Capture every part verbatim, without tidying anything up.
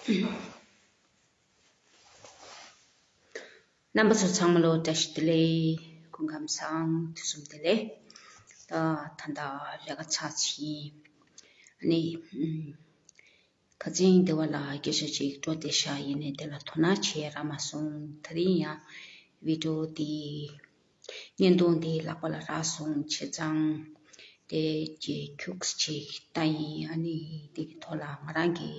རྣམ་པ་ཚོ་ཚང་མ་ལོ་བཀྲ་ཤིས་བདེ་ལེགས། སྐུ་ཁམས་བཟང་། དུས་གསུམ་བདེ་ལེགས། ད་ད་ལྟ་ལས་ཀ་ཚར་ཕྱིན། ཨ་ནི་ཨམ། ཁ་སང་སྡེ་བ་ལ་སྐད་ཆ་ཅིག་འགྲོ་བསྡད་ཤག་ཡིན་ནའི་དེ་ལ་དོ་སྣང་བྱེད་རག་མ་སོང་། དེ་རིང་ཡང་བི་ཌིའོ་འདི་བརྙན་ཐུང་འདི་ལག་པ་ལ་རག་སོང་། བྱས་ཙང་དེ་གི་ཁྱུག་ཅིག་ལྟ་ཡིན། ཨ་ནི་འདི་གི་ཐོག་ལ་ང་རང་གི་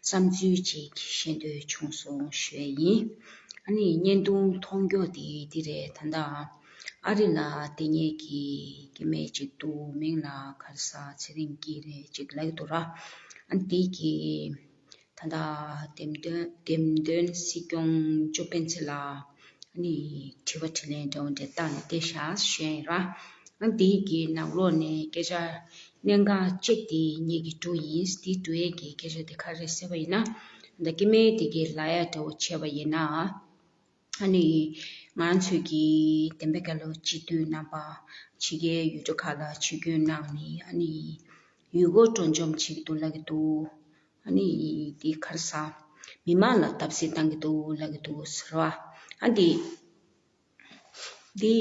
བསམ་ཚུལ་ཅིག་བཤད་འདོད་བྱུང་སོང་ཞུ་ཡ་ཡིན། ཨ་ནི་བརྙན་ཐུང་མཐོང་རྒྱུ་དེ་འདི་རེད། ད་ལྟ་ཨ་རི་ལ་བསྡད་མཁན་གྱི་སྐྱེ་དམན་ཅིག་འདུག་མིང་ལ་ག་རེ་ཟེར། ཚེ་རིང་སྐྱིད་རེད་ཅིག་ལབ་ཀྱི་འདུག་ར། ཨ་ནི་དེ་གི་ད་ལྟ་འདེམས་ཐོན་འདེམས་ཐོན་སྲིད་སྐྱོང་ཅོ་སྤེན་ཚེ་ལ་ཨ་ནི་དྲི་བ་དྲིས་ལན་འདྲ་བོ་འདྲ་བཏང་ནས་བསྡད་ཤག་ཞུ་ཡ་ཡིན་ར། ཨ་ནི་དེ་གི་ནང་ལོགས་ནས་སྐད་ཆ་གནད་འགག་གཅིག་དེ་ངེད་ཀྱིས་འབྲུ་ཡིན། དེ་འབྲུ་ཡས་ཀྱི་སྐད་ཆ་དེ་ག་རེ་ཟེར་བ་ཡིན་ན། ད་སྐྱེ་དམན་དེ་གི་ལབ་ཡ་འདྲ་བོ་བྱས་པ་ཡིན་ན། ཨ་ནི་ང་ཚོས་ཀྱི་བདེན་པ་རྒྱལ་ལོ་སྤྱི་འཐུས་རྣམ་པ་ཕྱི་རྒྱལ་ཡུལ་གྲུ་ཁག་ལ་ཆིབས་བསྒྱུར་གནང་ནས། ཨ་ནི་ཡུལ་སྐོར་སྤྲོ་འཆམ་བྱེད་ཀྱི་འདུག་ལབ་ཀྱི་འདུག་ཨ་ནི་དེ་ག་རེ་ཟེར། མི་མང་ལ་བརྡབ་གསིག་བཏང་གི་འདུག་ལབ་ཀྱི་འདུག་ཟེར་བ། ཨ་འདི་འདི་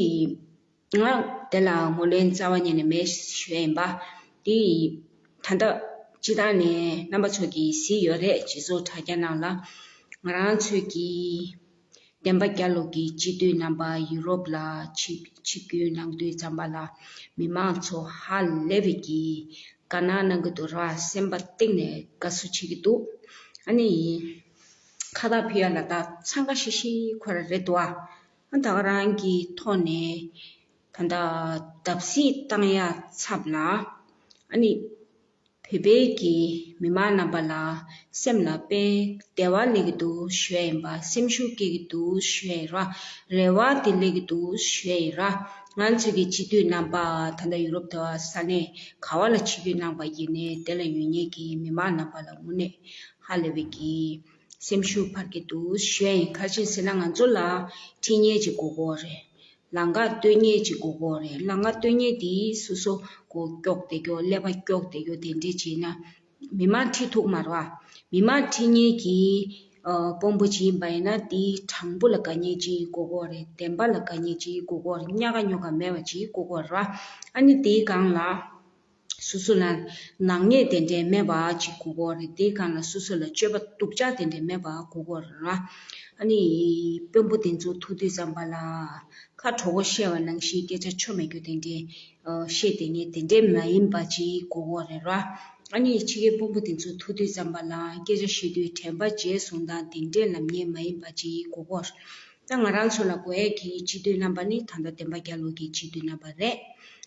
ང་དེ་ལ་ངོས་ལེན་རྩ་བ་ཉིད་ནས་མེད་ཞུ་ཡ་ཡིན་པ། འདི་ད་ལྟ་སྤྱི་བཏང་ནས་རྣམ་པ་ཚོ་གིས་གཟིགས་ཡོད་རེད། སྤྱི་ཚོགས་དྲ་རྒྱ་ནང་ལ་ང་རང་ཚོས་ཀྱི་བདེན་པ་རྒྱལ་ལོ་གི་སྤྱི་འཐུས་རྣམ་པ་ཡུ་རོབ་ལ་ཆིབས་ཆིབས་བསྒྱུར་གནང་དུས་ཙམ་པ་ལ། མི་མང་ཚོ་ཧ་ལས་པའི་གི་དགའ་སྣང་གནང་གི་འདུག་ར། སེམས་པ་གཏིང་ནས་དགའ་བསུ་བྱེད་ཀྱི་འདུག་ཨ་ནི་ཁ་བཏགས་ཕུལ་ཡ་ལ་ད་འཚང་ཁ་ཤིག་ཤིག་ཁོ་ར་རེད་འདུག་ཨ། ཨ་ད་ག་རང་གི་ཐོག་ནས་ད་ལྟ་བརྡབ་གསིག་བཏང་ཡ་ཚབ་ལ། ཨ་ནི་བོད་པའི་གི་མི་མང་རྣམ་པ་ལ་སེམས་ལ་དཔེ་བདེ་བ་སླེབས་ཀྱི་འདུག་ཞུ་ཡ་ཡིན་པ། སེམས་ཤུགས་སྐྱེ་གི་འདུག་ཞུ་ཡ་ཡིན་ར། རེ་བ་དེ་སླེབས་ཀྱི་འདུག་ཞུ་ཡ་ཡིན་ར། ང་ཚོའི་གི་སྤྱི་འཐུས་རྣམ་པ་ད་ལྟ་ཡུ་རོབ་དེ་བ་ས་གནས་ག་བ་ལ་ཆིབས་བསྒྱུར་གནང་པ་ཡིན་ནའི་དེ་ལ་ཡོད་མཁན་གྱི་མི་མང་རྣམ་པ་ལ་དངོས་གནས་ཧ་ལས་པའི་གི་སེམས་ཤུགས་འཕར་གྱི་འདུག་ཞུ་ཡ་ཡིན། ག་རེ་བྱས་ཟེར་ན་ང་ཚོ་ལ་ཁྲིད་མཁན་ཅིག་དགོས་ཀྱི་ཡོད་རེད། ལམ་ཁ་སྟོན་མཁན་ཅིག་དགོས་ཀྱི་ཡོད་རེད། ལམ་ཁ་སྟོན་མཁན་དེ་སོ་སོ་མགོ་སྐྱོགས་བསྡད་རྒྱུ། ཀླད་པ་སྐྱོགས་བསྡད་རྒྱུ་དེ་འདྲས་བྱས་ན་མི་མང་ཁྲིད་ཐུབ་མ་རེད་བ། མི་མང་ཁྲིད་མཁན་གྱི་ཨ་དཔོན་པོ་ཅིག་ཡིན་པ་ཡིན་ན། དེ་དྲང་པོ་ལ་དགའ་མཁན་ཅིག་དགོས་ཀྱི་ཡོད་རེད། བདེན་པ་ལ་དགའ་མཁན་ཅིག་དགོས་ཀྱི་ཡོད་རེད། གཉའ་ཁ་ཉོ་ཁ་མེད་པ་ཅིག་དགོས་ཀྱི་ཡོད་རེད་བ། ཨ་ནི་དེའི་སྒང་ལ་སོ་སོ་ལ་ནག་ཉེས་དེ་འདྲས་མེད་པ་ཅིག་དགོས་ཀྱི་ཡོད་རེད། དེའི་སྒང་ལ་སོ་སོ་ལ་སྤྱོད་པ་སྡུག་ཅག་དེ་འདྲས་མེད་པ་དགོས་ཀྱི་ཡོད་རེད་བ། ཨ་ནི་དཔོན་པོ་དེ་ཚོ་ཐུག་དུས་ཙམ་པ་ལ་ཁ་གྲོགས་པོ་བཤད་པ་ནང་བཞིན་སྐད་ཆ་ཆོ་མེད་རྒྱུ་དེ་འདྲས་ཨ་བཤད་བསྡད་མཁན་དེ་འདྲས་མ་ཡིན་པ་ཅིག་དགོས་ཀྱི་ཡོད་རེད་བ། ཨ་ནི་ཕྱི་རྒྱལ་དཔོན་པོ་དེ་ཚོ་ཐུག་དུས་ཙམ་པ་ལ་སྐད་ཆ་བཤད་དུས་དྲན་པ་བརྗེད་སོང་དང་དེ་འདྲས་ལབ་མཁན་མ་ཡིན་པ་ཅིག་དགོས་ཀྱི་ཡོད་རེད། ད་ང་རང་ཚོ་ལ་དགོས་ཡས་ཀྱི་སྤྱི་འཐུས་རྣམ་པ་ནི་ད་ལྟ་བདེན་པ་རྒྱལ་ལོ་གི་སྤྱི་འཐུས་རྣམ་པ་རེད།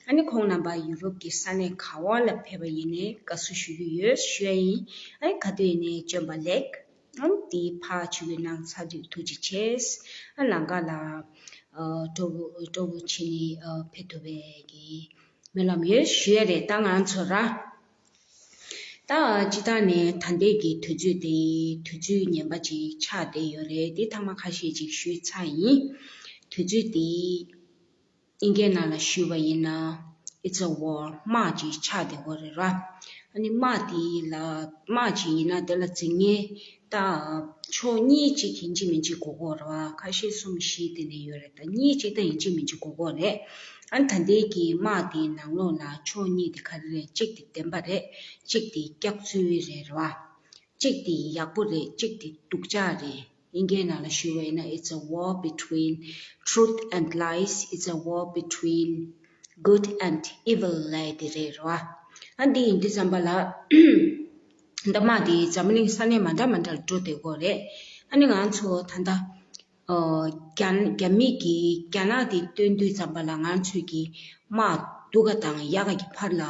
ཨ་ནི་ཁོང་རྣམ་པ་ཡུ་རོབ་ཀྱི་ས་གནས་ག་བ་ལ་ཕེབས་པ་ཡིན་ནའི་དགའ་བསུ་ཞུ་གི་ཡོད་ཞུ་ཡ་ཡིན། ཨ་ནི་ག་དུས་ཡིན་ནའི་བྱོན་པ་ལེགས། ཨ་ནི་དེ་ཕར་ཆུ་བོའི་ནང་ཚར་དུས་ཐུགས་རྗེ་ཆེ། ཨ་ལམ་ཁ་ལ་ཨ་སྤྲོ་པོ་སྤྲོ་པོ་བྱས་ནས་ཨ་ཕེབས་ཐུབ་པའི་གི་སྨོན་ལམ་ཡོད་ཞུ་ཡ་རེད། ད་ང་ཚོ་ར། ད་སྤྱི་བཏང་ནས་ད་ལྟའི་གི་དུས་ཚོད་དེ་དུས་ཚོད་ངན་པ་ཅིག་ཆགས་བསྡད་ཡོད་རེད། དེ་ཐ་མ་ཁ་ཤས་ཅིག་ཞུས་ཚར་ཡིན། དུས་ཚོད་དེ་དབྱིན་སྐད་ནང་ལ་ཞུས་པ་ཡིན་ན། It's a war. དམག་ཅིག་ཆགས་བསྡད་ཡོད་རེད་ར། ཨ་ནི་དམག་དེ་ལ་དམག་ཅིག་ཡིན་ན་དེ་ལ་འཛིང་མཁན་ད་ཕྱོགས་གཉིས་ཅིག་ཡིན་གཅིག་མིན་གཅིག་དགོས་ཀྱི་ཡོད་རེད་བ། ཁ་ཤས་གསུམ་བཞི་དེ་འདྲ་ཡོད་རེད། ད་གཉིས་ཅིག་ད་ཡིན་གཅིག་མིན་གཅིག་དགོས་ཀྱི་ཡོད་རེད། ཨ་ནི་ད་ལྟའི་གི་དམག་དེའི་ནང་ལོགས་ལ་ཕྱོགས་གཉིས་དེ་ག་རེ་རེད། གཅིག་དེ་བདེན་པ་རེད། གཅིག་དེ་སྐྱག་རྫུན་རེད་རེད་བ། གཅིག་དེ་ཡག་པོ་རེད། གཅིག་དེ་སྡུག་ཅག་རེད། དབྱིན་སྐད་ནང་ལ་ཞུས་པ་ཡིན་ན། It's a war between truth and lies. It's a war between good and evil ལབ་དེ་རེད་རེད་བ། ཨ་འདི་ཡིན་དུས་ཙམ་པ་ལ་ད་དམག་དེ་འཛམ་གླིང་ས་གནས་མ་འདྲ་མ་འདྲར་འགྲོ་བསྡད་ཀྱི་ཡོད་རེད། ཨ་ནི་ང་ཚོ་ད་ལྟ་ཨ་རྒྱ་རྒྱ་མི་གིས་རྒྱ་ནག་དེ་བཏོན་དུས་ཙམ་པ་ལ་ང་ཚོས་ཀྱི་དམག་སྡུག་ག་དང་ཡག་ག་གི་བར་ལ་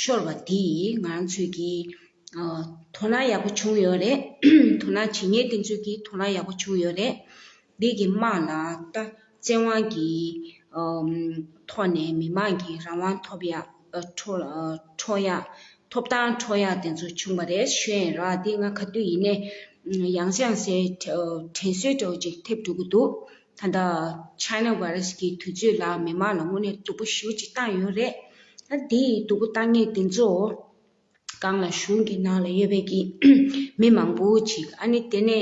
ཤོར་བ་དེས་ང་ཚོས་ཀྱི་ཨ་དོ་སྣང་ཡག་པོ་བྱུང་ཡོད་རེད། དོ་སྣང་བྱེད་མཁན་དེ་ཚོས་ཀྱི་དོ་སྣང་ཡག་པོ་བྱུང་ཡོད་རེད། འདི་གི་དམག་ལ་ད་བཙན་དབང་གི་ཨམ་ཐོག་ནས་མི་མང་གི་རང་དབང་ཐོབ་ཡ་ཨ་འཕྲོ་ཨ་འཕྲོག་ཡ་ཐོབ་ཐང་འཕྲོག་ཡ་དེ་ཚོ་བྱུང་བ་རེད་ཞུ་ཡིན་ར། འདི་ང་ག་དུས་ཡིན་ནའི་ཡང་སེ་ཡང་སེ་དྲན་གསོའི་འདྲ་བོ་ཅིག་ཐེབས་འགྲོ་གི་འདུག་ད་ལྟ་China virus གི་དུས་ཚོད་ལ་མི་མང་ལ་དངོས་གནས་སྡུག་པོ་ཞེ་པོ་ཅིག་བཏང་ཡོད་རེད། ད་འདི་སྡུག་པོ་བཏང་མཁན་དེ་ཚོ་ སྒང་ལ་གཞུང་གི་ནང་ལ་ཡོད་པའི་གི་མི་མང་པོ་ཅིག་ཨ་ནི་དེ་ནས་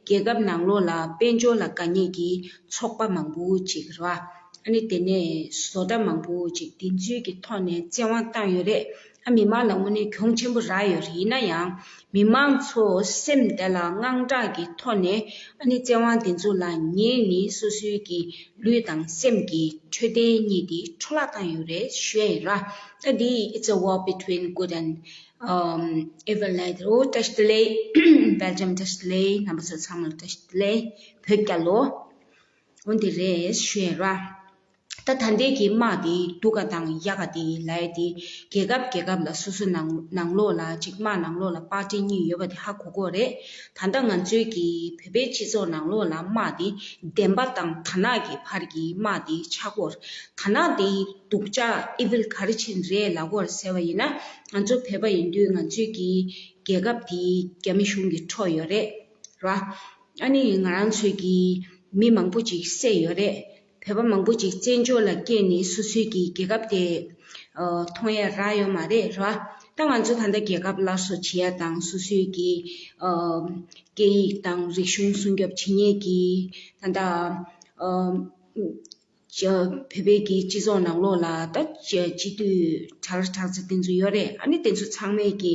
རྒྱལ་ཁབ་ནང་ལོགས་ལ་དཔལ་འབྱོར་ལ་དགའ་མཁན་གྱི་ཚོགས་པ་མང་པོ་ཅིག་རེད་བ། ཨ་ནི་དེ་ནས་བཟོ་གྲྭ་མང་པོ་ཅིག་དེ་ཚོའི་གི་ཐོག་ནས་བཙན་དབང་བཏང་ཡོད་རེད། ཨ་མི་མང་ལ་དངོས་གནས་གྱོང་ཆེན་པོ་རག་ཡོད་རེད། ཡིན་ན་ཡང་མི་མང་ཚོ་སེམས་དེ་ལ་དངངས་སྐྲག་གི་ཐོག་ནས་ཨ་ནི་བཙན་དབང་དེ་ཚོ་ལ་ཉན་ནས་སོ་སོའི་གི་ལུས་དང་སེམས་ཀྱི་འཕྲོད་བསྟེན་གཉིས་དེ་འཕྲོ་བརླག་བཏང་ཡོད་རེད་ཞུ་ཡ་ཡིན་ར། ད་འདི་it's a war between good and um, evil ལབ་ཡ་དེ་རེད། བཀྲ་ཤིས་བདེ་ལེགས། སྦེལ་ཇམ་བཀྲ་ཤིས་བདེ་ལེགས། རྣམ་པ་ཚོ་ཚང་མ་ལ་བཀྲ་ཤིས་བདེ་ལེགས། བོད་རྒྱལ་ལོ། འོ་འདི་རེད་ཞུ་ཡ་ར། ད་ད་ལྟའི་གི་དམག་དེ་སྡུག་ག་དང་ཡག་ག་དེ་ལབ་ཡ་དེ་རྒྱལ་ཁབ་རྒྱལ་ཁབ་ལ་སོ་སོ་ནང་ནང་ལོགས་ལ་ཅིག་དམག་ནང་ལོགས་ལ་པར་ཊི་གཉིས་ཡོད་པ་དེ་ཧ་གོ་གོ་རེད། ད་ལྟ་ང་ཚོའི་གི་བོད་པའི་སྤྱི་ཚོགས་ནང་ལོགས་ལ་དམག་དེ་བདེན་པ་དང་དར་ནག་གི་བར་གྱི་དམག་དེ་ཆགས་གོ། དར་ནག་དེ་སྡུག་ཅག་evil ག་རེ་ཕྱིན་རེད་ལབ་གོ་ཟེར་བ་ཡིན་ན། ང་ཚོ་བོད་པ་ཡིན་དུས་ང་ཚོའི་གི་རྒྱལ་ཁབ་དེ་རྒྱ་མི་གཞུང་གིས་འཕྲོག་ཡོད་རེད་ར། ཨ་ནི་ང་རང་ཚོའི་གི་མི་མང་པོ་ཅིག་བསད་ཡོད་རེད། བོད་པ་མང་པོ་ཅིག་བཙན་བྱོལ་ལ་བསྐྱལ་ནས་སོ་སོའི་གི་རྒྱལ་ཁབ་དེ་ཨ་མཐོང་ཡ་རག་ཡོད་མ་རེད་ར། ད་ང་ཚོ་ད་ལྟ་རྒྱལ་ཁབ་སླར་གསོ་བྱེད་ཡ་དང་སོ་སོའི་གི་ཨ་སྐད་ཡིག་དང་རིག་གཞུང་སྲུང་སྐྱོབ་བྱེད་མཁན་གྱི་ད་ལྟ་ཨ་བོད་པའི་གི་སྤྱི་ཚོགས་ནང་ལོགས་ལ་ད་སྤྱི་འཐུས་གྲལ་གྲགས་ཚོད་དེ་ཚོ་ཡོད་རེད། ཨ་ནི་དེ་ཚོ་ཚང་མས་གི་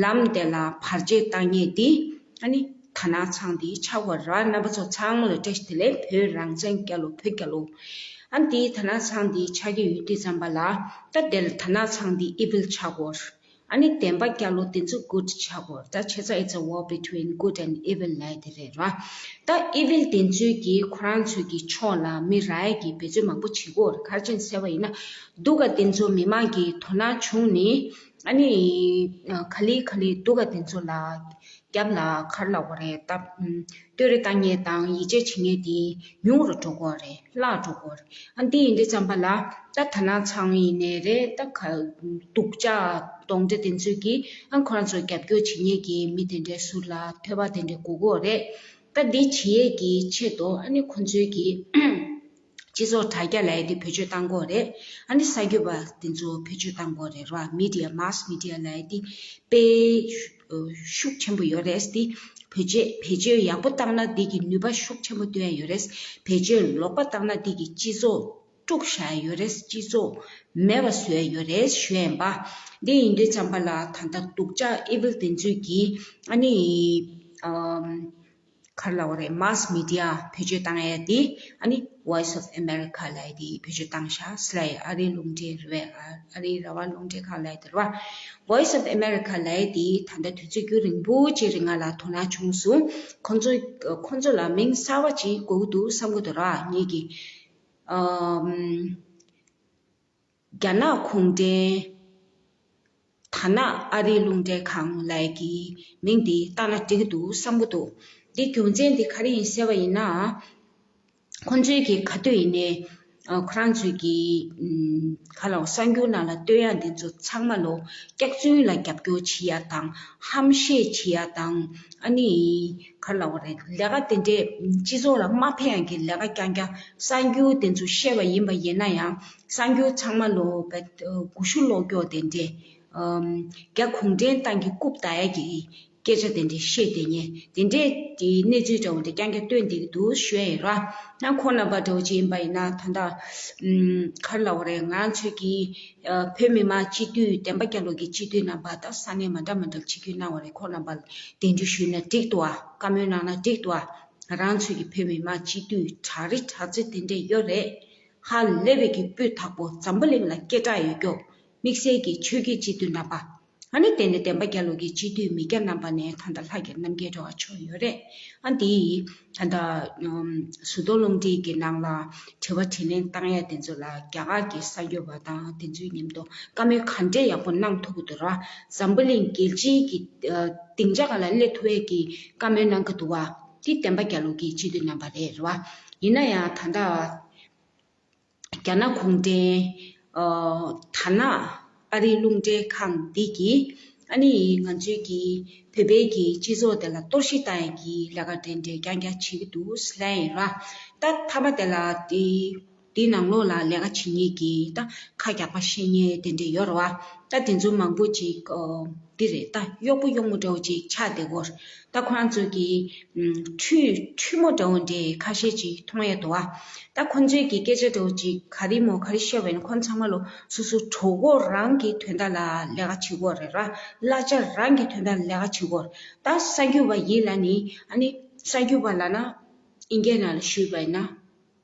ལམ་དེ་ལ་བར་ཆད་བཏང་མཁན་དེ་ཨ་ནི་དར་ནག་ཚང་དེ་ཆགས་པ་རེད། རྣམ་པ་ཚོ་ཚང་མ་ལ་བཀྲ་ཤིས་བདེ་ལེགས། བོད་རང་བཙན་རྒྱལ་ལོ། བོད་རྒྱལ་ལོ། ཨ་ནི་དེ་དར་ནག་ཚང་དེ་ཆགས་ཀྱི་ཡོད་དུས་ཙམ་པ་ལ་ད་དེ་ལ་དར་ནག་ཚང་དེ་evil ཆགས་པ་རེད། ཨ་ནི་བདེན་པ་རྒྱལ་ལོ་དེ་ཚོ་good ཆགས་གོ། ད་བྱས་ཙང་it's a war between good and evil ལབ་ཡ་དེ་རེད་ར། ད་evil དེ་ཚོས་ཀྱིས་ཁོ་རང་ཚོའི་གི་ཕྱོགས་ལ་མི་རག་ཡ་གི་འབད་རྩོལ་མང་པོ་བྱེད་གོ། ག་རེ་བྱས་ནས་ཟེར་བ་ཡིན་ན། སྡུག་ག་དེ་ཚོ་མི་མང་གི་དོ་སྣང་བྱུང་ནས་ཨ་ནི་ག་ལེ་ག་ལེ་སྡུག་ག་དེ་ཚོ་ལ་རྒྱབ་ལ་ག་རེ་ལབ་དགོས་རེད། ད་བསྟོད་ར་བཏང་མཁན་དང་ཡིད་ཆེས་བྱེད་མཁན་དེ་ཉུང་རུ་འགྲོ་གོ་རེད། བརླག་འགྲོ་གོ་རེད། ཨ་འདི་ཡིན་དུས་ཙམ་པ་ལ་ད་དར་ནག་ཚང་ཡིན་ནའི་རེད། ད་ག་སྡུག་ཅག་གདོན་འདྲེ་དེ་ཚོས་ཀྱིས་ཨ་ཁོ་རང་ཚོ་རྒྱབ་སྐྱོར་བྱེད་མཁན་གྱི་མི་དེ་འདྲའི་ཟུར་ལ་ཐོད་པ་དེ་འདྲ་སྒུག་གོ་རེད། ད་འདི་བྱེད་ཡས་ཀྱི་ཆེད་དུ་ཨ་ནི་ཁོ་ཚོའི་གི་སྤྱི་ཚོགས་དྲ་རྒྱ་ལབ་ཡས་དེ་བེད་སྤྱོད་བཏང་གོ་རེད། ཨ་ནི་གསར་འགོད་པ་དེ་ཚོ་བེད་སྤྱོད་བཏང་གོ་རེད་ར། མི་ཌི་ཡ་མཱས་མི་ཌི་ཡ་ལབ་ཡས་དེ་དཔེ་ཤུགས་ཆེན་པོ་ཡོད་རེད། དེ་བེད་སྤྱོད་བེད་སྤྱོད་ཡག་པོ་བཏང་ན་དེ་གི་ནུས་པ་ཤུགས་ཆེན་པོ་སྟོན་ཡ་ཡོད་རེད། བེད་སྤྱོད་ལོག་པ་བཏང་ན་དེ་གི་སྤྱི་ཚོགས་དཀྲུག་བཞག་ཡ་ཡོད་རེད། སྤྱི་ཚོགས་མེད་པ་བཟོ་ཡ་ཡོད་རེད་ཞུ་ཡ་ཡིན་པ། དེ་ཡིན་དུས་ཙམ་པ་ལ་ད་ལྟ་སྡུག་ཅག་evil དེ་ཚོས་ཀྱིས་ཨ་ནི་ཨམ། ག་རེ་ལབ་དགོས་རེད། མཱས་མི་ཌི་ཡ་བེད་སྤྱོད་བཏང་ཡ་དེ་ཨ་ནི་Voice of America ལབ་ཡ་དེ་བེད་སྤྱོད་བཏང་ཤག་ཟེར་ལབ་ཡ། ཨ་རིའི་རླུང་འཕྲིན་རེད་པས། ཨ་རིའི་རང་དབང་རླུང་འཕྲིན་ཁང་ལབ་ཡ་དེ་རེད་པ། Voice of America ལབ་ཡ་དེ་ད་ལྟ་དུས་ཚོད་རྒྱུན་རིང་པོ་ཅིག་རིང་ང་ལ་དོ་སྣང་བྱུང་སོང་། ཁོང་ཚོ་ཁོང་ཚོ་ལ་མིང་གསར་པ་ཅིག་དགོས་ཀྱི་འདུག་བསམ་གྱི་འདུག་ར། ངེད་ཀྱིས་ཨམ། རྒྱ་ནག་གུང་ཁྲན་དར་ནག་ཨ་རིའི་རླུང་འཕྲིན་ཁང་ལབ་ཡ་གི་མིང་འདི་བཏགས་ན་འགྲིག་གི་འདུག་བསམ་གྱི་འདུག། འདི་རྒྱུ་མཚན་འདི་ག་རེ་ཡིན་ཟེར་བ་ཡིན་ན། ཁོང་ཚོའི་གི་ག་དུས་ཡིན་ནའི་ཨ་ཁོ་རང་ཚོའི་གི་ཨམ་ག་ལ་གསར་འགྱུར་ནང་ལ་སྟོན་ཡ་འདི་ཚོ་ཚང་མ་ལོ་སྐྱག་རྫུན་ལ་རྒྱབ་སྐྱོར་བྱེད་ཡ་དང་ཧམ་བཤད་བྱེད་ཡ་དང་ཨ་ནི་ག་ལ་བ་རེད། ལས་ཀ་དེ་འདྲས་སྤྱི་ཚོགས་ལ་མ་ཕན་ཡ་གི་ལས་ཀ་རྐྱང་རྐྱང་། གསར་འགྱུར་དེ་ཚོ་བཤད་པ་ཡིན་པ་ཡིན་ན་ཡང་། གསར་འགྱུར་ཚང་མ་ལོ་བའི་སྒུལ་ཤུགས་གློག་སྐྱོག་དེ་འདྲས། ཨམ། རྒྱ་གུང་ཁྲན་ཏང་གི་རྐུབ་བལྡག་ཡ་གི་སྐད་ཆ་དེ་འདྲས་བཤད་དེ་ཉེ་དེ་འདྲས་ཀྱི་གནས་ཚུལ་འདྲ་བོ་དེ་རྐྱང་རྐྱང་སྟོན་བསྡད་ཀྱི་འདུག་ཞུ་ཡ་ཡིན་ར། ཡང་ཁོང་རྣམ་པ་འདྲ་བོ་ཅིག་ཡིན་པ་ཡིན་ན་ད་ལྟ་ཨམ། ག་རེ་ལབ་དགོས་རེད། ང་རང་ཚོའི་གི་ཨ་བོད་མི་མང་སྤྱི་འཐུས་བདེན་པ་རྒྱལ་ལོ་གི་སྤྱི་འཐུས་རྣམ་པ་དང་ས་གནས་མ་འདྲ་མ་འདྲ་ལ་ཆིབས་བསྒྱུར་གནང་བ་རེད། ཁོང་རྣམ་པ་ལ་གདན་འདྲེན་ཞུས་ན་འགྲིག་འདུག་ཨ། བཀའ་མོལ་གནང་ན་འགྲིག་འདུག་ཨ། ང་རང་ཚོའི་གི་བོད་མི་མང་སྤྱི་འཐུས་དྲག་རི་དྲག་རྩལ་དེ་འདྲས་ཡོད་རེད། ཧ་ལས་པའི་གི་སྤུས་དག་པོ་འཛམ་བུ་གླིང་ལ་སྐད་གྲགས་ཡོད་རྒྱུ། དམིགས་བསལ་གྱི་ཆོས་བརྒྱུད་སྤྱི་འཐུས་རྣམ་པ། ཨ་ནི་དེ་ནས་བདེན་པ་རྒྱལ་ལོ་གི་སྤྱི་འཐུས་མི་སྐྱ་རྣམ་པ་ནས་ད་ལྟ་ལྷ་རྒྱལ་རྣམ་རྒྱལ་འགྲོ་བ་ཆོག་ཡོད་རེད། ཨ་འདིའི་ད་ལྟ་ཨམ་ཟུར་གཏོགས་རླུང་འཕྲིན་གྱི་ནང་ལ་དྲི་བ་དྲིས་ལན་བཏང་ཡ་དེ་ཚོ་ལ་རྒྱ་གར་གྱི་གསར་འགོད་པ་དང་དེ་ཚོའི་མཉམ་དུ་བཀའ་མོལ་ག་འདྲས་ཡག་པོ་གནང་ཐུབ་ཀྱི་འདུག་ར། འཛམ་བུ་གླིང་རྒྱལ་སྤྱིའི་གི་ཨ་སྡིངས་ཆ་སྒང་ལ་སླེབས་ཐུབ་ཡ་གི་བཀའ་མོལ་གནང་གི་འདུག་བ། དེ་བདེན་པ་རྒྱལ་ལོ་གི་སྤྱི་འཐུས་རྣམ་པ་རེད་ར། ཡིན་ན་ཡང་ད་ལྟ་རྒྱ་ནག་གུང་ཁྲན་ཨ་དར་ནག་ཨ་རིའི་རླུང་འཕྲིན་ཁང་འདི་གིས་ཨ་ནི་ང་ཚོའི་གི་བོད་པའི་གི་སྤྱི་ཚོགས་དེ་ལ་གཏོར་བཤིག་བཏང་ཡ་གི་ལས་ཀ་དེ་འདྲས་རྐྱང་རྐྱང་བྱེད་ཀྱི་འདུག་ཟེར་ལབ་ཡིན་ར། ད་མཐའ་མ་དེ་ལ་དེ་དེའི་ནང་ལོགས་ལ་ལས་ཀ་བྱེད་མཁན་གྱི་ད་ཁ་རྒྱག་པ་བཤད་མཁན་དེ་འདྲས་ཡོད་རེད་བ། ད་དེ་ཚོ་མང་པོ་ཅིག་ཨ་ རེད། ད་གཡོག་པོ་གཡོག་མོ་འདྲ་བོ་ཅིག་ཆགས་བསྡད་ཀྱི་ཡོད་རེད། ད་ཁོ་རང་ཚོ་གི་ཨམ་ཁྲུས་ཁྲུས་མོ་འདྲ་བོ་འདྲ་ཁ་ཤས་ཅིག་མཐོང་ཡས་འདུག་བ། ད་ཁོ་ཚོའི་གི་སྐད་ཆ་འདྲ་བོ་ཅིག་ག་རེ་མོ་ག་རེ་བཤད་པ་ཡིན་ན། ཁོ་ཚང་མ་ལོ་སོ་སོ་གྲོད་ཁོག་རང་གི་དོན་དག་ལ་ལས་ཀ་བྱེད་ཀྱི་ཡོད་རེད་ར། གླ་ཆ་རང་གི་དོན་དག་ལ་ལས་ཀ་བྱེད་ཀྱི་ཡོད་རེད། ད་གསར་འགྱུར་བ་ཡིན་ལབ་ནི། ཨ་ནི་གསར་འགྱུར་བ་ལབ་ན་ཨིན་སྐད་ནང་ལ་ཞུས་པ་ཡིན་ན།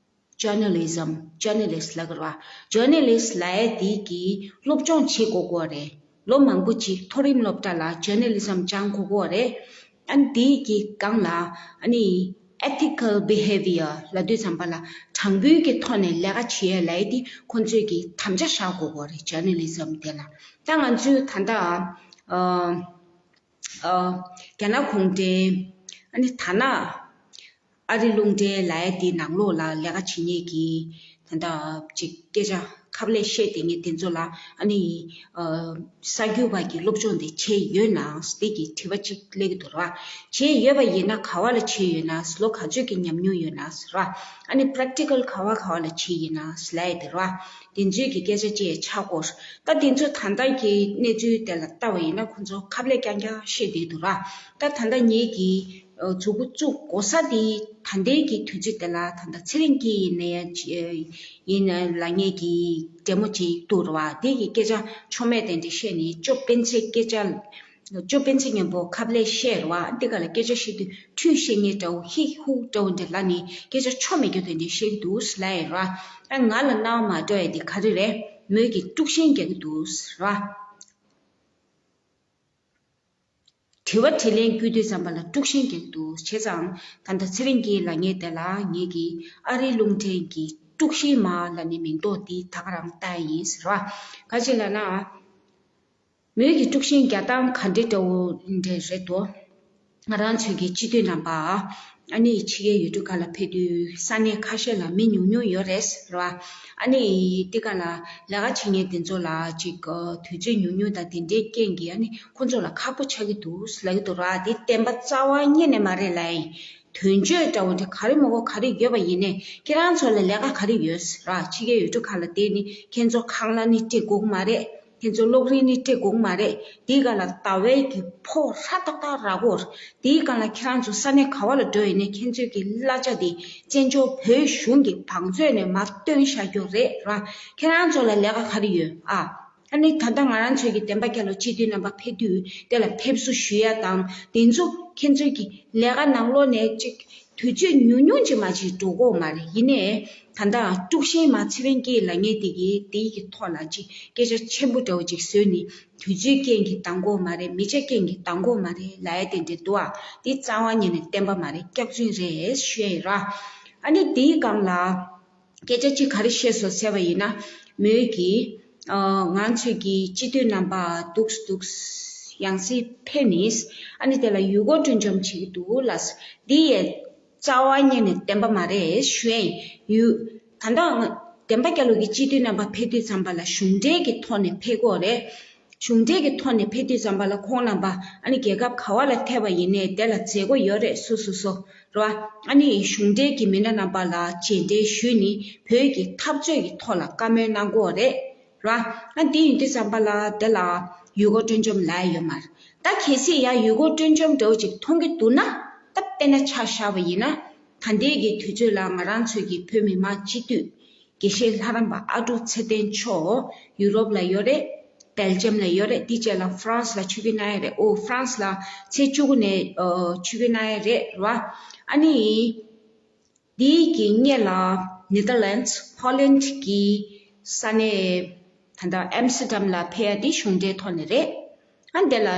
Journalism, journalist ལབ་ཀྱི་རེད་བ། Journalist ལབ་ཡས་དེ་གི་སློབ་སྦྱོང་བྱེད་དགོས་ཀྱི་ཡོད་རེད། ལོ་མང་པོ་ཅིག་མཐོ་རིམ་སློབ་གྲྭ་ལ་Journalism སྦྱང་དགོས་ཀྱི་ཡོད་རེད། ཨ་ནི་དེ་གི་སྒང་ལ་ཨ་ནི་Ethical Behavior ལབ་དུས་ཙམ་པ་ལ་དྲང་པོའི་གི་ཐོག་ནས་ལས་ཀ་བྱེད་ཡས་ལབ་ཡས་དེ་ཁོང་ཚོས་གི་དམ་བཅའ་བཞག་དགོས་ཀྱི་ཡོད་རེད། Journalism དེ་ལ། ད་ང་ཚོས་ད་ལྟ་ཨ་ཨ་རྒྱ་ནག་གུང་ཁྲན། ཨ་ནི་ད་ནང་ཨ་རི་རླུང་འཕྲིན་ལབ་ཡས་དེ་ནང་ལོགས་ལ་ལས་ཀ་བྱེད་མཁན་གྱི་ད་ལྟ་ཅིག་སྐད་ཆ་ཁ་ལག་བཤད་བསྡད་མཁན་དེ་ཚོ་ལ། ཨ་ནི་ཨ་གསར་འགྱུར་བ་གི་སློབ་སྦྱོང་དེ་བྱས་ཡོད་ན་ཟེར་དེ་གི་དྲི་བ་ཅིག་སླེབས་ཀྱི་འདུག་ར། བྱས་ཡོད་པ་ཡིན་ན་ག་བ་ལ་བྱས་ཡོད་ན། ལོ་ག་ཚོད་ཀྱི་ཉམས་མྱོང་ཡོད་ན་ཟེར་ར། ཨ་ནི་Practical ག་བ་ག་བ་ལ་བྱས་ཡིན་ན་ཟེར་ལབ་ཡས་དེ་ར། དེ་ཚོའི་གི་སྐད་ཆ་ཅིག་ཆགས་ཀྱི་ཡོད། ད་དེ་ཚོ་ད་ལྟ་གི་གནས་ཚུལ་དེ་ལ་ལྟ་བ་ཡིན་ན་ཁོ་ཚོ་ཁ་ལག་རྐྱང་རྐྱང་བཤད་བསྡད་འདུག་ར། ད་ད་ལྟ་ངེད་ཀྱི་ཨ་མཛུབ་གུ་བཙུགས་དགོས་ས་དེ། ད་ལྟའི་གི་དུས་ཚོད་དེ་ལ་ད་ལྟ་ཚེ་རིང་སྐྱིད་ཡིན་ནའི་ཡིན་ལབ་མཁན་གྱི་འདྲེ་མོ་ཅིག་འདུག་ར་བ། དེ་གི་སྐད་ཆ་ཆོ་མེད་དེ་འདྲ་བཤད་ནས། ཅོ་སྤེན་ཚེ་སྐད་ཆ། ཅོ་སྤེན་ཚེ་མཉམ་པོ་ཁ་ལག་བཤད་ར་བ། འདི་ག་ལ་སྐད་ཆ་བཤད་དུས་ཁྲུས་བཤད་མཁན་འདྲ་བོ་ཧིག་ཧུག་འདྲ་བོ་འདྲ་ལབ་ནས་སྐད་ཆ་ཆོ་མེད་རྒྱུ་དེ་འདྲ་བཤད་ཀྱི་འདུག་ལབ་ཡས་ར། ཨ་ང་ལ་སྣང་བ་མ་འགྲོ་ཡས་དེ་ག་རེ་རེད། མོས་ཀྱིས་དཀྲུག་ཤིང་རྒྱག་གི་འདུག་ར། དྲི་བ་དྲིས་ལན་བསྐུལ་དུས་ཙམ་པ་ལ་དཀྲུག་ཤིང་རྒྱག་གི་འདུག་བྱས་ཙང་ད་ལྟ་ཚེ་རིང་སྐྱིད་ལབ་མཁན་དེ་ལ་ངེད་ཀྱིས་ཨ་རིའི་རླུང་འཕྲིན་གྱི་དཀྲུག་ཤིང་མ་ལབ་ནས་མིང་འདོགས་འདི་ད་ག་རང་བཏགས་ཡིན་ཟེར་བ། ག་ཅི་ལབ་ན། མོས་ཀྱིས་དཀྲུག་ཤིང་རྒྱག་སྟངས་ག་འདྲ་འདྲ་བོ་འདྲ་རེད་དོ། ང་རང་ཚོའི་གི་སྤྱི་འཐུས་རྣམ་པ་ཨ་ནི་ཕྱི་རྒྱལ་ཡུལ་གྲུ་ཁག་ལ་ཕེབས་དུས་ས་གནས་ཁ་ཤས་ལ་མི་ཉུང་ཉུང་ཡོད་རེད་ཟེར་བ། ཨ་ནི་འདི་ག་ལ་ལས་ཀ་བྱེད་མཁན་དེ་ཚོ་ལ་ཅིག་དུས་ཚོད་ཉུང་ཉུང་དང་དེ་འདྲའི་རྐྱེན་གྱིས་ཨ་ནི་ཁོ་ཚོ་ལ་ཁག་པོ་ཆགས་ཀྱི་འདུག་ལབ་ཀྱི་འདུག་ར། དེ་བདེན་པ་རྩ་བ་ཉིད་ནས་མ་རེད་ལབ་ཡིན། དོན་གཅོད་འདྲ་བོ་འདྲ་ག་རེ་མ་གོ་ག་རེ་ཡོད་པ་ཡིན་ནའི་ཁྱེད་རང་ཚོ་ལ་ལས་ཀ་ག་རེ་ཡོད་ཟེར་ར། ཕྱི་རྒྱལ་ཡུལ་གྲུ་ཁག་ལ་བསྡད་ནི་ཁྱེད་ཚོ་ཁང་གླ་ནི་སྤྲད་དགོས་ཀྱི་མ་རེད། ཁྱེད་ཚོ་གློག་རིན་ནི་སྤྲད་དགོས་ཀྱི་མ་རེད། འདི་ག་ལ་ཟླ་བའི་གི་ཕོགས་ཧྲ་ཏག་ཏག་རག་གོ། འདིའི་སྒང་ལ་ཁྱེད་རང་ཚོ་ས་གནས་ག་བ་ལ་འགྲོ་ཡིན་ནའི་ཁྱེད་ཚོའི་གི་གླ་ཆ་དེ་བཙན་བྱོལ་བོད་གཞུང་གི་བང་མཛོད་ནས་མར་བཏོན་བཞག་རྒྱུ་རེད་ར། ཁྱེད་རང་ཚོ་ལ་ལས་ཀ་ག་རེ་ཡོད་ཨ། ཨ་ནི་ད་ལྟ་ང་རང་ཚོའི་གི་བདེན་པ་རྒྱལ་ལོ་སྤྱི་འཐུས་རྣམ་པ་ཕེབས་དུས་དེ་ལ་ཕེབས་བསུ་ཞུ་ཡ་དང་། དེ་ཚོ་ཁྱེད་ཚོའི་གི་ལས་ཀ་ནང་ལོགས་ནས་ཅིག་དུས་ཚོད་ཉུང་ཉུང་ཅིག་མ་ཅིག་འགྲོ་གོ་མ་རེད། ཡིན་ནའི་ད་ལྟ་དཀྲུག་ཤིང་མ་ཚེ་རིང་སྐྱིད་ལབ་མཁན་དེ་གིས་དེའི་གི་ཐོག་ལ་ཅིག་སྐད་ཆ་ཆེན་པོ་འདྲ་བོ་ཅིག་བཟོས་ནས་དུས་ཚོད་རྐྱེན་གྱིས་འདང་གོ་མ་རེད། མི་ཆ་རྐྱེན་གྱིས་འདང་གོ་མ་རེད་ལབ་ཡ་དེ་འདྲ་འདུག་ཨ། དེ་རྩ་བ་ཉིད་ནས་བདེན་པ་མ་རེད། སྐྱག་རྫུན་རེད་ཞུ་ཡ་ཡིན་ར། ཨ་ནི་དེའི་སྒང་ལ། སྐད་ཆ་གཅིག་ག་རེ་བཤད་སོང་ཟེར་བ་ཡིན་ན། མོས་ཀྱིས་ཨ་ང་ཚོས་ཀྱི་སྤྱི་འཐུས་རྣམ་པ་འདུག་འདུག་ཡང་སྲིད་ཕེབས་ནས་ཨ་ནི་དེ་ལ་ཡུལ་སྐོར་སྤྲོ་འཆམ་བྱེད་ཀྱི་འདུག་ལ། འདི་ཡི་རྩ་བ་ཉིད་ནས་བདེན་པ་མ་རེད་ཞུ་ཡ་ཡིན། ཡུལ་ད་ལྟ་བདེན་པ་རྒྱལ་ལོ་གི་སྤྱི་འཐུས་རྣམ་པ་ཕེབས་དུས་ཙམ་པ་ལ་གཞུང་འབྲེལ་གྱི་ཐོག་ནས་ཕེབས་དགོས་རེད། གཞུང་འབྲེལ་གྱི་ཐོག་ནས་ཕེབས་དུས་ཙམ་པ་ལ་ཁོང་རྣམ་པ་ཨ་ནི་རྒྱལ་ཁབ་ག་བ་ལ་ཐེབས་པ་ཡིན་ནའི་དེ་ལ་མཛད་སྒོ་ཡོད་རེད། སོ་སོ་སོ་རེད་བ། ཨ་ནི་གཞུང་འབྲེལ་གྱི་མི་སྣ་རྣམ་པ་ལ་མཇལ་འཕྲད་ཞུས་ནས་བོད་ཀྱི་འཐབ་རྩོད་ཀྱི་ཐོག་ལ་བཀའ་མོལ་གནང་དགོས་རེད་རེད་བ། ཨ་འདི་ཡིན་དུས་ཙམ་པ་ལ་དེ་ལ་ཡུལ་སྐོར་སྤྲོ་འཆམ་ལབ་ཡ་ཡོད་མ་རེད། ད་གལ་སྲིད་ཡང་ཡུལ་སྐོར་སྤྲོ་འཆམ་འདྲ་བོ་ཅིག་མཐོང་གི་འདུག་ན། ད་དཔེར་ན་ཆ་བཞག་པ་ཡིན་ན། ད་ལྟའི་གི་དུས་ཚོད་ལ་ང་རང་ཚོའི་གི་བོད་མི་མང་སྤྱི་འཐུས། དགེ་བཤེས་ལྷ་རམས་པ་ཨ་ཀྲུག་ཚེ་བརྟན་མཆོག་ཡུ་རོབ་ལ་ཡོད་རེད། སྦེལ་ཇམ་ལ་ཡོད་རེད། དེ་རྗེས་ལ་ཧྥ་རན་སི་ལ་ཆིབས་བསྒྱུར་གནང་ཡ་རེད། ཨོ་ཧྥ་རན་སི་ལ་ཚེས་བཅུ་དགུ་ནས་ཨ་ཆིབས་བསྒྱུར་གནང་ཡ་རེད་ར། ཨ་ནི་དེའི་གི་སྔོན་ལ་ནེ་དར་ལེན་ཌི་ཧོ་ལན་ཌི་གི་ས་གནས་ད་ལྟ་ཨེམ་སི་ཊར་ཌམ་ལ་ཕེབས་ཡ་དེ་གཞུང་འབྲེལ་ཐོག་ནས་རེད། ཨ་འདི་ལ་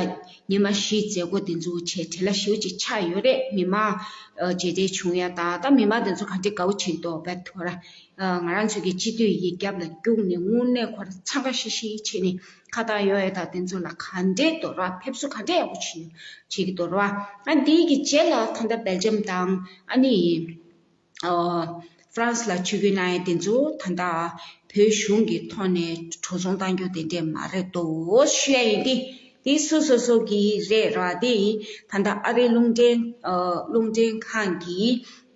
ཉི་མ་བཞི་མཛད་སྒོ་དེ་ཚོ་བྱས་བྲེལ་བ་ཞེ་པོ་ཅིག་ཆགས་ཡོད་རེད། མི་མང་ཨ་མཇལ་འཕྲད་བྱུང་ཡ་དང་། ད་མི་མང་དེ་ཚོ་ག་འདྲས་དགའ་བོ་བྱེད་ཀྱི་འདུག་བས་ཐོ་ར། ཨ་ང་རང་ཚོ་གི་སྤྱི་འཐུས་ཡི་རྒྱབ་ལ་རྒྱུགས་ནས་དངོས་གནས་ཁོ་ར་འཚང་ཁ་ཤིག་ཤིག་བྱས་ནས་ཁ་བཏགས་གཡོག་ཡ་དང་དེ་ཚོ་ལ་ག་འདྲས་འདུག་ར། ཕེབས་བསུ་ག་འདྲས་ཡག་པོ་བྱེད་བྱེད་ཀྱི་འདུག་ར། ཨ་འདིའི་གི་རྗེས་ལ་ད་ལྟ་སྦེལ་ཇམ་དང་ཨ་ནི། ཨོ། ཧྥ་རན་སི་ལ་ཆིབས་བསྒྱུར་གནང་ཡ་དེ་ཚོ་ད་ལྟ་བོད་གཞུང་གི་ཐོག་ནས་འགྲོ་སོང་གཏང་རྒྱུ་དེ་འདྲས་མ་རེད་དོ་ཞུ་ཡ་ཡིན་ཏེ། དེ་སོ་སོ་སོ་གི་རེད་ར། དེ་ད་ལྟ་ཨ་རིའི་རླུང་འཕྲིན་ཨོ་རླུང་འཕྲིན་ཁང་གི་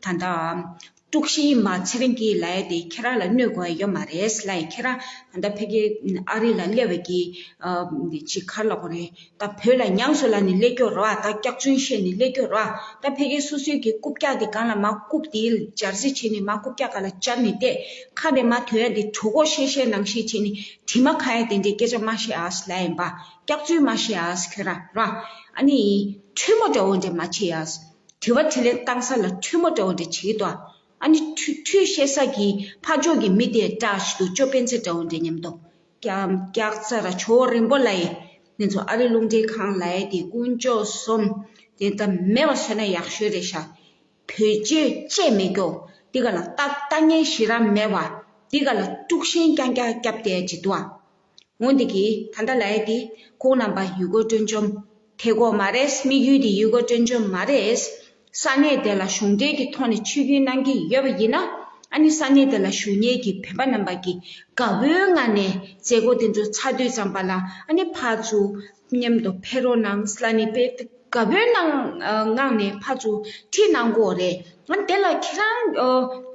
ད་ལྟ་ དཀྲུག་ཤིང་མ་ཚེ་རིང་གིས་ལབ་ཡ་དེ་ཁྱེད་རང་ལ་གནོད་དགོས་ཡ་ཡོད་མ་རེད་ལབ་ཡིན། ཁྱེད་རང་ད་ལྟ་ཕ་གི་ཨ་རི་ལ་སླེབས་པའི་གི་ཨ་ཅིག་ག་རེ་ལབ་དགོས་རེད། ད་བོད་ལ་ཉམས་སུ་ལེན་ནས་སླེབས་ཀྱི་ཡོད་རེད་བ། ད་སྐྱག་རྫུན་བཤད་ནས་སླེབས་ཀྱི་ཡོད་རེད་བ། ད་ཕ་གི་སོ་སོའི་གི་རྐུབ་བཀྱག་དེ་སྒང་ལ་མར་རྐུབ་དེ་སྦྱར་རྩིས་བྱས་ནས་མར་རྐུབ་བཀྱག་སྒང་ལ་སྦྱར་ནས་བསྡད། ཁ་རེ་མར་ཐོན་ཡ་དེ་གྲོད་ཁོག་བཤལ་བཤལ་ནང་བཞིན་བྱས་ནས་དྲི་མ་ཁ་ཡ་དེ་འདྲའི་སྐད་ཆ་མ་བཤད་ཨ་ལབ་ཡིན་པ། སྐྱག་རྫུན་མ་བཤད་ཨ་ཁྱོད་རང་ར། ཨ་ནི་ཁྲོལ་མོ་འདྲ་བོ་འདྲ་མ་བྱེད་ཨ། དྲི་བ་དྲིས་ལན་བཏང་ས་ལ་ཁྲོལ་མོ་འདྲ་བོ་འདྲ་བྱེད་ཀྱི་འདུག་ཨ་ནི་ཁྲུ་ཁྲུས་བཤད་ས་གི་ཕར་ཕྱོགས་ཀྱི་མི་དེ་སྐྲག་ཞིག་འདུག་ཅོ་སྤེན་ཚེ་འདྲ་བོ་འདྲ་མཉམ་དུ། སྐྱག་སྐྱག་རྫུན་ར་ཇོ་བོ་རིན་པོ་ལགས་ཡིན། ང་ཚོ་ཨ་རི་རླུང་འཕྲིན་ཁང་ལ་ཡ་དེ་དཀོན་མཆོག་གསུམ་དེ་ད་མེད་པ་བཟོས་ན་ཡག་ཤོས་རེད་ཤག་བོད་ཆས་བཅས་མེད་རྒྱུ། དེ་ག་ལ་ལྟ་ལྟ་ངན་ཞེ་དྲག་མེད་པ། དེ་ག་ལ་དཀྲུག་ཤིང་རྐྱང་རྐྱང་བརྒྱབ་བསྡད་ཅིག་འདུག་ཨ། འོ་འདི་གི་ད་ལྟ་ལབ་ཡ་དེ་ཁོང་རྣམ་པ་ཡུལ་སྐོར་སྤྲོ་འཆམ་དེ་གོ་མ་རེད། དམིགས་ཡུལ་དེ་ཡུལ་སྐོར་སྤྲོ་འཆམ་མ་རེད། ས་གནས་དེ་ལ་གཞུང་འབྲེལ་གྱི་ཐོག་ནས་ཆིབས་བསྒྱུར་གནང་གི་ཡོད་པ་ཡིན་ན། ཨ་ནི་ས་གནས་དེ་ལ་བཞུགས་མཁན་གྱི་བོད་པ་རྣམ་པ་གིས་དགའ་པོའི་ངང་ནས་མཛད་སྒོ་དེ་ཚོ་ཚར་དུས་ཙམ་པ་ལ་ཨ་ནི་ཕར་ཚུར་མཉམ་དུ་ཕེབས་རོགས་གནང་ལབ་ནས་དཔེ་དགའ་པོའི་ངང་ངང་ནས་ཕར་ཚུར་ཁྲིད་གནང་དགོས་རེད། ཨ་ནི་དེ་ལ་ཁྱེད་རང་ཨ།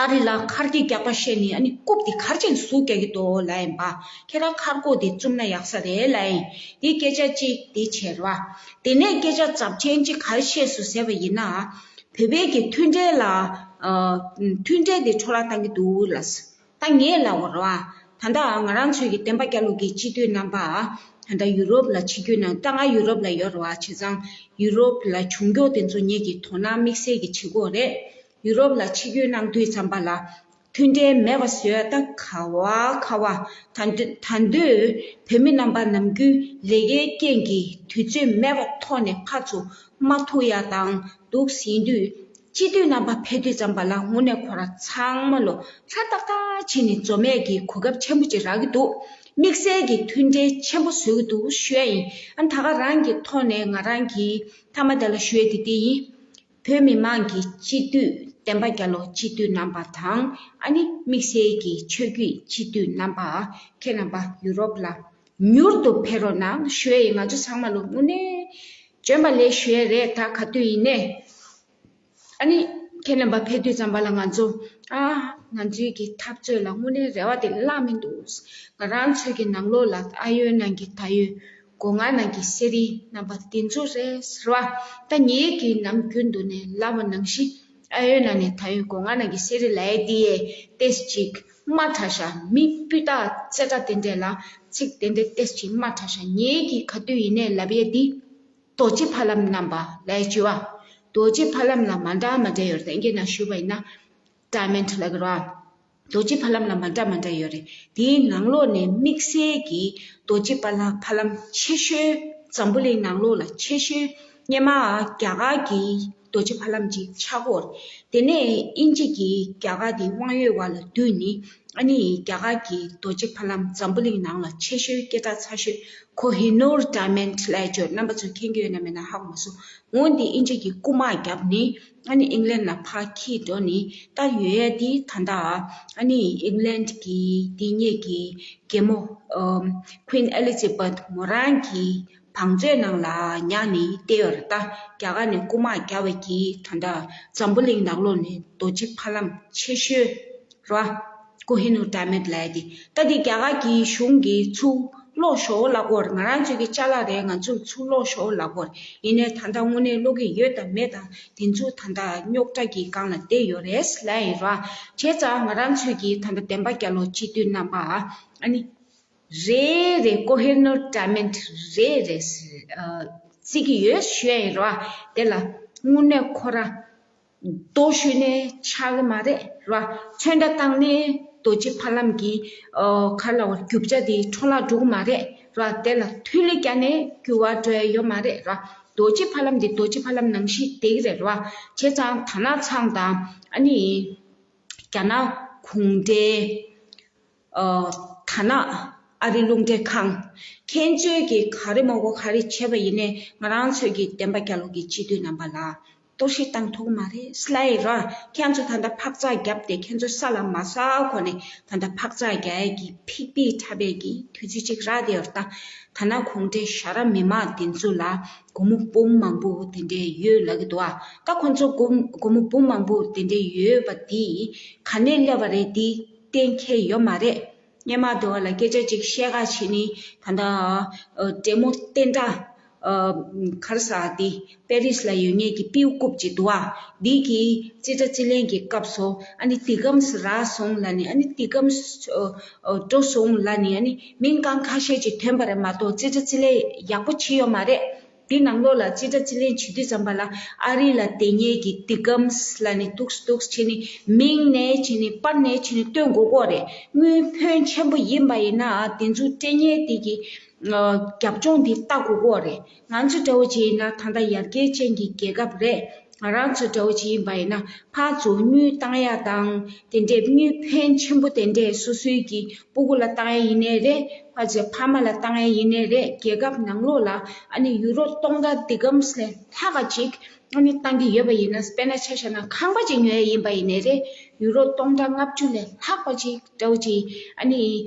ཨ་རི་ལ་ཁར་གྱི་རྒྱག་པ་བཤད་ནས་ཨ་ནི་རྐུབ་དེ་གར་ཅན་ཟུག་རྒྱག་གི་འདུག་ལབ་ཡིན་པ། ཁྱེད་རང་ཁར་རྐུབ་དེ་བཙུམ་ན་ཡག་ས་རེད་ལབ་ཡིན། དེ་སྐད་ཆ་གཅིག་དེ་བྱས་ར། དེ་ནས་སྐད་ཆ་ཚབས་ཆེན་གཅིག་ག་རེ་བཤད་སོང་ཟེར་བ་ཡིན་ན། བོད་པའི་གི་མཐུན་འབྲེལ་ལ་ཨ་མཐུན་འབྲེལ་དེ་འཕྲོ་བརླག་བཏང་གི་འདུག་ལབ། ད་ངས་ལབ་པ་ར། ད་ལྟ་ང་རང་ཚོའི་གི་བསྟན་པ་རྒྱ་ལོ་གི་སྤྱི་འཐུས་རྣམ་པ་ད་ལྟ་ཡུ་རོབ་ལ་ཆིབས་བསྒྱུར་གནང་། ད་ང་ཡུ་རོབ་ལ་ཡོད་ར་བ། བྱས་ཙང་ཡུ་རོབ་ལ་བྱུང་རྒྱུ་དེ་ཚོ་ངེད་ཀྱི་དོ་སྣང་དམིགས་བསལ་གྱི་བྱེད་དགོས་རེད། ཡུ་རོབ་ལ་ཆིབས་བསྒྱུར་གནང་དུས་ཙམ་པ་ལ་མཐུན་འབྲེལ་མེད་པ་བཟོས་ད་ག་བ་ག་བ། ད་འདོད་ད་འདོད་བོད་མི་རྣམ་པ་ནམ་རྒྱུན་ལས་ཀའི་རྐྱེན་གྱིས་དུས་ཚོད་མེད་པའི་ཐོག་ནས་ཕར་ཚུར་མ་ཐུག་ཡ་དང་འདུག་ཟིན་དུས། སྤྱི་འཐུས་རྣམ་པ་ཕེབས་དུས་ཙམ་པ་ལ་དངོས་གནས་ཁོ་རང་ཚང་མ་ལོ་ལྷ་ཏག་ཏག་བྱས་ནས་འཛོམས་ཡས་ཀྱི་གོ་སྐབས་ཆེན་པོ་ཅིག་རག་གི་འདུག་དམིགས་བསལ་གྱི་མཐུན་འབྲེལ་ཆེན་པོ་བཟོ་གི་འདུག་ཞུ་ཡ་ཡིན། ཨ་ད་ག་རང་གི་ཐོག་ནས་ང་རང་གི་མཐའ་མ་དེ་ལ་ཞུ་ཡ་དེ་དེ་ཡིན། བོད་མི་མང་གི་སྤྱི་འཐུས་བསྟན་པ་རྒྱ་ལོ་སྤྱི་འཐུས་རྣམ་པ་དང་། ཨ་ནི་དམིགས་བསལ་གྱི་ཆོས་བརྒྱུད་སྤྱི་འཐུས་རྣམ་པ་ཁྱེད་རྣམ་པ་ཡུ་རོབ་ལ་མྱུར་དུ་ཕེབས་རོགས་གནང་ཞུ་ཡ་ཡིན། ང་ཚོ་ཚང་མ་ལོ་དངོས་གནས་འཇོན་པ་ལས་ཞུ་ཡ་རེད། ད་ག་དུས་ཡིན་ནས། ཨ་ནི་ཁྱེད་རྣམ་པ་ཕེབས་དུས་ཙམ་པ་ལ་ང་ཚོ་ཨ་ང་ཚོའི་གི་འཐབ་རྩོད་ལ་དངོས་གནས་རེ་བ་དེ་བརླག་མི་འདུག་ང་རང་ཚོའི་གི་ནང་ལོགས་ལ་ཨ་ཡོད་ནང་གི་ད་ཡོད་སྒོ་ང་ནང་གི་སེ་རི་རྣམ་པ་དེ་ཚོ་རེད་ཟེར་བ། ད་ངེད་ཀྱི་ནམ་རྒྱུན་དུ་ནས་ལབ་པ་ནང་བཞིན་ཨ་ཡོད་ནང་ནས་ད་ཡོད་སྒོ་ང་ནང་གི་སེ་རི་ལ་ཡ་དེ་ཡས་ཏེས་ཅིག་དམའ་དྲགས་ཤག་མི་སྤུས་དག་རྩེ་དྲག་དེ་འདྲས་ལ་ཚིག་དེ་འདྲས་ཏེས་ཅིག་དམའ་དྲགས་ཤག་ངེད་ཀྱི་ག་དུས་ཡིན་ནས་ལབ་ཡས་དེ། རྡོ་རྗེ་ཕ་ལམ་རྣམ་པ་ལས་བྱེད་པ། རྡོ་རྗེ་ཕ་ལམ་ལ་མ་འདྲ་མ་འདྲ་ཡོད་རེད། ད་ངས་ན་ཞུས་པ་ཡིན་ན་ཌའི་མོན་ཌི་ལབ་ཀྱི་རེད་བ། རྡོ་རྗེ་ཕ་ལམ་ལ་མ་འདྲ་མ་འདྲ་ཡོད་རེད། དེའི་ནང་ལོགས་ནས་དམིགས་བསལ་གྱི་རྡོ་རྗེ་ཕ་ལམ་ཕ་ལམ་ཆེ་ཤོས་འཛམ་བུ་གླིང་ནང་ལོགས་ལ་ཆེ་ཤོས་སྔོན་མ་རྒྱ་གར་གྱི་རྡོ་རྗེ་ཕ་ལམ་ཅིག་ཆགས་ཀྱི་ཡོད་རེད། དེ་ནས་དབྱིན་ཇི་གི་རྒྱ་གར་དེ་དབང་ཡོད་བ་ལ་བསྡུས་ནས། ཨ་ནི་རྒྱ་གར་གྱི་རྡོ་རྗེ་ཕ་ལམ་འཛམ་བུ་གླིང་ནང་ལ་ཆེ་ཤོས་སྐད་གྲགས་ཚ་ཤོས་ཀོ་ཧི་ནོར་ཌའི་མོན་ཌི་ལབ་ཡ་ཅིག་ཡོད། རྣམ་པ་ཚོས་མཁྱེན་གྱི་ཡོད་ན་མེད་ན་ཧ་གོ་མ་སོང་། འོ་འདི་དབྱིན་ཇི་གིས་རྐུ་མ་བརྒྱབ་ནས་ཨ་ནི་ཨིང་ལན་ལ་ཕར་འཁྱེར་འགྲོ་ནས་ད་ཡོད་ཡ་འདི་ད་ལྟ་ཨ་ནི་ཨིང་ལན་གྱི་འདི་ཉིད་ཀྱི་རྒྱལ་མོ་ཨམ་Queen Elizabeth མོ་རང་གི་བང་མཛོད་ནང་ལ་ཉར་ནས་བསྡད་ཡོད་རེད། ད་རྒྱ་གར་ནས་རྐུ་མ་བརྒྱབ་པ་གིས་ད་ལྟ་འཛམ་བུ་གླིང་ནང་ལོགས་ནས་རྡོ་རྗེ་ཕ་ལམ་ཆེ་ཤོས་རེད་བ། ཀོ་ཧི་ནོར་ཌའི་མོན་ཌི་ལབ་ཡ་དེ། ད་དེ་རྒྱ་གར་གྱི་གཞུང་གིས་ཚུར་སློག་ཤོག་ལབ་ཀྱི་ཡོད་རེད། ང་རང་ཚོའི་གི་ཅ་ལག་རེད། ང་ཚོར་ཚུར་སློག་ཤོག་ལབ་ཀྱི་ཡོད་རེད། ཡིན་ནའི་ད་ལྟ་དངོས་གནས་སློག་གི་ཡོད་དམ་མེད་དང་དེ་ཚོ་ད་ལྟ་རྙོག་དྲ་གི་སྒང་ལ་བསྡད་ཡོད་རེད་ལབ་ཡིན་ར། བྱས་ཙང་ང་རང་ཚོའི་གི་ད་ལྟ་བསྟན་པ་རྒྱ་ལོ་སྤྱི་འཐུས་རྣམ་པ་ཨ་ནི་རེ་རེ་ཀོ་ཧི་ནོར་ཌའི་མོན་ཌི་རེ་རེ་ཨ་བརྩི་གི་ཡོད་ཞུ་ཡ་ཡིན་ར། དེ་ལ་དངོས་གནས་ཁོ་ར། རྡོ་གཞུས་ནས་ཆགས་ཀྱི་མ་རེད་ར། ཚོན་ཁྲ་བཏང་ནས་རྡོ་རྗེ་ཕ་ལམ་གྱི་ཨ་ག་རེ་ལབ་དགོས་རྒྱུ་ཆ་དེ་འཕྲོ་བརླག་འགྲོ་གི་མ་རེད་ར། དེ་ལ་ཐུ་ལི་བརྒྱབ་ནས་འགྱུར་བ་འགྲོ་ཡ་ཡོད་མ་རེད་ར། རྡོ་རྗེ་ཕ་ལམ་དེ་རྡོ་རྗེ་ཕ་ལམ་ནང་བཞིན་བསྡད་ཀྱི་རེད་ར། བྱས་ཙང་དར་ནག་ཚང་དང་ཨ་ནི་རྒྱ་ནག་གུང་ཁྲན། ཨ་དར་ནག་ཨ་རི་རླུང་འཕྲིན་ཁང་། ཁྱེད་ཚོས་ཀྱིས་ག་རེ་མ་གོ་ག་རེ་བྱས་པ་ཡིན་ནའི་ང་རང་ཚོས་ཀྱི་བསྟན་པ་རྒྱ་ལོ་གི་སྤྱི་འཐུས་རྣམ་པ་ལ་ གཏོར་བཤིག་བཏང་ཐུབ་མ་རེད་སླའི་ར། ཁྱེད་ཚོ་ད་ལྟ་འཕག་འཚག་བརྒྱབ་སྟེ་ཁྱེད་ཚོ་ས་ལ་མ་ཟག་གོ་ནས་ད་ལྟ་འཕག་འཚག་རྒྱག་ཡས་ཀྱི་ཕིག་ཕིག་འཁྲབ་པའི་གི་དུས་ཚོད་ཅིག་རག་བསྡད་ཡོད་རེད་ད། ཐ་ན་གུང་ཁྲན་ཞྭ་ར་མི་མང་དེ་ཚོ་ལ་སྒོར་མོ་འབུམ་མང་པོ་དེ་འདྲས་ཡོད་ལབ་ཀྱི་འདུག་ཨ། ད་ཁོ་ཚོ་སྒོར་སྒོར་མོ་འབུམ་མང་པོ་དེ་འདྲས་ཡོད་པ་དེ་ག་ནས་སླེབས་པ་རེད་དེ་གཏན་འཁེལ་ཡོད་མ་རེད། སྔོན་མ་དེ་བ་ལ་སྐད་ཆ་ཅིག་བཤད་ག་བྱས་ནས་ད་ལྟ་ཨ་འབྲས་མོ་བསྟན་དགྲ་ཨ་ག་རེ་ཟེར་དེ་པེ་རིས་ལ་ཡོད་མཁན་གྱི་སྤྲེའུ་རྐུབ་ཅིག་འདུག་ཨ། འདི་གིས་རྩིས་ཁྲ་རྩིས་ལེན་གྱི་སྐབས་སུ་ཨ་ནི་དེ་གམ་རག་སོང་ལབ་ནས་ཨ་ནི་དེ་གམ་ཨ་འགྲོ་སོང་ལབ་ནས་ཨ་ནི་མིང་རྐང་ཁ་ཤས་ཅིག་ཐོན་པ་རེད་མ་གཏོགས་རྩིས་ཁྲ་རྩིས་ལེན་ཡག་པོ་བྱས་ཡོད་མ་རེད། དེ་ནང་ལོགས་ལ་རྩིས་ཁྲ་རྩིས་ལེན་བྱེད་དུས་ཙམ་པ་ལ་ཨ་རི་ལ་བསྡད་མཁན་གྱི་དེ་གམ་ལབ་ནས་ཏུག་ཏུག་བྱས་ནས་མིང་ནས་བྱས་ནས་པར་ནས་བྱས་ནས་སྟོན་དགོས་ཀྱི་རེད། དངུལ་ཕོན་ཆེན་པོ་ཡིན་པ་ཡིན་ན་དེ་ཚོ་སྤྲད་མཁན་དེ་གི་ཨ་རྒྱབ་ལྗོངས་དེ་ལྟ་དགོས་ཀྱི་རེད། ང་ཚོ་འདྲ་བོ་བྱས་ཡིན་ན་ད་ལྟ་ཡར་རྒྱས་ཅན་གྱི་རྒྱལ་ཁབ་རེད། ང་རང་ཚོ་འདྲ་བོ་བྱས་ཡིན་པ་ཡིན་ན་ཕར་ཚུར་དངུལ་བཏང་ཡ་དང་དེ་འདྲའི་དངུལ་ཕོན་ཆེན་པོ་དེ་འདྲས་སོ་སོའི་གི་སྤུ་གུ་ལ་བཏང་ཡ་ཡིན་ནའི་རེད། ཕར་ཚུར་ཕ་མ་ལ་བཏང་ཡ་ཡིན་ནའི་རེད། རྒྱལ་ཁབ་ནང་ལོགས་ལ་ཨ་ནི་ཡུ་རོ་སྟོང་ཕྲག་འདི་གམ་ལས་ལྷག་ག་ཅིག་ཨ་ནི་བཏང་གི་ཡོད་པ་ཡིན་ན་དཔེར་ན་ཆ་བཞག་ན་ཁང་པ་ཅིག་ཉོ་ཡ་ཡིན་པ་ཡིན་ནའི་རེད། ཡུ་རོ་སྟོང་ཕྲག་ལྔ་བཅུ་ལས་ལྷག་པ་ཅིག་འདྲ་བོ་ཅིག་ཨ་ནི་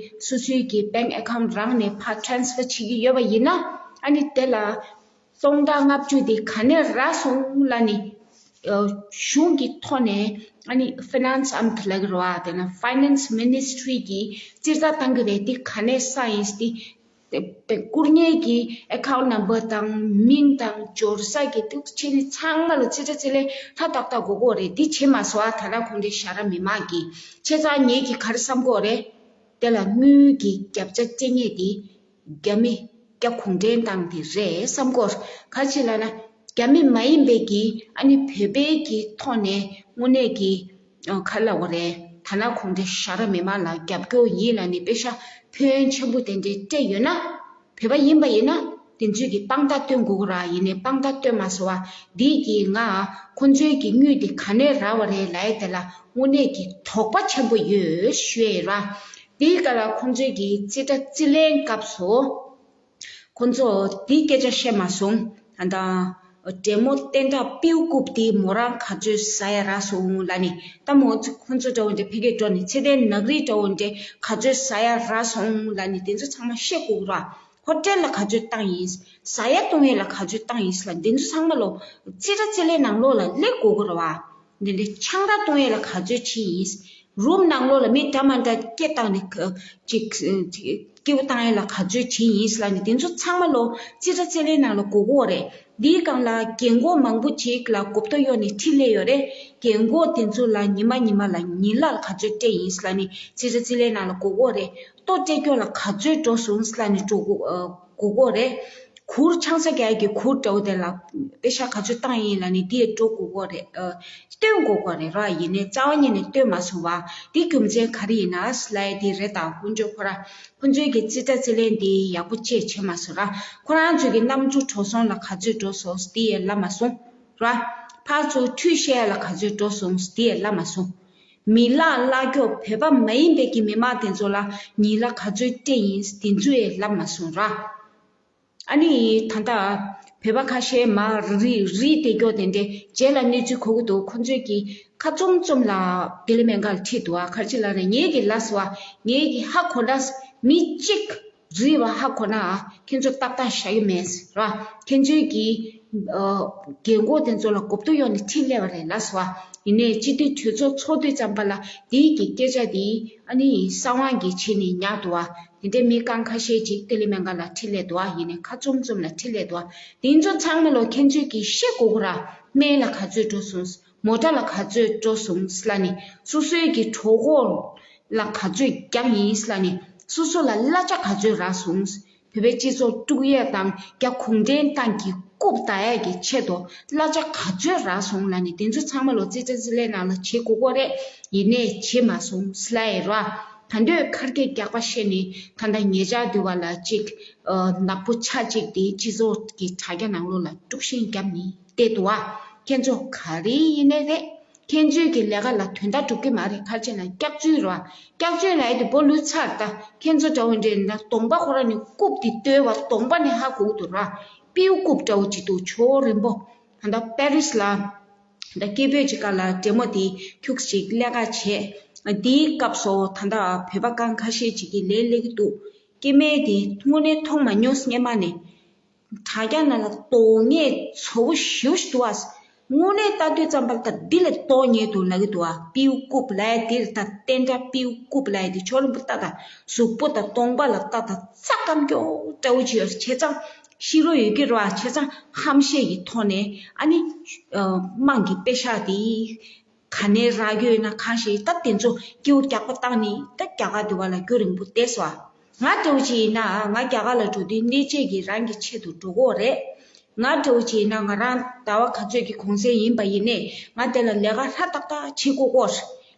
སོ་སོའི་གི་bank account རང་ནས་ཕར་transfer བྱེད་ཀྱི་ཡོད་པ་ཡིན་ན་ཨ་ནི་དེ་ལ་སྟོང་ཕྲག་ལྔ་བཅུ་དེ་ག་ནས་རག་སོང་ལབ་ནི། ཨ་གཞུང་གི་ཐོག་ནས་ཨ་ནི་finance amt ལབ་ཀྱི་རེད་བ། དེ་ན་finance ministry གི་རྩིས་རྩ་བཏང་གི་རེད། དེ་ག་ནས་བསགས་ཡིན་དེ། དེ་བཀུར་མཁན་གྱི་account number དང་མིང་དང་འབྱོར་ས་གི་དེ་ཕྱི་ནི་ཚང་མ་ལ་རྩིས་ཁྲ་རྩིས་ལེན་ཧྲ་ཏག་ཏག་དགོས་ཀྱི་རེད། དེ་བྱེད་མ་སོང་ཨ། ད་ལྟ་གུང་ཁྲན་ཞྭ་ར་མི་མང་གིས་བྱས་ཙང་ངེད་ཀྱིས་ག་རེ་བསམ་གྱི་རེད། དེ་ལ་དངུལ་གྱི་རྒྱབ་ཆ་རྩེ་ངེས་དེ་རྒྱ་མི་རྒྱ་གུང་ཁྲན་ཏང་དེ་རེད་བསམ་གྱི་རེད། ག་རེ་བྱས་ལབ་ན་རྒྱ་མི་མ་ཡིན་པའི་གི་ཨ་ནི་བོད་པའི་གི་ཐོག་ནས་དངོས་གནས་ཀྱི་ཨ་ག་རེ་ལབ་དགོས་རེད། ཐ་ན་གུང་ཁྲན་ཞྭ་ར་མི་མང་ལ་རྒྱབ་སྐྱོར་ཡིན་ལབ་ནས་པེ་ཤ་ཕོན་ཆེན་པོ་དེ་འདྲའི་སྤྲད་ཡོད་ན། བོད་པ་ཡིན་པ་ཡིན་ན་དེ་ཚོས་ཀྱི་དཔང་རྟགས་སྟོན་དགོས་ཀྱི་ར། ཡིན་ནའི་དཔང་རྟགས་སྟོན་མ་སོང་བ། འདིས་ཀྱི་ང་ཁོ་ཚོའི་གི་དངུལ་དེ་ག་ནས་རག་པ་རེད་ལབ་ཡ་དེ་ལ་དངོས་གནས་ཀྱི་དོགས་པ་ཆེན་པོ་ཡོད་ཞུ་ཡ་ཡིན་ར། དེའི་སྐབས་ལ་ཁོ་ཚོའི་གི་རྩིས་ཁྲ་རྩིས་ལེན་སྐབས་སུ། ཁོ་ཚོ་དེའི་སྐད་ཆ་བཤད་མ་སོང་། ད་ལྟ་འབྲས་མོ་བསྟན་དགྲ་སྤྲེའུ་རྐུབ་དེ་མོ་རང་ག་ཚོད་ཟ་ཡ་རག་སོང་ལབ་ནས། ད་མོ་ཚོ་ཁོ་ཚོ་འདྲ་བོ་འདྲ་ཕ་གིར་འགྲོ་ནས་ཚེ་བརྟན་ནག་རིལ་འདྲ་བོ་འདྲ་ག་ཚོད་ཟ་ཡ་རག་སོང་ལབ་ནས་དེ་ཚོ་ཚང་མ་བཤད་དགོས་ཀྱི་ར། ཧོ་ཊེལ་ལ་ག་ཚོད་བཏང་ཡིན། ཟ་ཡ་བཏུང་ཡ་ལ་ག་ཚོད་བཏང་ཡིན་ལབ་འདི་ཚོ་ཚང་མ་ལོ་རྩིས་ཁྲ་རྩིས་ལེན་ནང་ལོགས་ལ་སླེབས་དགོས་ཀྱི་རེད་བ། འདི་འདྲའི་ཆང་རག་བཏུང་ཡ་ལ་ག་ཚོད་བྱས་ཡིན། རུམ་ནང་ལོགས་ལ་མི་འདྲ་མ་འདྲ་སྐད་བཏང་ནས་ཅིག་སྐྱིད་པོ་བཏང་ཡ་ལ་ག་ཚོད་བྱས་ཡིན་ལབ་ནས་འདི་ཚོ་ཚང་མ་ལོ་རྩིས་ཁྲ་རྩིས་ལེན་ནང་ལ་དགོས་ཀྱི་རེད། འདིའི་སྒང་ལ་རྒན་གོག་མང་པོ་ཅིག་ལ་གོ་བརྡ་གཡོག་ནས་ཁྲིད་སླེབས་ཡོད་རེད། རྒན་གོག་དེ་ཚོ་ལ་ཉི་མ་ཉི་མ་ལ་ཉིན་གླ་ལ་ག་ཚོད་སྤྲད་ཡིན་ལབ་ནས་རྩིས་ཁྲ་རྩིས་ལེན་ནང་ལ་དགོས་ཀྱི་རེད། ལྟོ་སྤྲད་རྒྱུ་ལ་ག་ཚོད་འགྲོ་སོང་ལབ་ནས་འགྲོ་དགོས་ཨ་དགོས་ཀྱི་རེད། གུར་ཆང་ས་རྒྱག་གི་གུར་འདྲ་བོ་དེ་ལ་པེ་ཤ་ག་ཚོད་བཏང་ཡིན་ལབ་ནས་དེ་འགྲོ་དགོས་ཀྱི་རེད། ཨ་སྟོན་དགོས་ཀྱི་རེད་ར། ཡིན་ནའི་རྩ་བ་ཉིད་ནས་སྟོན་མ་སོང་བ། དེ་རྒྱུ་མཚན་ག་རེ་ཡིན་ན་ལབ་ཡ་དེ་རེད། ད་དཀོན་མཆོག་ཁོ་ར་ཁོ་ཚོའི་གི་རྩིས་ཁྲ་རྩིས་ལེན་དེ་ཡག་པོ་བཅས་བྱས་མ་སོང་ར། ཁོ་རང་ཚོའི་གི་གནམ་གྲུ་འགྲོ་སོང་ལ་ག་ཚོད་འགྲོ་སོང་དེ་ཡང་ལབ་མ་སོང་ར། ཕར་ཚུར་འཕྲུལ་བཤལ་ལ་ག་ཚོད་འགྲོ་སོང་དེ་ཡང་ལབ་མ་སོང་། མི་ལག་གླ་སྐྱོབ་བོད་པ་མ་ཡིན་པའི་གི་མི་མང་དེ་ཚོ་ལ་ཉིན་ལ་ག་ཚོད་སྤྲད་ཡིན་དེ་ཚོ་ཡང་ལབ་མ་སོང་ར། ཨ་ནི་ད་ལྟ་བོད་པ་ཁ་ཤས་མར་རི་རི་དེ་སྐྱོ་དེ་འདྲའི་རྗེས་ལ་གནས་ཚུལ་གོ་གི་འདུག་ཁོ་ཚོས་ཀྱི་ཁ་བཙུམ་བཙུམ་ལ་ལྡི་ལི་སྨན་ཁང་ལ་ཁྲིད་འདུག་ཨ་ག་རེ་བྱས་ལབ་ན་ངེད་ཀྱི་ལབ་སོང་བ། ངེད་ཀྱི་ཧ་གོ་ན་མི་གཅིག་རི་བ་ཧ་གོ་ན་ཨ་ཁྱེད་ཚོ་ཏག་ཏག་བཞག་གི་མེད་ར། ཁྱེད་ཚོས་ཀྱི་ཨ་རྒན་གོག་དེ་ཚོ་ལ་གོ་བརྡ་གཡོག་ནས་ཁྲིད་སླེབས་པ་རེད་ལབ་སོང་བ། ཡིན་ནའི་སྤྱི་འཐུས་གྲོས་ཚོགས་ཚོགས་དུས་ཙམ་པ་ལ་དེའི་གི་སྐད་ཆ་དེ་ཨ་ནི་གསང་བ་གི་བྱས་ནས་ཉར་འདུག་བ། དེ་འདྲའི་མི་རྐང་ཁ་ཤས་ཅིག་ལྡི་ལི་སྨན་ཁང་ལ་ཁྲིད་སླེབས་འདུག་བ། ཡིན་ནའི་ཁ་བཙུམ་བཙུམ་ལ་ཁྲིད་སླེབས་འདུག་བ། དེ་ཚོ་ཚང་མ་ལོ་ཁྱེད་ཚོས་ཀྱིས་ཤེས་དགོས་ཀྱི་ར། སྨན་ལ་ག་ཚོད་འགྲོ་སོང་། མོ་ཊ་ལ་ག་ཚོད་འགྲོ་སོང་ལབ་ནས་སོ་སོའི་གི་གྲོད་ཁོག་ལ་ག་ཚོད་བརྒྱབ་ཡིན་ལབ་ནས་སོ་སོ་ལ་གླ་ཆ་ག་ཚོད་རག་སོང་། བོད་པའི་སྤྱི་ཚོགས་དཀྲུག་ཡས་དང་རྒྱ་གུང་ཁྲན་ཏང་གི་རྐུབ་ལྡག་ཡས་ཀྱི་ཆེད་དུ་གླ་ཆ་ག་ཚོད་རག་སོང་ལབ་ནས་དེ་ཚོ་ཚང་མ་ལོ་རྩིས་ཁྲ་རྩིས་ལེན་ནང་ལ་བྱེད་དགོས་ཀྱི་རེད། ཡིན་ནའི་བྱེད་མ་སོང་ལབ་ཡས་ར། ད་འདོད་ཁར་སྐད་རྒྱག་པ་བཤད་ནས་ད་ལྟ་ཉེ་ཆར་དུས་བ་ལ་གཅིག་ཨ་ནག་པོ་ཆ་གཅིག་དེ་སྤྱི་ཚོགས་ཀྱི་དྲ་རྒྱ་ནང་ལོགས་ལ་དཀྲུག་ཤིང་བརྒྱབ་ནས་བསྡད་འདུག་བ། ཁྱེད་ཚོ་ག་རེ་ཡིན་ནའི་རེད། ཁྱེད་ཚོའི་གི་ལས་ཀ་ལ་དོན་དག་འགྲུབ་ཀྱི་མ་རེད། ག་རེ་བྱས་ན་སྐྱག་རྫུན་རེད་བ། སྐྱག་རྫུན་ལབ་ཡ་དེ་སྦོ་ལུས་ཚར། ད་ཁྱེད་ཚོ་འདྲ་བོ་འདྲ་ཡིན་ན་གདོང་པ་ཁོ་རང་ནས་རྐུབ་དེ་བརྡོལ་བ་གདོང་པ་ནས་ཧ་གོ་གི་འདུག་ར། སྤྲེའུ་རྐུབ་འདྲ་བོ་ཅིག་འདུག་ཕྱོགས་རིང་པོ། ད་ལྟ་པེ་རིས་ལ་ ད་སྐད་འབོད་ཅིག་སྒང་ལ་འདྲེ་མོ་དེ་ཁྱུག་ཅིག་ཀླད་ཀ་བྱས། དེའི་སྐབས་སུ་ད་ལྟ་བོད་པ་རྐང་ཁ་ཤས་ཅིག་གིས་ལན་སླེབས་ཀྱི་འདུག་སྐྱེ་དམན་དེ་དངོས་གནས་མཐོང་མ་མྱོང་། སྔན་མ་ནས་དྲ་རྒྱ་ནང་ལ་མདོག་ངན་ཚ་པོ་ཞེ་པོ་ཞིག་འདུག་ཨ། དངོས་གནས་ལྟ་དུས་ཙམ་པ་ལ་ད་འདི་ལས་མདོག་ངན་འདུག་ལབ་ཀྱི་འདུག་ཨ། སྤྲེའུ་རྐུབ་ལབ་ཡ་དེ་རེད། ད་བསྟན་དགྲ་སྤྲེའུ་རྐུབ་ལབ་ཡ་དེ་ཕྱོགས་རིང་པོ་ལྟ་ད། གཟུགས་པོ་དང་གདོང་པ་ལ་ལྟ་ད་རྩ་སྐམ་ཀྱོག་འདྲ་བོ་ཅིག་ཡོད་རེད། བྱས་ཙང་ཤི་རོ་ཡོད་ཀྱི་རེད་བ། བྱས་ཙང་ཧམ་བཤད་ཀྱི་ཐོག་ནས་ཨ་ནི་དམངས་ཀྱི་པེ་ཤག་དེ་ག་ནས་རག་གི་ཡོད་ན། གང་ཞིག་ད་དེ་ཚོ་སྐྱེ་བོ་རྒྱག་པ་བཏང་ནས་ད་རྒྱ་གར་དེ་བ་ལ་རྒྱུན་རིང་པོ་བསྡད་སོང་། ང་འདྲ་བོ་ཅིག་ཡིན་ན་ང་རྒྱ་གར་ལ་འགྲོ་དུས་གནས་མཆེད་ཀྱིས་རང་གི་ཆེད་དུ་འགྲོ་གི་ཡོད་རེད། ང་འདྲ་བོ་ཅིག་ཡིན་ན་ང་རང་ཟླ་བ་ག་ཚོད་ཀྱི་གུང་སེང་ཡིན་པ་ཡིན་ནའི་ང་དེ་ལ་ལས་ཀ་ཧྲ་ཏག་ཏག་བྱེད་དགོས་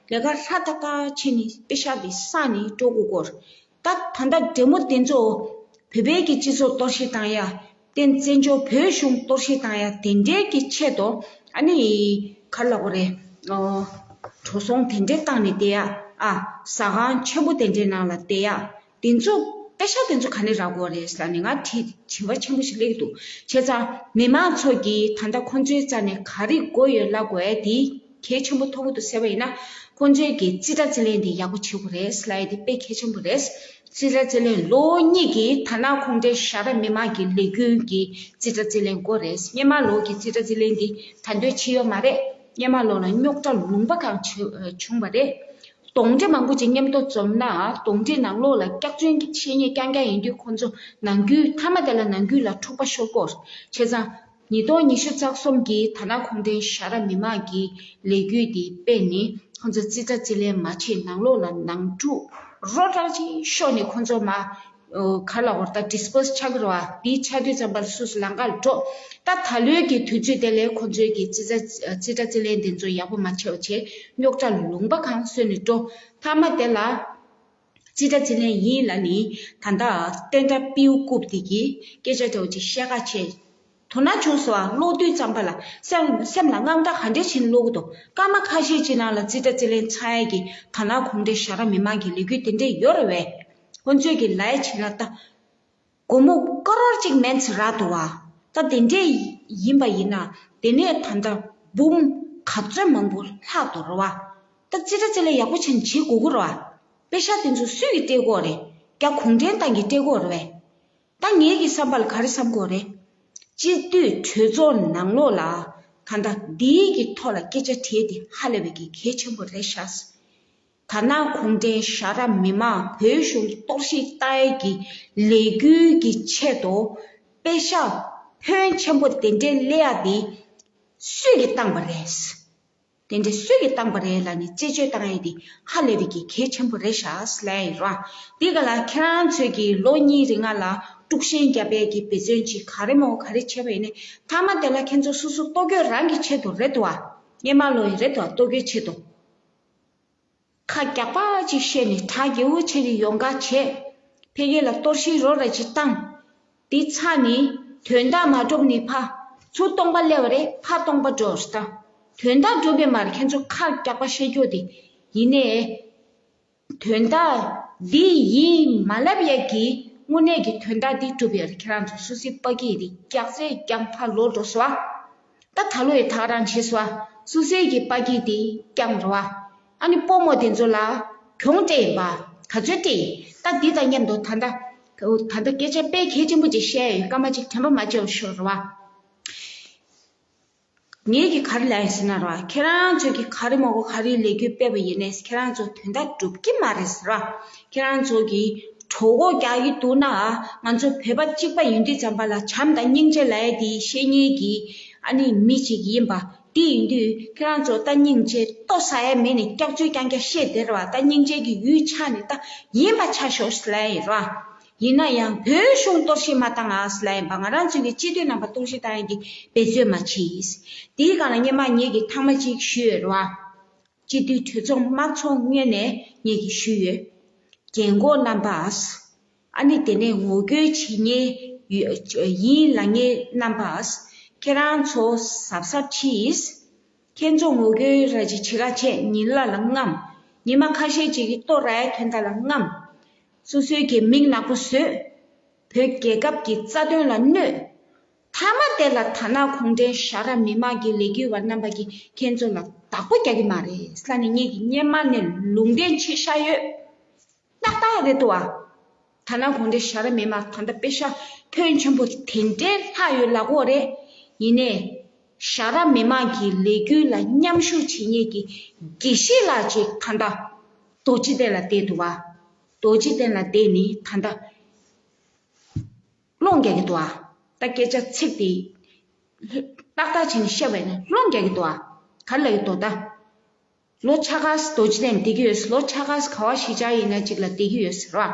ཀྱི་ཡོད་རེད། ལས་ཀ་ཧྲ་ཏག་ཏག་བྱས་ནས་པེ་ཤག་དེ་བསགས་ནས་འགྲོ་དགོས་ཀྱི་ཡོད་རེད། ད་ད་ལྟ་འདྲེ་མོ་དེ་ཚོ་བོད་པའི་གི་སྤྱི་ཚོགས་གཏོར་བཤིག་བཏང་ཡ། བསྟན་བཙན་བྱོལ་བོད་གཞུང་གཏོར་བཤིག་བཏང་ཡ་དེ་འདྲའི་གི་ཆེད་དུ་ཨ་ནི་ག་རེ་ལབ་དགོས་རེད། ཨོ། འགྲོ་སོང་དེ་འདྲའི་བཏང་ནས་བསྡད་ཡ། ཨ། ཟ་ཁང་ཆེན་པོ་དེ་འདྲའི་ནང་ལ་བསྡད་ཡ། དེ་ཚོ་པེ་ཤག་དེ་ཚོ་ག་ནས་རག་གི་ཡོད་རེད་ཟེར་ནས་ང་དྲི་དྲི་བ་ཆེན་པོ་ཞིག་སླེབས་ཀྱི་འདུག་བྱས་ཙང་མི་མང་ཚོ་གིས་ད་ལྟ་ཁོང་ཚོའི་རྩ་ནས་ག་རེ་དགོས་ཡོད་ལབ་དགོས་ཡ་དེ་གལ་ཆེན་པོ་མཐོང་གི་འདུག་ཟེར་བ་ཡིན་ན། ཁོང་ཚོའི་གི་རྩིས་ཁྲ་རྩིས་ལེན་དེ་ཡག་པོ་བྱེད་དགོས་རེད་ལབ་ཡ་དེ་དཔེ་གལ་ཆེན་པོ་རེད། རྩིས་ཁྲ་རྩིས་ལེན་ལོ་གཉིས་ཀྱི་དར་ནག་གུང་ཁྲན་ཞྭ་དྲག་མི་མང་གི་ལས་འགུལ་གྱི་རྩིས་ཁྲ་རྩིས་ལེན་དགོས་རེད། སྔོན་མ་ལོ་གི་རྩིས་ཁྲ་རྩིས་ལེན་འདི་ད་དུང་བྱས་ཡོད་མ་རེད། སྔོན་མ་ལོ་ལ་རྙོག་དྲ་ལུང་པ་གང་བྱུང་བྱུང་བ་རེད། གདོན་འདྲེ་མང་པོ་ཅིག་མཉམ་དུ་འཛོམས་ན་གདོན་འདྲེ་ནང་ལོགས་ལ་སྐྱག་རྫུན་གྱི་བཤད་ཉེས་རྐྱང་རྐྱང་ཡིན་དུས་ཁོང་ཚོ་ནང་ཁུལ་མཐའ་མ་དེ་ལ་ནང་ཁུལ་ལ་འཁྲུག་པ་ཤོར་གྱི་ཡོད་རེད། བྱས་ཙང་། ཉིས་སྟོང་ཉི་ཤུ་རྩ་གསུམ་གྱི་དར་ནག་གུང་ཁྲན་ཞྭ་དྲག་མི་མང་གི་ལས་འགུལ་འདི་སྤེལ་ནས་ཁོང་ཚོ་རྩིས་ཁྲ་རྩིས་ལེན་མ་བྱེད། ནང་ལོགས་ལ་ནང་འཁྲུག་རོ་ཏྲག་ཅིག་ཤོར་ནས་ཁོང་ཚོ་མ་ག་ལ་བར་ད་ཌི་སི་པོ་སི་ཆགས་ཀྱི་རེད་བ། དེ་ཆགས་དུས་ཙམ་པར་སུ་སུ་ལམ་ཁར་འགྲོ། ད་ད་ལོའི་གི་དུས་ཚོད་དེ་ལས་ཁོང་ཚོའི་གི་རྩིས་ཁྲ་རྩིས་ཁྲ་རྩིས་ལེན་དེ་ཚོ་ཡག་པོ་མ་བྱས་པ་བྱས། རྙོག་དྲ་ལུང་པ་གང་བཟོས་ནས་འགྲོ། མཐའ་མ་དེ་ལ། རྩིས་ཁྲ་རྩིས་ལེན་ཡིན་ལབ་ནི་ད་ལྟ་བསྟན་དགྲ་སྤྲེའུ་རྐུབ་དེ་གིས་སྐད་ཆ་འདྲ་བོ་ཅིག་བཤད་ཁ་བྱས། དོ་སྣང་བྱུང་སོང་བ། ཀློག་དུས་ཙམ་པ་ལ་སེམས་སེམས་ལ་དངངས་སྐྲག་ག་འདྲས་བྱས་ནས་ཀློག་གི་འདུག་སྐར་མ་ཁ་ཤས་ཅིག་ནང་ལ་རྩིས་ཁྲ་རྩིས་ལེན་ཚར་ཡས་ཀྱི་དར་ནག་གུང་ཁྲན་ཞྭ་དྲག་མི་མང་གི་ལས་འགུལ་དེ་འདྲས་ཡོད་རེད་བས། ཁོང་ཚོས་ཀྱི་ལབ་ཡས་བྱས་ན་ད། སྒོར་མོ་ཀོ་རོར་གཅིག་མན་ཙམ་རག་འདུག་བ། ད་དེ་འདྲས་ཡིན་པ་ཡིན་ན་དེ་ནས་ད་ལྟ་འབུམ་ག་ཚོད་མང་པོ་ལྷག་འདུག་རེད་བ། ད་རྩིས་ཁྲ་རྩིས་ལེན་ཡག་པོ་བྱས་ནས་བྱེད་དགོས་ཀྱི་རེད་བ། པེ་ཤག་དེ་ཚོ་སུས་ཀྱིས་སྤྲད་ཀྱི་ཡོད་རེད། རྒྱ་གུང་ཁྲན་ཏང་གིས་སྤྲད་ཀྱི་ཡོད་རེད་བས། ད་ངེད་ཀྱི་བསམ་པ་ལ་ག་རེ་བསམ་གྱི་ཡོད་རེད། སྤྱི་འཐུས་གྲོས་ཚོགས་ནང་ལོགས་ལ་ད་ལྟ་འདིའི་གི་ཐོག་ལ་སྐད་ཆ་དྲིས་དེ་ཧ་ལས་པའི་གི་གལ་ཆེན་པོ་རེད་ཤག་དར་ནག་གུང་ཁྲན་ཞྭ་དྲག་མི་མང་བོད་གཞུང་གཏོར་བཤིག་བཏང་ཡས་ཀྱི་ལས་འགུལ་གྱི་ཆེད་དུ་པེ་ཤག་ཕོན་ཆེན་པོ་དེ་འདྲའི་སླེབས་ཡ་དེ་སུས་ཀྱིས་བཏང་པ་རེད། དེ་འདྲའི་སུས་ཀྱིས་བཏང་པ་རེད་ལབ་ནས་རྩད་གཅོད་བཏང་ཡས་དེ་ཧ་ལས་པའི་གི་གལ་ཆེན་པོ་རེད་ཤག་ལབ་ཡིན་ར། དེ་ག་ལ་ཁྱེད་རང་ཚོས་ཀྱི་ལོ་གཉིས་རིང་ང་ལ་དཀྲུག་ཤིང་རྒྱབ་ཡས་ཀྱི་འབད་བརྩོན་ཅིག་ག་རེ་མོ་ག་རེ་བྱས་པ་ཡིན་ནའི་མཐའ་མ་དེ་ལ་ཁྱེད་ཚོ་སོ་སོ་ལྟོ་གོས་རང་གི་ཆེད་དུ་རེད་དོ། ཨ། སྔོན་མ་ལོ་ཡི་རེད་དོ། ལྟོ་གོས་ཆེད་དུ། ཁ་རྒྱག་པ་ཅིག་བཤད་ནས་གྲ་རྒྱས་པོ་བྱས་ནས་ཡོང་ག་བྱས། ཕ་གི་ལ་གཏོར་བཤིག་རོ་ར་ཅིག་བཏང་། དེ་ཚར་ནས་དོན་དག་མ་འགྲུབ་ནས་ཕར་ཚུར་སྟོང་པ་སླེབས་པ་རེད། ཕར་སྟོང་པ་འགྲོ་རེད་ད། དོན་དག་འགྲུབ་པའི་མར་ཁྱེད་ཚོ་ཁ་རྒྱག་པ་བཤད་རྒྱུ་དེ་ཡིན་ནའི། དོན་དག་འདི་ཡིན་མ་ལབ་ཡས་ཀྱི་དངོས་གནས་ཀྱི་དོན་དག་འདི་འགྲུབ་ཡོད་རེད། ཁྱེད་རང་ཚོ་སོ་སོའི་ཕ་གི་དེ་རྒྱག་ཚད་རྐྱང་ཕར་ལོག་འགྲོ་སོང་ཨ། ད་ད་ལོ་ཡི་ཐག་རང་བྱས་སོ། སོ་སོའི་གི་པ་ཀི་དེ་རྐྱང་རོ་ཨ། ཨ་ནི་སྤོ་མོ་དེ་ཚོ་ལ་གྱོང་སྤྲད་ཡིན་པ། ག་ཚོད་སྤྲད་ཡིན། ད་འདི་དང་མཉམ་དུ་ད་ལྟ་ད་ལྟ་སྐད་ཆ་དཔེ་གལ་ཆེན་པོ་ཅིག་བཤད་ཡོད། སྐར་མ་གཅིག་དྲན་པ་མ་བརྗེད་པ་ཤོག་རོ་ཨ། ངས་ཀྱི་ག་རེ་ལབ་ཡིན་ཟེར་ན་རོ་ཨ། ཁྱེད་རང་ཚོ་གི་ག་རེ་མ་གོ་ག་རེ་ལས་འགུལ་སྤེལ་བ་ཡིན་ནས་ཁྱེད་རང་ཚོ་དོན་དག་འགྲུབ་ཀྱི་མ་རེད་ཟེར་རོ་ཨ། ཁྱེད་རང་ཚོ་གི་གྲོད་ཁོག་རྒྱག་གི་འདུག་ན་ང་ཚོ་བོད་པ་གཅིག་པ་ཡིན་དུས་ཙམ་པ་ལ་བྱམས་དང་སྙིང་རྗེ་ལབ་ཡ་དེ་བཤད་མཁན་གྱི་ཨ་ནི་མི་གཅིག་ཡིན་པ་དེ་ཡིན་དུས་ཁྱེད་རང་ཚོ་ད་སྙིང་རྗེ་ལྟོ་ཟ་ཡ་མེད་ནས་སྐྱག་རྫུན་རྐྱང་རྐྱང་བཤད་བསྡད་ར་བ། ད་སྙིང་རྗེ་གི་ཡུལ་ཆགས་ནས་ད་ཡིན་པ་ཆ་ཤོག་ལབ་ཡ་ཡིན་ར། ཡིན་ན་ཡང་བོད་གཞུང་གཏོར་བཤིག་མ་བཏང་ཨ་ལབ་ཡིན་པ། ང་རང་ཚོའི་གི་སྤྱི་འཐུས་རྣམ་པ་གཏོར་བཤིག་བཏང་ཡ་གི་འབད་རྩོལ་མ་བྱེད། དེའི་སྒང་ལ་སྔོན་མ་ངེད་ཀྱི་ཐེངས་མ་གཅིག་ཞུས་ཡོད་ར་བ། སྤྱི་འཐུས་གྲོས་ཚོགས་དམངས་ཚོགས་སྔོན་ནས་ངེད་ཀྱིས་ཞུས་ཡོད། རྒན་གོག་རྣམ་པ། ཨ་ནི་དེ་ནས་ངོ་རྒོལ་བྱེད་མཁན་ཡོད་ཡིན་ལབ་མཁན་རྣམ་པ། ཁྱེད་རང་ཚོ་གཟབ་གཟབ་གྱིས། ཁྱེད་ཚོ་ངོ་རྒོལ་ར་ཅིག་བྱེད་ག་བྱས་ཉིན་གླ་ལ་རྔམ། ཉི་མ་ཁ་ཤས་ཅིག་གི་ལྟོ་ར་ཡ་དོན་དག་ལ་རྔམ། སོ་སོའི་གི་མིག་ནག་པོ་བཟོས། བོད་རྒྱལ་ཁབ་ཀྱི་རྩ་དོན་ལ་གནོད། མཐའ་མ་དེ་ལ་ཐ་ན་གུང་ཁྲན་ཞྭ་སྒྲ་མི་དམངས་ཀྱི་ལས་འགུལ་བ་རྣམ་པ་གིས་ཁྱེད་ཚོ་ལ་བདག་པོ་རྒྱག་གི་མ་རེད་ལབ་ནས་ངེད་ཀྱིས་སྔོན་མ་ནས་ལུང་བསྟན་བྱས་བཞག་ཡོད། ཏག་ཏག་རེད་འདུག་བ། ཐ་ན་གུང་ཁྲན་ཞྭ་སྒྲ་མི་དམངས་ད་ལྟ་དཔེ་ཤ་ཕོན་ཆེན་པོ་དེ་འདྲའི་ལྷག་ཡོད་ལབ་དགོས་རེད། ཡིན་ནའི། ཞྭ་སྒྲ་མི་དམངས་ཀྱི་ལས་འགུལ་ལ་མཉམ་ཞུགས་བྱེད་མཁན་གྱི་དགེ་བཤེས་ལགས་ཅིག་ད་ལྟ་རྡོ་རྗེ་གདན་ལ་བསྡད་འདུག་བ། རྡོ་རྗེ་གདན་ལ་བསྡད་ནས་ད་ལྟ་སློང་རྒྱག་གི་འདུག་བ། ད་སྐད་ཆ་ཚིག་དེ་ཏག་ཏག་བྱས་ནས་བཤད་པ་ཡིན་ན་སློང་རྒྱག་གི་འདུག་བ། ག་རེ་ལབ་ཀྱི་འདུག་ད། ལོ་ཕྱེད་ཀ་རྡོ་རྗེ་གདན་བསྡད་ཀྱི་ཡོད། ལོ་ཕྱེད་ཀ་ག་བ་གཞིས་ཆགས་ཡིན་ན་གཅིག་ལ་བསྡད་ཀྱི་ཡོད་ཟེར་བ།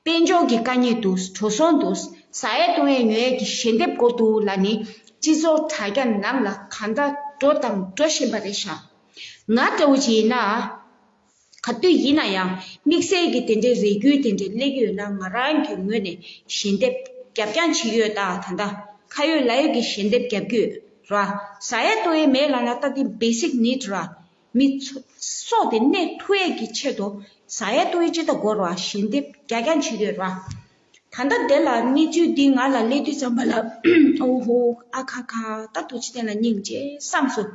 དཔལ་འབྱོར་གྱི་དཀའ་ངལ་འདུག་གྲོ་སོན་འདུག་ཟ་ཡས་བཏུང་ཡས་ཉོ་ཡས་ཀྱི་ཞལ་འདེབས་དགོས་འདུག་ལབ་ནས་སྤྱི་ཚོགས་དྲ་རྒྱ་ནང་ལ་གང་ལྟར་འགྲོ་དང་འགྲོ་བཞིན་པ་རེད་ཤག་ང་འདྲ་བོ་ཅིག་ཡིན་ན། ག་དུས་ཡིན་ན་ཡང་དམིགས་བསལ་གྱི་དེ་འདྲའི་རེ་སྐུལ་དེ་འདྲའི་སླེབས་ཀྱི་ཡོད་ན་ང་རང་གི་ངོས་ནས་ཞལ་འདེབས་རྒྱབ་རྐྱང་བྱེད་ཀྱི་ཡོད། ད་ད་ལྟ་ཁ་ཡོད་ལག་ཡོད་ཀྱི་ཞལ་འདེབས་རྒྱབ་ཀྱི་ཡོད་ར། ཟ་ཡས་བཏུང་ཡས་མེད་ལབ་ན་ད་དེ་བེ་སིག་ནིཌ་ར། མི་ཚོ་སྲོག་དེ་གནས་ཐུབ་ཡས་ཀྱི་ཆེད་དུ་ཟ་ཡས་བཏུང་ཡས་ཅི་ལྟར་དགོས་ར། ཞལ་འདེབས་རྒྱབ་རྐྱང་བྱེད་ཀྱི་ཡོད་ར། ད་ལྟ་དེ་ལ་གནས་ཚུལ་འདི་ང་ལ་སླེབས་དུས་ཙམ་པ་ལ་ཨོ་ཧོ་ཨ་ཁ་ཁ་ད་རྡོ་རྗེ་གདན་ལ་སྙིང་རྗེ་བསམ་སོང་།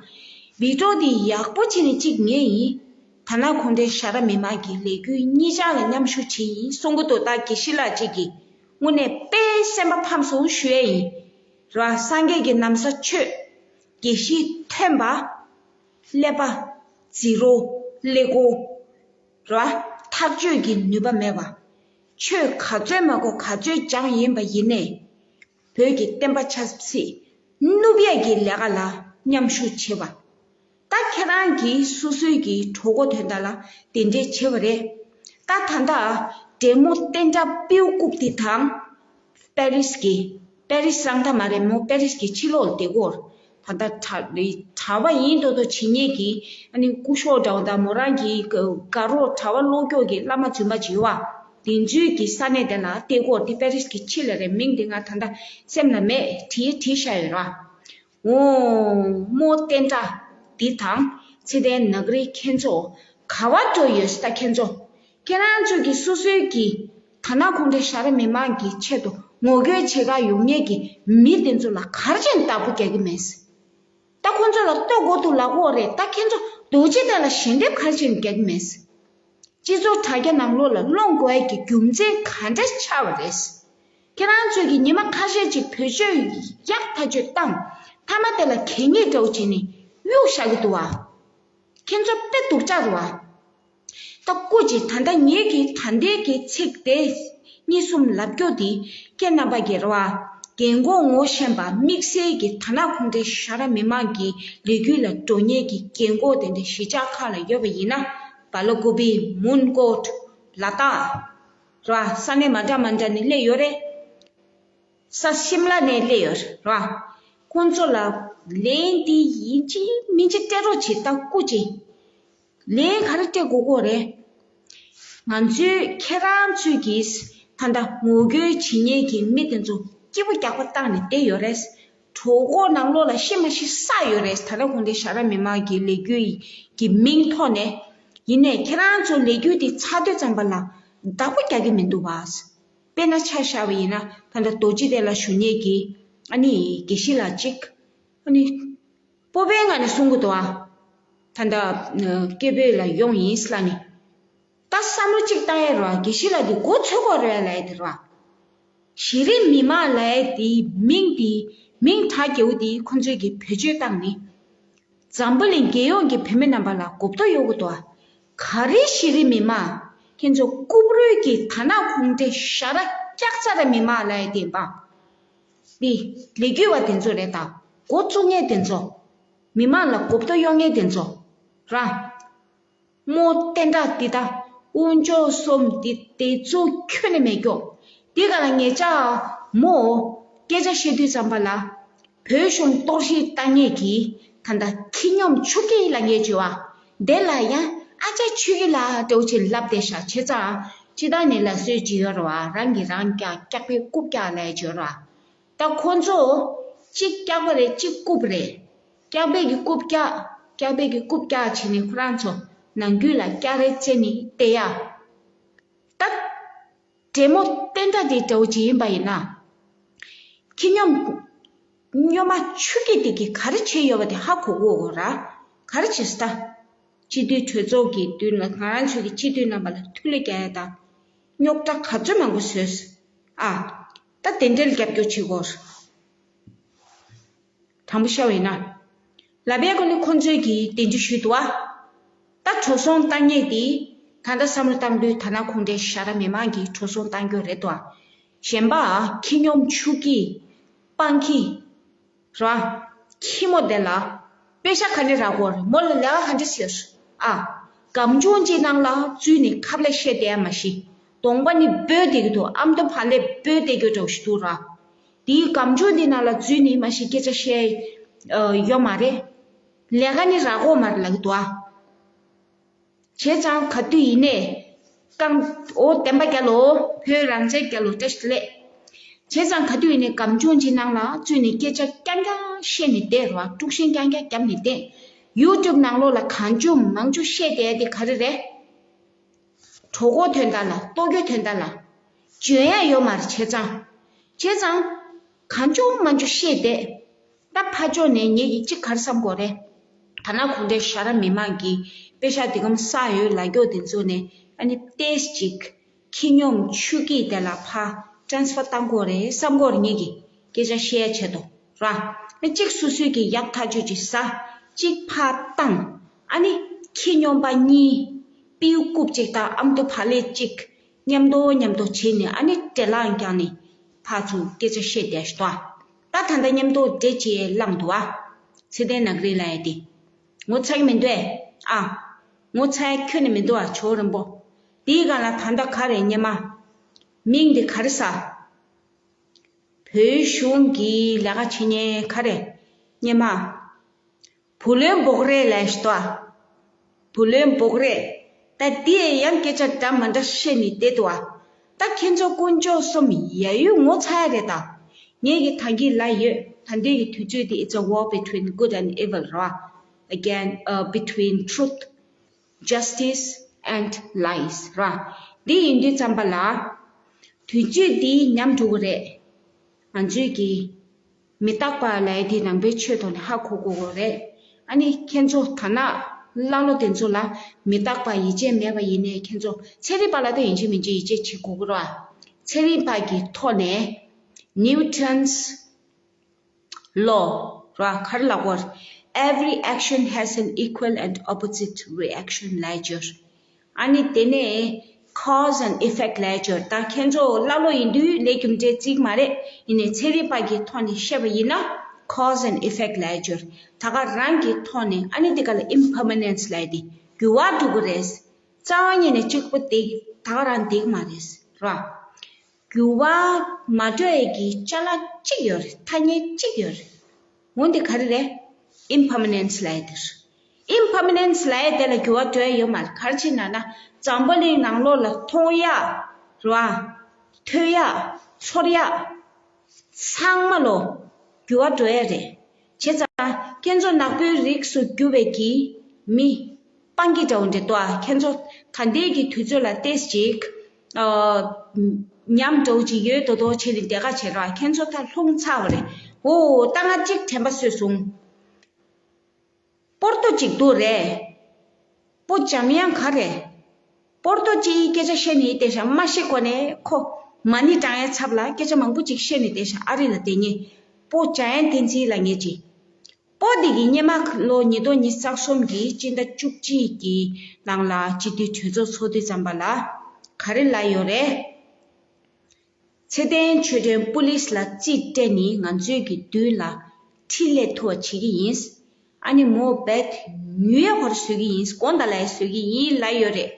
བི་ཌིའོ་འདི་ཡག་པོ་བྱས་ནས་གཅིག་ཉོས་ཡིན། ཐ་ན་གུང་ཁྲན་ཞྭ་སྒྲ་མི་དམངས་ཀྱི་ལས་འགུལ་གཉིས་ཆར་ལ་མཉམ་ཞུགས་བྱས་ཡིན་གསུང་གི་འདུག་ད་དགེ་བཤེས་ལགས་གཅིག་གིས་དངོས་གནས་དཔེ་སེམས་པ་ཕམ་སོང་ཞུ་ཡས་ཡིན། ར། སངས་རྒྱས་ཀྱི་ན་བཟའ་ཆོས། དགེ་བཤེས་ཐོན་པ། ཀླད་པ། ཛི་རོ། ཀླད་ཀོར། ར། ཐག་གཅོད་ཀྱི་ནུས་པ་མེད་པ། ཆོས་ག་ཚོད་མ་གོ་ག་ཚོད་སྦྱངས་ཡིན་པ་ཡིན་ནའི། བོད་ཀྱི་བསྟན་པ་ཆབ་སྲིད་བསྣུབ་ཡས་ཀྱི་ལས་ཀ་ལ་མཉམ་ཞུགས་བྱེད་པ། ད་ཁྱེད་རང་གིས་སོ་སོའི་གི་གྲོགས་པོ་དོན་དག་ལ་དེ་འདྲས་བྱེད་པ་རེད། ད་ད་ལྟ་འདྲེ་མོ་བསྟན་དགྲ་པིའུ་རྐུབ་དེ་དང་། པེ་རིས་ཀྱི། པེ་རིས་རང་ད་མ་རེད་མོ། པེ་རིས་ཀྱི་ཕྱི་ལོགས་ལ་བསྡད་ཀྱི་ཡོད་རེད། ད་ལྟ་གྲྭ་གྲྭ་པ་ཡིན་མདོག་མདོག་བྱེད་མཁན་གྱི་ཨ་ནི་སྐུ་ཞབས་འདྲ་བོ་དང་མོ་རང་གི་དགའ་རོགས་གྲྭ་པ་སློབ་སྐྱོར་གྱི་བླ་མ་རྫུན་པ་བྱེད་པ། དེ་ཚོའི་གི་ས་གནས་དེ་ལ་བསྡད་ཀྱི་ཡོད་རེད། དེ་པེ་རིས་ཀྱི་ཕྱི་ལ་རེད། མིང་དེ་ང་ད་ལྟ་སེམས་ལ་མེད། བྲིས་བྲིས་བཞག་ཡོད་ར། འོ། རྨོ་བསྟན་དགྲ་འདི་དང་ཚེ་བརྟན་ནག་རིལ་མཁན་ཚོ་ག་བར་འགྲོ་ཡོད་ཟེར། ད་ཁྱེད་ཚོ། ཁྱེད་རང་ཚོ་གིས་སོ་སོའི་གི་ཐ་ན་གུང་ཁྲན་ཞྭ་སྒྲ་མི་དམངས་ཀྱི་ཆེད་དུ་ངོ་རྒོལ་བྱེད་གར་ཡོང་མཁན་གྱི་མི་དེ་ཚོ་ལ་ག་རེ་བྱས་ནས་བདག་པོ་རྒྱག་གི་མེད་ཟེར། ད་ཁོང་ཚོ་ལ་ལྟོས་དགོས་འདུག་ལབ་ཀྱི་ཡོད་རེད། ད་ཁྱེད་ཚོ་རྡོ་རྗེ་གདན་ལ་ཞལ་འདེབས་ག་རེ་བྱས་ནས་རྒྱག་གི་མེད་ཟེར། སྤྱི་ཚོགས་དྲ་རྒྱ་ནང་ལོགས་ལ་སློང་དགོས་ཡས་ཀྱི་རྒྱུ་མཚན་ག་འདྲ་ཆགས་པ་རེད། ཁྱེད་རང་ཚོས་ཀྱིས་ཉི་མ་ཁ་ཤས་ཅིག་བེད་སྤྱོད་ཡག་ཐག་ཆོད་བཏང་། མཐའ་མ་དེ་ལ་གད་སྙིགས་འདྲ་བོ་བྱས་ནས་གཡུག་བཞག་གི་འདུག་བ། ཁྱེད་ཚོ་དཔེ་སྡུག་ཅག་རེད་བ། ད་སྐུ་མཁྱེན། ད་ལྟ་ངེད་ཀྱིས་ད་ལྟའི་གི་ཚིག་དེ་གཉིས་གསུམ་ལབ་རྒྱུ་དེ་ཁྱེད་རྣམ་པ་གི་རེད་བ། རྒན་གོག་ངོ་ཤེས་པ་དམིགས་བསལ་གྱི་ཐ་ན་གུང་ཁྲན་ཞྭ་སྒྲ་མི་དམངས་ཀྱི་ལས་འགུལ་ལ་འགྲོ་མཁན་གྱི་རྒན་གོག་དེ་འདྲ་གཞིས་ཆགས་ཁག་ལ་ཡོད་པ་ཡིན་ན། སྦེལ་ཀོབ། མོན་གྷོ། ལ་དྭགས། ར། ས་གནས་མ་འདྲ་མ་འདྲ་ནས་སླེབས་ཡོད་རེད། ས་ཤིམ་ལ་ནས་སླེབས་ཡོད་ར། ཁོང་ཚོ་ལ་ལན་འདི་ཡིན་གཅིག་མིན་གཅིག་སྤྲད་རོགས་བྱེད། ད་སྐུ་མཁྱེན། ལན་ག་རེ་སྤྲད་དགོས་ཀྱི་རེད། ང་ཚོས་ཁྱེད་རང་ཚོས་ཀྱིས་ད་ལྟ་ངོ་རྒོལ་བྱེད་མཁན་གྱི་མི་དེ་ཚོ་སྐྱིད་པོ་རྒྱག་པ་བཏང་ནས་བསྡད་ཡོད་རེད། གྲོད་ཁོག་ནང་ལོགས་ལ་ཤི་མ་ཤི་བསགས་ཡོད་རེད། ད་ལྟ་གུང་ཁྲན་ཞྭ་སྒྲ་མི་དམངས་ཀྱི་ལས་འགུལ་གྱི་མིང་ཐོག་ནས། ཡིན་ནའི་ཁྱེད་རང་ཚོ་ལས་འགུལ་དེ་ཚར་དུས་ཙམ་པ་ལ་བདག་པོ་རྒྱག་གི་མི་འདུག་བ། དཔེར་ན་ཆ་བཞག་པ་ཡིན་ན་ད་ལྟ་རྡོ་རྗེ་གདན་ལ་བཞུགས་མཁན་གྱི་ཨ་ནི་དགེ་བཤེས་ལགས་གཅིག་ཨ་ནི་སྤོབས་པའི་ངང་ནས་གསུང་གི་འདུག་ཨ། ད་ལྟ་སྐད་འབོད་ལ་ཡོང་ཡིན་ལབ་ནས། ད་བསམ་བློ་གཅིག་བཏང་ཡས་རེད་བ། དགེ་བཤེས་ལགས་འདི་མགོ་ཚོས་ཀྱི་ཡོད་རེད་ལབ་ཡས་དེ་རེད་བ། གཞི་རིམ་མི་མང་ལབ་ཡས་དེ་མིང་དེ་མིང་གྲགས་རྒྱས་པོ་དེ་ཁོང་ཚོས་ཀྱིས་བེད་སྤྱོད་བཏང་ནས། འཛམ་བུ་གླིང་རྒྱལ་ཡོངས་ཀྱི་བོད་མི་རྣམ་པ་ལ་གོ་རྟོགས་ཡོང་གི་འདུག་བ། ག་རེ་གཞི་རིམ་མི་མང་། ཁྱེད་ཚོ་རྐུབ་རུལ་གྱི་ཐ་ན་གུང་ཁྲན་ཞྭ་སྒྲ་ལྕགས་རྩ་ར་མི་མང་ལབ་ཡས་དེ་འབའ། འདི་ལས་འགུལ་བ་དེ་ཚོ་རེད། ད་འགོ་བཙུགས་མཁན་དེ་ཚོ། མི་མང་ལ་གོ་རྟོགས་ཡོང་མཁན་དེ་ཚོ་ར། རྨོ་བསྟན་དགྲ་འདི་དང་དབུ་མཆོག་གསུམ་འདི་དེ་ཚོ་ཁྱོན་ནས་མེད་ཀྱོག་འདི་ག་ལ་ངེད་ཅག་མོ་སྐད་ཆ་བཤད་དུས་ཙམ་པ་ལ། བོད་གཞུང་གཏོར་བཤིག་བཏང་མཁན་གྱི་ད་ལྟ་ཁྱི་སྨྱོན་ཆོས་སྐྱིད་ལབ་མཁན་ཅིག་ཡོད་པ། དེ་ལ་ཡང་ཨ་ཅག་ཆོས་སྐྱིད་ལགས་འདྲ་བོ་ཅིག་ལབ་བསྡད་ཤག་བྱས་ཙང་སྤྱིར་བཏང་ནས་ལབ་སྲོལ་ཅིག་ཡོད་རེད་བ། རང་གིས་རང་སྐྱག་སྐྱག་པས་རྐུབ་བཀྱག་ལབ་ཡས་ཅིག་ཡོད་རེད་བ། ད་ཁོ་ཚོ་གཅིག་སྐྱག་པ་རེད། གཅིག་རྐུབ་རེད། སྐྱག་པས་ཀྱི་རྐུབ་བཀྱག་སྐྱག་པས་ཀྱི་རྐུབ་བཀྱག་བྱས་ནས་ཁོ་རང་ཚོ་ནང་ཁུལ་ལ་སྐྱག་རལ་རྩེ་ནས་བསྡད་ཡ། ད། འདྲེ་མོ་བསྟན་དགྲ་དེ་འདྲ་བོ་ཅིག་ཡིན་པ་ཡིན་ན། ཁྱི་སྨྱོན། སྨྱོན་མ་ཆུ་སྐྱེས་དེ་གིས་ག་རེ་བྱས་ཡོད་པ་དེ་ཧ་གོ་གོ་ར། ག་རེ་བྱས་ས་ད། སྤྱི་འཐུས་གྲོས་ཚོགས་ཀྱི་མདུན་ལ་ང་རང་ཚོའི་གི་སྤྱི་འཐུས་རྣམ་པ་ལ་ཐུགས་ལ་རྒྱག་ཡ་དང་། རྙོག་དྲ་ག་ཚོད་མང་པོ་བཟོས། ཨ། ད་དེ་འདྲའི་རྒྱབ་སྐྱོར་བྱེད་དགོས། དྲང་པོ་བཤད་པ་ཡིན་ན། ལབ་པའི་སྒོ་ནས་ཁོང་ཚོས་ཀྱིས་དེ་འདྲ་ཞུས་འདུག་ཨ། ད་འགྲོ་སོང་བཏང་མཁན་དེ། ད་ལྟ་བསམ་བློ་བཏང་དུས་ད་ནང་ཁོང་འདྲའི་ཞྭ་དྲ་མི་མང་གིས་འགྲོ་སོང་བཏང་རྒྱུ་རེད་དོ། གཞན་པ་ཁྱི་སྨྱོན་ཆུ་སྐྱེས། སྤང་ཁྱི། ར། ཁྱི་མོ་དེ་ལ། པེ་ཤ་ག་ནས་རག་གོ་རེད། མོ་ལ་ལས་ཀ་ག་འདྲ་ཟེར། ཨ། སྒམ་ཆུང་གཅིག་ནང་ལ་འཛུལ་ནས་ཁབ་ལ་བཤད་བསྡད་མ་ཤི། གདོང་པ་ནི་སྦོས་བསྡད་ཀྱི་འདུག་ཨ་མདོ་བག་ལེབ་སྦོས་བསྡད་རྒྱུ་འདྲ་བོ་ཞིག་འདུག་ར། དེའི་སྒམ་ཆུང་འདི་ནང་ལ་འཛུལ་ནས་མ་ཤི་སྐད་ཆ་བཤད། ཨ། ཡོད་མ་རེད། ལས་ཀ་ནི་རག་གོ་མ་རེད་ལབ་ཀྱི་འདུག་ཨ། བྱས་ཙང་ག་དུས་ཡིན་ནའི། རྐང་། འོ་བདེན་པ་རྒྱལ་ལོ། བོད་རང་བཙན་རྒྱལ་ལོ། བཀྲ་ཤིས་བདེ་ལེགས། བྱས་ཙང་ག་དུས་ཡིན་ནའི་སྒམ་ཆུང་གཅིག་ནང་ལ་འཛུལ་ནས་སྐད་ཆ་རྐྱང་རྐྱང་བཤད་ནས་བསྡད་རོགས། དཀྲུག་ཤིང་རྐྱང་རྐྱང་བརྒྱབ་ནས་བསྡད། ཡུ་ཊུབ་ནང་ལོགས་ལ་གང་བྱུང་མང་བྱུང་བཤད་བསྡད་དེ་ག་རེ་རེད། གྲོད་ཁོག་དོན་དག་ལ། ལྟོ་གོས་དོན་དག་ལ། འཇོན་ཡ་ཡོད་མ་རེད་བྱས་ཙང་། བྱས་ཙང་། གང་བྱུང་མང་བྱུང་བཤད་བསྡད། ད་ཕར་ཕྱོགས་ནས་ངེད་ཀྱིས་གཅིག་ག་རེ་བསམ་དགོས་རེད། ད་ནང་གུང་ཁྲན་ཞྭ་དྲ་མི་མང་གིས་པེ་ཤག་འདི་གམ་བསགས་ཡོད་ལབ་རྒྱུ་དེ་ཚོ་ནས་ཨ་ནི་ཏོག་ཙམ་ཅིག་ཁྱི་སྨྱོན་ཆུ་སྐྱེས་དེ་ལ་ཕར་ཊེ་རན་སི་ཕར་བཏང་དགོས་རེད་བསམ་དགོས་རེད། ངེད་ཀྱིས་སྐད་ཆ་བཤད་ཡ་ཆེད་དུ་ར། ཨ་གཅིག་སོ་སོའི་གི་ཡག་ཐག་ཆོད་ཅིག་ཟ། གཅིག་ཕར་བཏང་། ཨ་ནི་ཁྱི་སྨྱོན་པ་གཉིས། སྤྲེའུ་རྐུབ་གཅིག་དང་ཨ་མདོ་བག་ལེབ་གཅིག་མཉམ་དུ་མཉམ་དུ་བྱས་ནས་ཨ་ནི་འདྲེ་ལངས་བརྒྱབ་ནས་ཕར་ཚུར་སྐད་ཆ་བཤད་བསྡད་ཤག་ད་ད་ལྟ་མཉམ་དུ་འདྲེ་ཅིག་ལངས་འདུག་ཨ། ཚེ་བརྟན་ནག་རིལ་ལབ་ཡ་དེ། ངོ་ཚ་གི་མི་འདུག་ཨ། ངོ་ཚ་ཡ་ཁྱོན་ནས་མི་འདུག་ཨ། ཇོ་བོ་རིན་པོ། དེའི་སྒང་ལ་ད་ལྟ་ག་རེ་སྙེ་མ། མིང་འདི་ག་རེ་ཟ། བོད་གཞུང་གི་ལས་ཀ་བྱེད་མཁན་ག་རེ། སྙེ་མ། བུ་ལོན་འབོག་རེས་ལབ་ཤག་ད། བུ་ལོན་འབོག་རེས། ད་འདི་ཡང་སྐད་ཆ་འདྲ་མི་འདྲ་བཤད་ནས་བསྡད་འདུག་ཨ། ད་ཁྱེད་ཚོ་དཀོན་མཆོག་གསུམ་ཡ་ཡུལ་ངོ་ཚ་ཡ་རེད་ད། ངེད་ཀྱི་ད་གིན་ལབ་ཡོད། ད་ལྟའི་གི་དུས་ཚོད་འདི་it's a war between good and evil ར། Again, uh, between truth, justice and lies ར། འདི་ཡིན་དུས་ཙམ་པ་ལ། དུས་ཚོད་འདི་ཉམས་འགྲོ་གི་རེད། ང་ཚོས་ཀྱི་མི་རྟག་པ་ལབ་ཡ་དེ་ནང་པའི་ཆོས་ཐོག་ནས་ཧ་གོ་དགོས་ཀྱི་རེད། ཨ་ནི་ཁྱེད་ཚོ་ད་ནང་ཀླ་ཀློ་དེ་ཚོ་ལ་མི་རྟག་པ་ཡིད་ཆེས་མེད་པ་ཡིན་ནའི་ཁྱེད་ཚོ་ཚན་རིག་པ་ལ་ད་ཡིན་གཅིག་མིན་གཅིག་ཡིད་ཆེས་བྱེད་དགོས་ཀྱི་རེད་བ། ཚན་རིག་པ་གི་ཐོག་ནས་Newton's law ར་ག་རེ་ལབ་དགོས། Every action has an equal and opposite reaction ལབ་ཡ་ཅིག་ཨ་ནི་དེ་ནས་cause and effect ལབ་ཡ་ཅིག་ད་ཁྱེད་ཚོ་ཀླ་ཀློ་ཡིན་དུས་ལས་རྒྱུ་འབྲས་བརྩི་གི་མ་རེད། ཡིན་ནའི་ཚན་རིག་པ་གི་ཐོག་ནས་བཤད་པ་ཡིན་ན་cause and effect ལབ་ཡ་ཅིག་ད་ག་རང་གི་ཐོག་ནས་ཨ་ནི་དེ་ག་ལ་impermanence ལབ་ཡ་དེ་འགྱུར་བ་འགྲོ་གི་རེད། རྩ་བ་ཉིད་ནས་གཅིག་པོ་བསྡད་ད་ག་རང་བསྡད་གི་མ་རེད་ར། འགྱུར་བ་མ་འགྲོ་ཡས་ཀྱི་ཅ་ལག་གཅིག་ཡོད་རེད། ཐ་སྙད་གཅིག་ཡོད་རེད། འོ་འདི་ག་རེ་རེད། Impermanence ལབ་ཡ་དེ་རེད། Impermanence ལབ་ཡ་དེ་ལ་འགྱུར་བ་འགྲོ་ཡ་ཡོད་མ་རེད། ག་རེ་བྱས་ན་ན་འཛམ་བུ་གླིང་ནང་ལོགས་ལ་མཐོང་ཡ་རེད་བ། ཐོས་ཡ། ཚོར་ཡ། ཚང་མ་ལོ། འགྱུར་བ་འགྲོ་ཡ་རེད། བྱས་ཙང་ཁྱེད་ཚོ་ནག་པོའི་རིགས་སུ་གྱུར་པའི་གི་མི། སྤང་གི་འདྲ་བོ་འདྲ་འདུག་ཨ། ཁྱེད་ཚོ་ད་ལྟའི་གི་དུས་ཚོད་ལ་ཏོག་ཙམ་ཅིག་ཨ། ཉམས་འདྲ་བོ་ཅིག་ཡོད་མདོག་མདོག་བྱས་ནས་བསྡད་ག་བྱེད་རོགས། ཁྱེད་ཚོ་ད་རླུང་ཚ་བ་རེད། འོ་ད་ང་གཅིག་དྲན་པ་གསོས་སོང་། པོར་ཏོ་གཅིག་འདུག་རེད། སྤོ་འཇམ་དབྱངས་ག་རེ། པོར་ཏོ་གཅིག་སྐད་ཆ་བཤད་ནས་བསྡད་ཤག་མ་ཤི་གོ་ནས་ཁོ་མ་ཎི་བགྲང་ཡའི་ཚབ་ལ་སྐད་ཆ་མང་པོ་ཅིག་བཤད་ནས་བསྡད་ཤག་ཨ་རི་ལ་བསྡད་མཁན། སྤོ་འཇམ་དབྱངས་བསྟན་འཛིན་ལབ་མཁན་ཅིག་སྤོ་འདི་གི་སྔོན་མ་ལོ་ཉིས་སྟོང་ཉི་ཤུ་རྩ་གསུམ་གྱི་སྤྱི་ཟླ་བཅུ་གཅིག་གི་ནང་ལ་སྤྱི་འཐུས་གྲོས་ཚོགས་ཚོགས་དུས་ཙམ་པ་ལ་ག་རེ་ལབ་ཡོད་རེད། ཚེ་བརྟན་ཆོས་སྒྲོན་པུ་ལིས་ལ་རྩིས་སྤྲད་ནས་ང་ཚོའི་གི་མདུན་ལ་འཕྲིན་ལས་ཐུབ་པ་བྱེད་ཀྱི་ཡིན། ཨ་ནི་མོ་རྦད་ཉུལ་ཡག་པོ་བཟོ་གི་ཡིན། དགོངས་དག་ལ་བཟོ་གི་ཡིན་ལབ་ཡོད་རེད།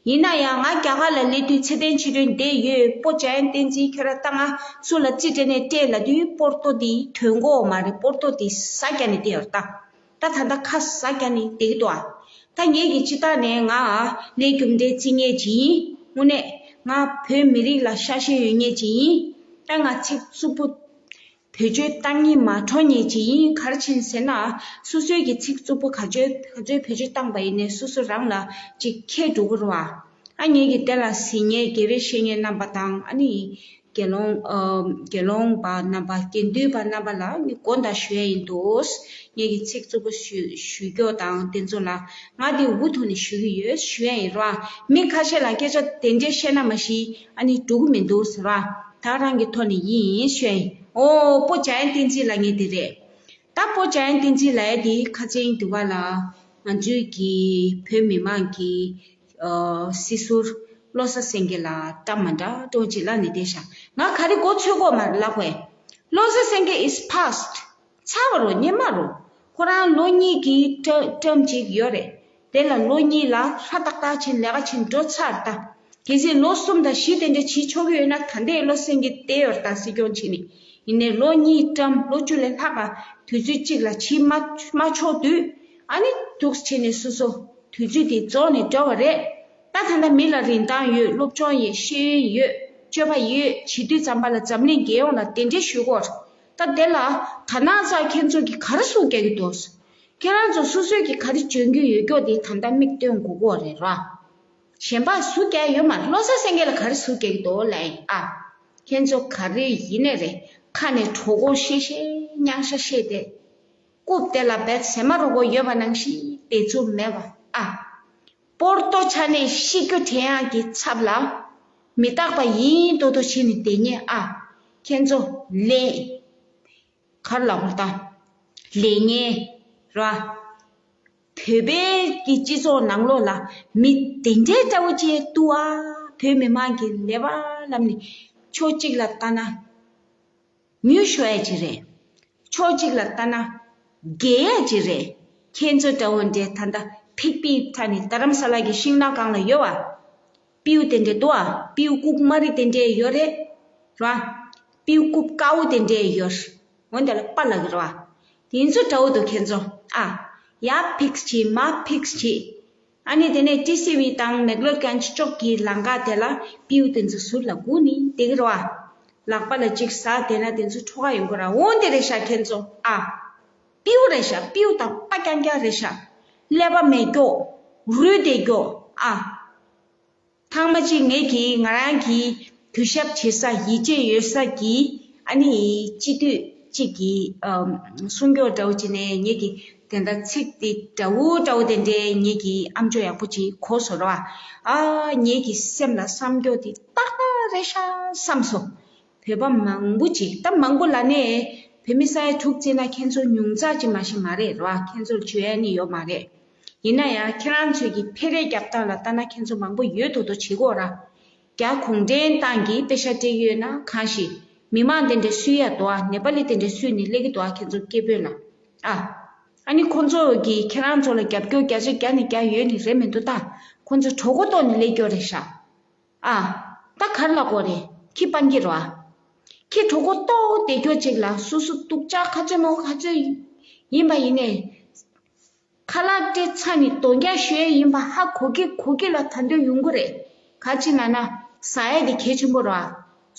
ཡིན་ན་ཡང་ང་རྒྱ་གར་ལ་སླེབས་དུས་ཚེ་བརྟན་ཆོས་སྒྲོན་བསྡད་ཡོད། སྤོ་འཇམ་དབྱངས་བསྟན་འཛིན་ཁྱོད་རང་ད་ང་སུ་ལ་རྩིས་སྤྲད་ནས་སྤྲད་ལབ་དུས་པོར་ཏོ་འདི་ཐོན་གོ་མ་རེད། པོར་ཏོ་འདི་ཟ་རྒྱ་ནས་བསྡད་ཡོད་རེད་ད། ད་ད་ལྟ་ཁ་ཟ་རྒྱ་ནས་བསྡད་ཀྱི་འདུག་ཨ། ད་ངེད་ཀྱི་སྤྱི་བཏང་ནས་ང་ལས་རྒྱུ་འབྲས་བརྩི་མཁན་ཅིག་ཡིན། དངོས་གནས་ང་བོད་མི་རིགས་ལ་ཤ་ཞེན་ཡོད་མཁན་ཅིག་ཡིན། ད་ང་ཚིག་རྩུབ་པོ་བེད་སྤྱོད་བཏང་གི་མ་འགྲོ་མཁན་ཅིག་ཡིན། ག་རེ་བྱས་ཟེར་ན་སོ་སོའི་གི་ཚིག་རྩུབ་པོ་ག་ཚོད་ག་ཚོད་བེད་སྤྱོད་བཏང་པ་ཡིན་ནའི་སོ་སོ་རང་ལ་ཅིག་ཁྱད་འགྲོ་གི་རེད་བ། ཨ་ངེད་ཀྱི་དེ་ལ་གཟིགས་མཁན་དགེ་བའི་བཤེས་གཉེན་རྣམ་པ་དང་ཨ་ནི། དགེ་སློང་ཨ་དགེ་སློང་པ་རྣམ་པ་དགེ་འདུན་པ་རྣམ་པ་ལ་ངས་དགོངས་དག་ཞུ་ཡ་ཡིན་འདུག་ངས་ཀྱི་ཚིག་རྩུབ་པོ་ཞུ་ཞུ་སྐྱོ་དང་དེ་ཚོ་ལ་ང་དེ་འུ་ཐུག་ནས་ཞུ་གི་ཡོད་ཞུ་ཡ་ཡིན་ར། མི་ཁ་ཤས་ལ་སྐད་ཆ་དེ་འདྲས་བཤད་ན་མ་ཤི་ཨ་ནི་འགྲོ་གི་མི་འདུག་ཟེར་ར། ད་རང་གི་ཐོག་ནས་ཡིན་ཞུ་ཡ་ཡིན། ཨོ་སྤོ་བྱ་ཡན་བསྟན་འཛིན་ལ་ངས་དེ་རེད། ད་སྤོ་བྱ་ཡན་བསྟན་འཛིན་ལ་ཡ་དེ་ཁ་ཚན་དུ་བ་ལ་ང་ཚོའི་གི་བོད་མི་མང་གི་སྲིད་ཟུར་བློ་བཟང་སེང་གེ་ལ་བཀྲ་མ་འདྲ་སྤྲོ་ཅིག་ལ་ནི་བསྡད་ཤག་ང་ག་རེ་མགོ་ཚོས་གོ་མ་ལབ་བས། བློ་བཟང་སེང་གེ་is past། ཚར་བ་རོ་སྙེ་མ་རོ། ཁོ་རང་ལོ་གཉིས་ཀྱི་ཊར་ཊརམ་ཅིག་ཡོད་རེད། དེ་ལ་ལོ་གཉིས་ལ་ཧྲ་ཏག་ཏག་ཕྱིན་ལས་ཀ་ཕྱིན་འགྲོ་ཚར་ད། གལ་སྲིད་ལོ་གསུམ་དང་བཞི་དེ་འདྲ་བྱེད་ཆོག་གི་ཡོད་ན་ད་ལྟའི་བློ་སེང་གེ་བསྡད་ཡོད་ད་སྲིད་སྐྱོང་བྱེད་ནི། ཡིན་ནའི་ལོ་གཉིས་ཊརམ་ལོ་བཅུ་ལས་ལྷག་ག་དུས་ཚོད་གཅིག་ལ་བྱེད་མ་མ་ཆོག་དུས་ཨ་ནི་འདུག་བྱས་ནས་སོ་སོ་དུས་ཚོད་དེ་རྫོགས་ནས་འགྲོ་བ་རེད། ད་ད་ལྟ་མི་ལ་རིན་ཐང་ཡོད། སློབ་སྦྱོང་ཡོད། ཤེས་ཡོན་ཡོད། སྤྱོད་པ་ཡོད། བྱེད་དུས་ཙམ་པ་ལ་འཛམ་གླིང་རྒྱལ་ཡོངས་ལ་གདན་འདྲེན་ཞུ་དགོས། ད་དེ་ལ་ད་ནང་ཚགས་ཁྱེད་ཚོ་གིས་ག་རེ་ཟུག་རྒྱག་གི་འདུག་ཁྱེད་རང་ཚོ་སོ་སོས་ཀྱིས་ག་རེ་འཇོན་གྱི་ཡོད་སྐྱོ་དེ་ད་ལྟ་མིག་སྟོན་དགོས་ཀྱི་རེད་ར། གཞན་པ་ཟུག་རྒྱག་ཡོད་མ་རེད། བློ་བཟང་སེང་གེ་ལ་ག་རེ་ཟུག་རྒྱག་གི་འདུག་ལབ་ཡིན་ཨ། ཁྱེད་ཚོ་ག་རེ་ཡིན་ནའི་རེད། ཁ་ནས་གྲོད་ཁོག་བཤད་བཤད་མྱང་ཤ་བཤད་དེ། རྐུབ་དེ་ལ་བེད་ཟེ་མ་རུ་གོ་ཡོད་པ་ནང་བཞིན་བདེ་ཚུལ་མེད་པ་ཨ། སྤོར་ཏོ་ཆ་ནས་ཤི་རྒྱུ་དྲན་ཡག་གི་ཚབ་ལ། མི་རྟག་པ་ཡིན་མདོག་མདོག་བྱས་ནས་བསྡད་ཉེན་ཨ། ཁྱེད་ཚོ་ལས། གར་ལ་ཧོར་ད། ལས་ངན་ར། བོད་པའི་གི་སྤྱི་ཚོགས་ནང་ལོགས་ལ་མི་དེ་འདྲའི་འདྲ་བོ་ཅིག་འདུག་ཨ། བོད་མི་མང་གི་ལས་པ་ལབ་ནས་ཕྱོགས་གཅིག་ལ་ལྟ་ན། མྱུལ་ཤོར་ཡ་ཅིག་རེད། ཕྱོགས་གཅིག་ལ་ལྟ་ན་རྒས་ཡ་ཅིག་རེད། ཁྱེད་ཚོ་འདྲ་བོ་འདྲའི་ད་ལྟ་ཕིག་པིག་ཐ་ནི་རྡ་རམ་ས་ལ་གི་ཤིང་ནགས་སྒང་ལ་ཡོད་བ། སྤྲེའུ་དེ་འདྲ་འདུག་ཨ། སྤྲེའུ་ལྐུགས་དམར་རི་དེ་འདྲ་ཡོད་རེད། ར། སྤྲེའུ་ལྐུགས་དཀར་པོ་དེ་འདྲ་ཡོད། འོན་ཏེ་ལ་པ་ལ་གི་ར་བ། དེ་ཚོ་འདྲ་བོ་འདུག་ཁྱེད་ཚོ་ཨ། ཡ་ཕིགས་བྱེད་མ་ཕིགས་བྱེད། ཨ་ནི་དེ་ནས་ཊི་སི་ཝི་དང་མེག་ལོར་གན་ཅི་ཅོག་གི་ལམ་ཁ་དེ་ལ་སྤྲེའུ་དེ་ཚོ་ཟུར་ལ་སྒུག་ནི་བསྡད་ཀྱི་རེད་བ། ལག་པ་ལ་གཅིག་ཟ་བསྡད་ན་དེ་ཚོ་འཕྲོག་ག་ཡོང་གི་ར། འོན་ཏེ་རེད་ཤག་ཁྱེད་ཚོ་ཨ། སྤྲེའུ་རེད་ཤག་སྤྲེའུ་དང་པ་རྐྱང་རྐྱང་རེད་ཤག་ཀླད་པ་མེད་སྐྱོ། རུལ་བསྡད་སྐྱོ་ཨ། ཐང་མ་གཅིག་ངེད་ཀྱིས་ང་རང་གིས་གུས་ཞབས་བྱེད་ས་ཡིད་ཆེས་ཡོད་ས་གི་ཨ་ནི་སྤྱི་འཐུས་གཅིག་གིས་ཨམ་སྲུང་སྐྱོབ་འདྲ་བོ་བྱས་ནས་ངེད་ཀྱིས་དེ་འདྲ་ཚིག་དེ་འདྲ་བོ་འདྲ་བོ་དེ་འདྲའི་ངེད་ཀྱིས་ཨམ་ཅོག་ཡག་པོ་ཅིག་གོ་སོང་ར། ཨ་ངེད་ཀྱི་སེམས་ལ་བསམ་སྐྱོ་དེ་ཏག་ཏག་རེད་ཤག་བསམ་སོང་། བོད་པ་མང་པོ་ཅིག་ད་མང་པོ་ལ་ནས་བོད་མི་ས་ཡ་དྲུག་བརྩིས་ན་ཁྱེད་ཚོ་ཉུང་ཙག་ཅིག་མ་ཤི་མ་རེད་ར། ཁྱེད་ཚོར་བརྗོད་ཡ་ནི་ཡོད་མ་རེད། ཡིན་ན་ཡང་ཁྱེད་རང་ཚོས་ཀྱི་འཕེལ་རེས་རྒྱབ་སྟངས་ལ་ལྟ་ན་ཁྱེད་ཚོ་མང་པོ་ཡོད་མདོག་མདོག་བྱེད་ཀྱི་ཡོད་ར། རྒྱ་གུང་ཁྲན་ཏང་གིས་པེ་ཤ་སྤྲད་ཀྱི་ཡོད་ན་གང་ཞིག་མི་མང་དེ་འདྲ་སུས་ཡ་འདུག་ཨ། ནེ་པ་ལི་དེ་འདྲ་སུས་ནི་སླེབས་ཀྱི་འདུག་ཨ། ཁྱེད་ཚོ་སྐད་འབོད་ལ་ཨ། ཨ་ནི་ཁོང་ཚོ་གིས་ཁྱེད་རང་ཚོ་ལ་རྒྱབ་སྐྱོར་བརྒྱ་ཆ་བརྒྱ་ནས་བརྒྱ་ཡོད་ནི་རེད་མི་འདུག་ད་ཁོང་ཚོ་གྲོད་ཁོག་ལྟོགས་ནས་སླེབས་ཀྱི་ཡོད་རེད་ཤག་ཨ། ད་གར་ལ་གོ་རེད། ཁྱི་སྤང་གི་རོ་ཨ། ཁྱི་གྲོད་ཁོག་ལྟོགས་བསྡད་རྒྱུ་ཅིག་ལ་སོ་སོ་སྡུག་ཅག་ག་ཚོད་མོ་ག་ཚོད་ཡིན་པ་ཡིན་ནས། ཁ་ལག་སྤྲད་ཚར་ནས་དོན་རྐྱང་ཞུ་ཡས་ཡིན་པ་ཧ་གོ་གི་གོ་གི་ལ་ད་འདོད་ཡོང་གི་རེད། ག་ཅི་ན་ན་ཟ་ཡས་དེ་གལ་ཆེན་པོ་རོ་ཨ།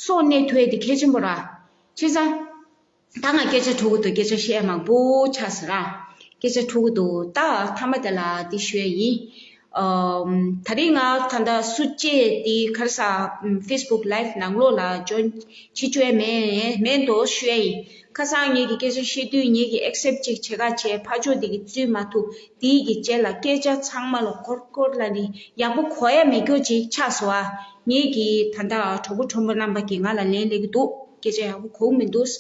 སྲོག་གནས་ཐུབ་ཡས་དེ་གལ་ཆེན་པོ་རོ་ཨ། བྱས་ཙང་། ད་ང་སྐད་ཆ་འཕྲོ་གི་འདུག་སྐད་ཆ་བཤད་མང་པོ་ཆགས་ཟེར་ར། སྐད་ཆ་འཕྲོ་གི་འདུག་ད་མཐའ་མ་དེ་ལ་འདི་ཞུ་ཡ་ཡིན། ཨམ། ད་རིང་ང་ད་ལྟ་སུ་གཅེས་དེ་ག་རེ་ཟ། ཨམ། Facebook Live་ནང་ལོགས་ལ་འཇོན་ཆི་བཅོས་མེད་མེད་འདུག་ཞུ་ཡ་ཡིན། ཁ་སང་ངེད་ཀྱི་སྐད་ཆ་བཤད་དུས་ངེད་ཀྱི་accept་ཅིག་བྱེད་ག་བྱས་ཕར་ཕྱོགས་དེ་གི་འཛུལ་མ་ཐུབ། དེའི་གི་རྗེས་ལ་སྐད་ཆ་ཚང་མ་ལ་སྐོར་སྐོར་ལ་ནི་ཡག་པོ་གོ་ཡ་མེད་རྒྱུ་ཅིག་ཆགས་སོང་ཨ། ངེད་ཀྱི་ད་ལྟ་གྲོགས་པོ་གྲོགས་མོ་རྣམ་པ་གིས་ང་ལ་ལན་སླེབས་ཀྱི་འདུག་སྐད་ཆ་ཡག་པོ་གོ་གི་མི་འདུག་